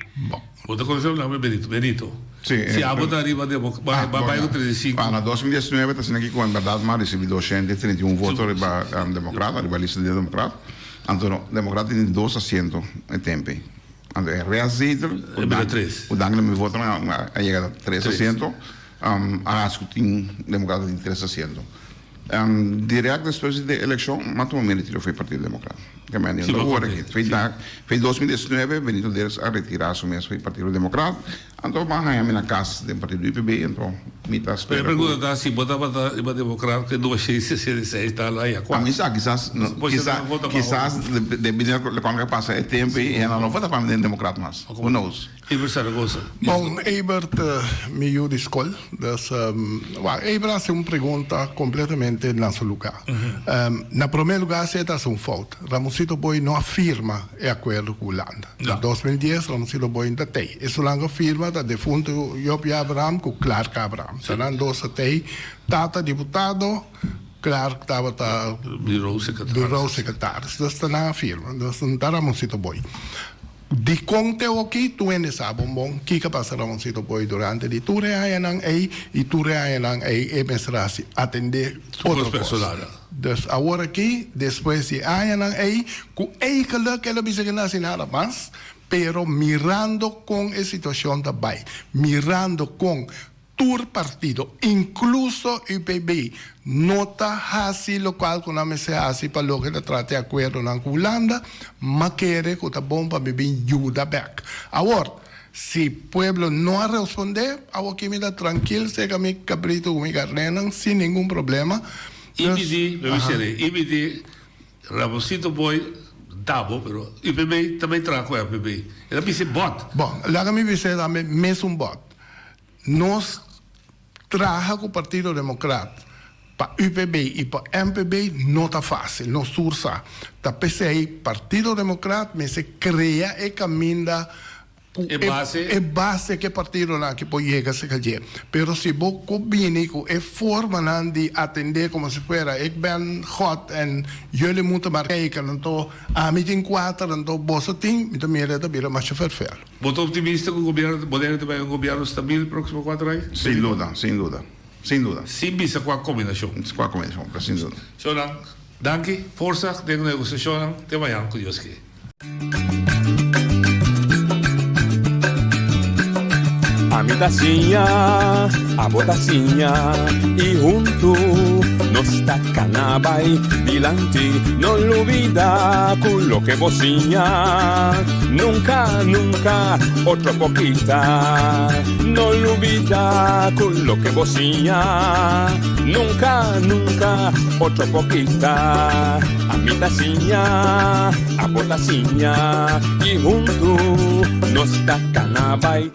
Bo ta konosé un nomber Benito? Benito. Si. Si abo ta riba de bo bai bai ku 35. Pa na 2019 ta asina ki ku en bèrdat mi a risibí 231 voto riba Demokrat, riba lista di Demokrat. Anto no, Democrat tin dos asiento e tempe. Anto e restzetel, E bira tres. ku danki na mi votonan a yega ta tres asiento. A hasi ku tin Democrat tin tres asiento. Direct despues di e elekshon m'a tuma mi retiro for e Partido Democrat. Ke men Si, no bo wor kont'é. aki. Fe da, fe 2019 Benito Dirks a retira su mes for e Partido Democrat. Anto bo a haña mi na kas den partido UPB, anto mi ta Pero e spera ku. pregunta ta si bo tabata riba demokrat ku e 266 ta la ya A mi sa kisas no kisa kisas debi di lokual ku a pasa e tempu ei hende no vota pa mi den demokrat mas, who knows. Ebert Zaragoza. Bon, Ebert mi yu di skol, dus wak Ebert a hasi un pregunta kompletamente na su lugá. Na promé lugá si e ta hasi un fout. Ramoncito Boy no a firma e akuerdo ku Hulanda. Na 2010 Ramoncito Boy ta tei. Esunnan ku a firma ta defunto Jopie Abraham ku Clark Abraham. Ta nan dos a tei. Tata diputado, Clark tabata Bureau secretaris. Dus ta nan a firma. Dus no ta Ramoncito Boy. Dikon te oki tur hende sa bon bon kiko a pasa Ramoncito Boy durante di tur e añanan ei i tur e añanan ei e mester hasi atendé otro kos. Dus awor aki, despues di e añanan ei, ku eigenlik el a bisa ke no hasi nada mas, pero mirando kon e situashon ta bai, mirando kon tur partido, inkluso UPB, no ta hasi lokual ku nan mester hasi pa loke ta trata e akuerdonan ku Hulanda, m'a kere ku ta bon pa mi bin yuda bèk. Awor, si pueblo no a respondé, awoki mi ta trankil seka mi kabritu ku mi karnénan sin ningun problema. Dus, IBD, mi aha. bis'é, IBD, Ramoncito Boy dabo, pero UPB ta bay traha ku MPB. El a bis'é bòt. Bon, laga mi bis'é tambe mesun bòt. Nos traha ku Partido Demokrat pa UPB i pa MPB no ta fásil, nos tur sa. Ta p'esei Partido Demokrat mester krea e kaminda. Ku E base. E base ku e partidonan aki por yega serka dje. Pero si bo ku bini ku e formanan di atendé komo si fuera ik ben God en jullie moeten maar kijken anto ami tin kuater anto boso tin, mi ta mira e ta bira masha ferfel. Bo ta optimista ku gobierno Bonaire ta bai un gobierno stabil próksimo kuater aña? Sin duda, sin duda, sin duda. Sin bisa kua kombinashon. Kua kombinashon, pero sin duda. Shownan, danki, forsa den negosiashonnan, te mañan ku Dios ke. Ami ta siña, abo ta siña y huntu nos ta cana bay dilanti. No lubida cu loke bo siña nunca, nunca otro por kita. No lubida cu loke bo siña nunca, nunca otro por kita. Ami ta siña, abo ta siña y huntu nos ta cana bay.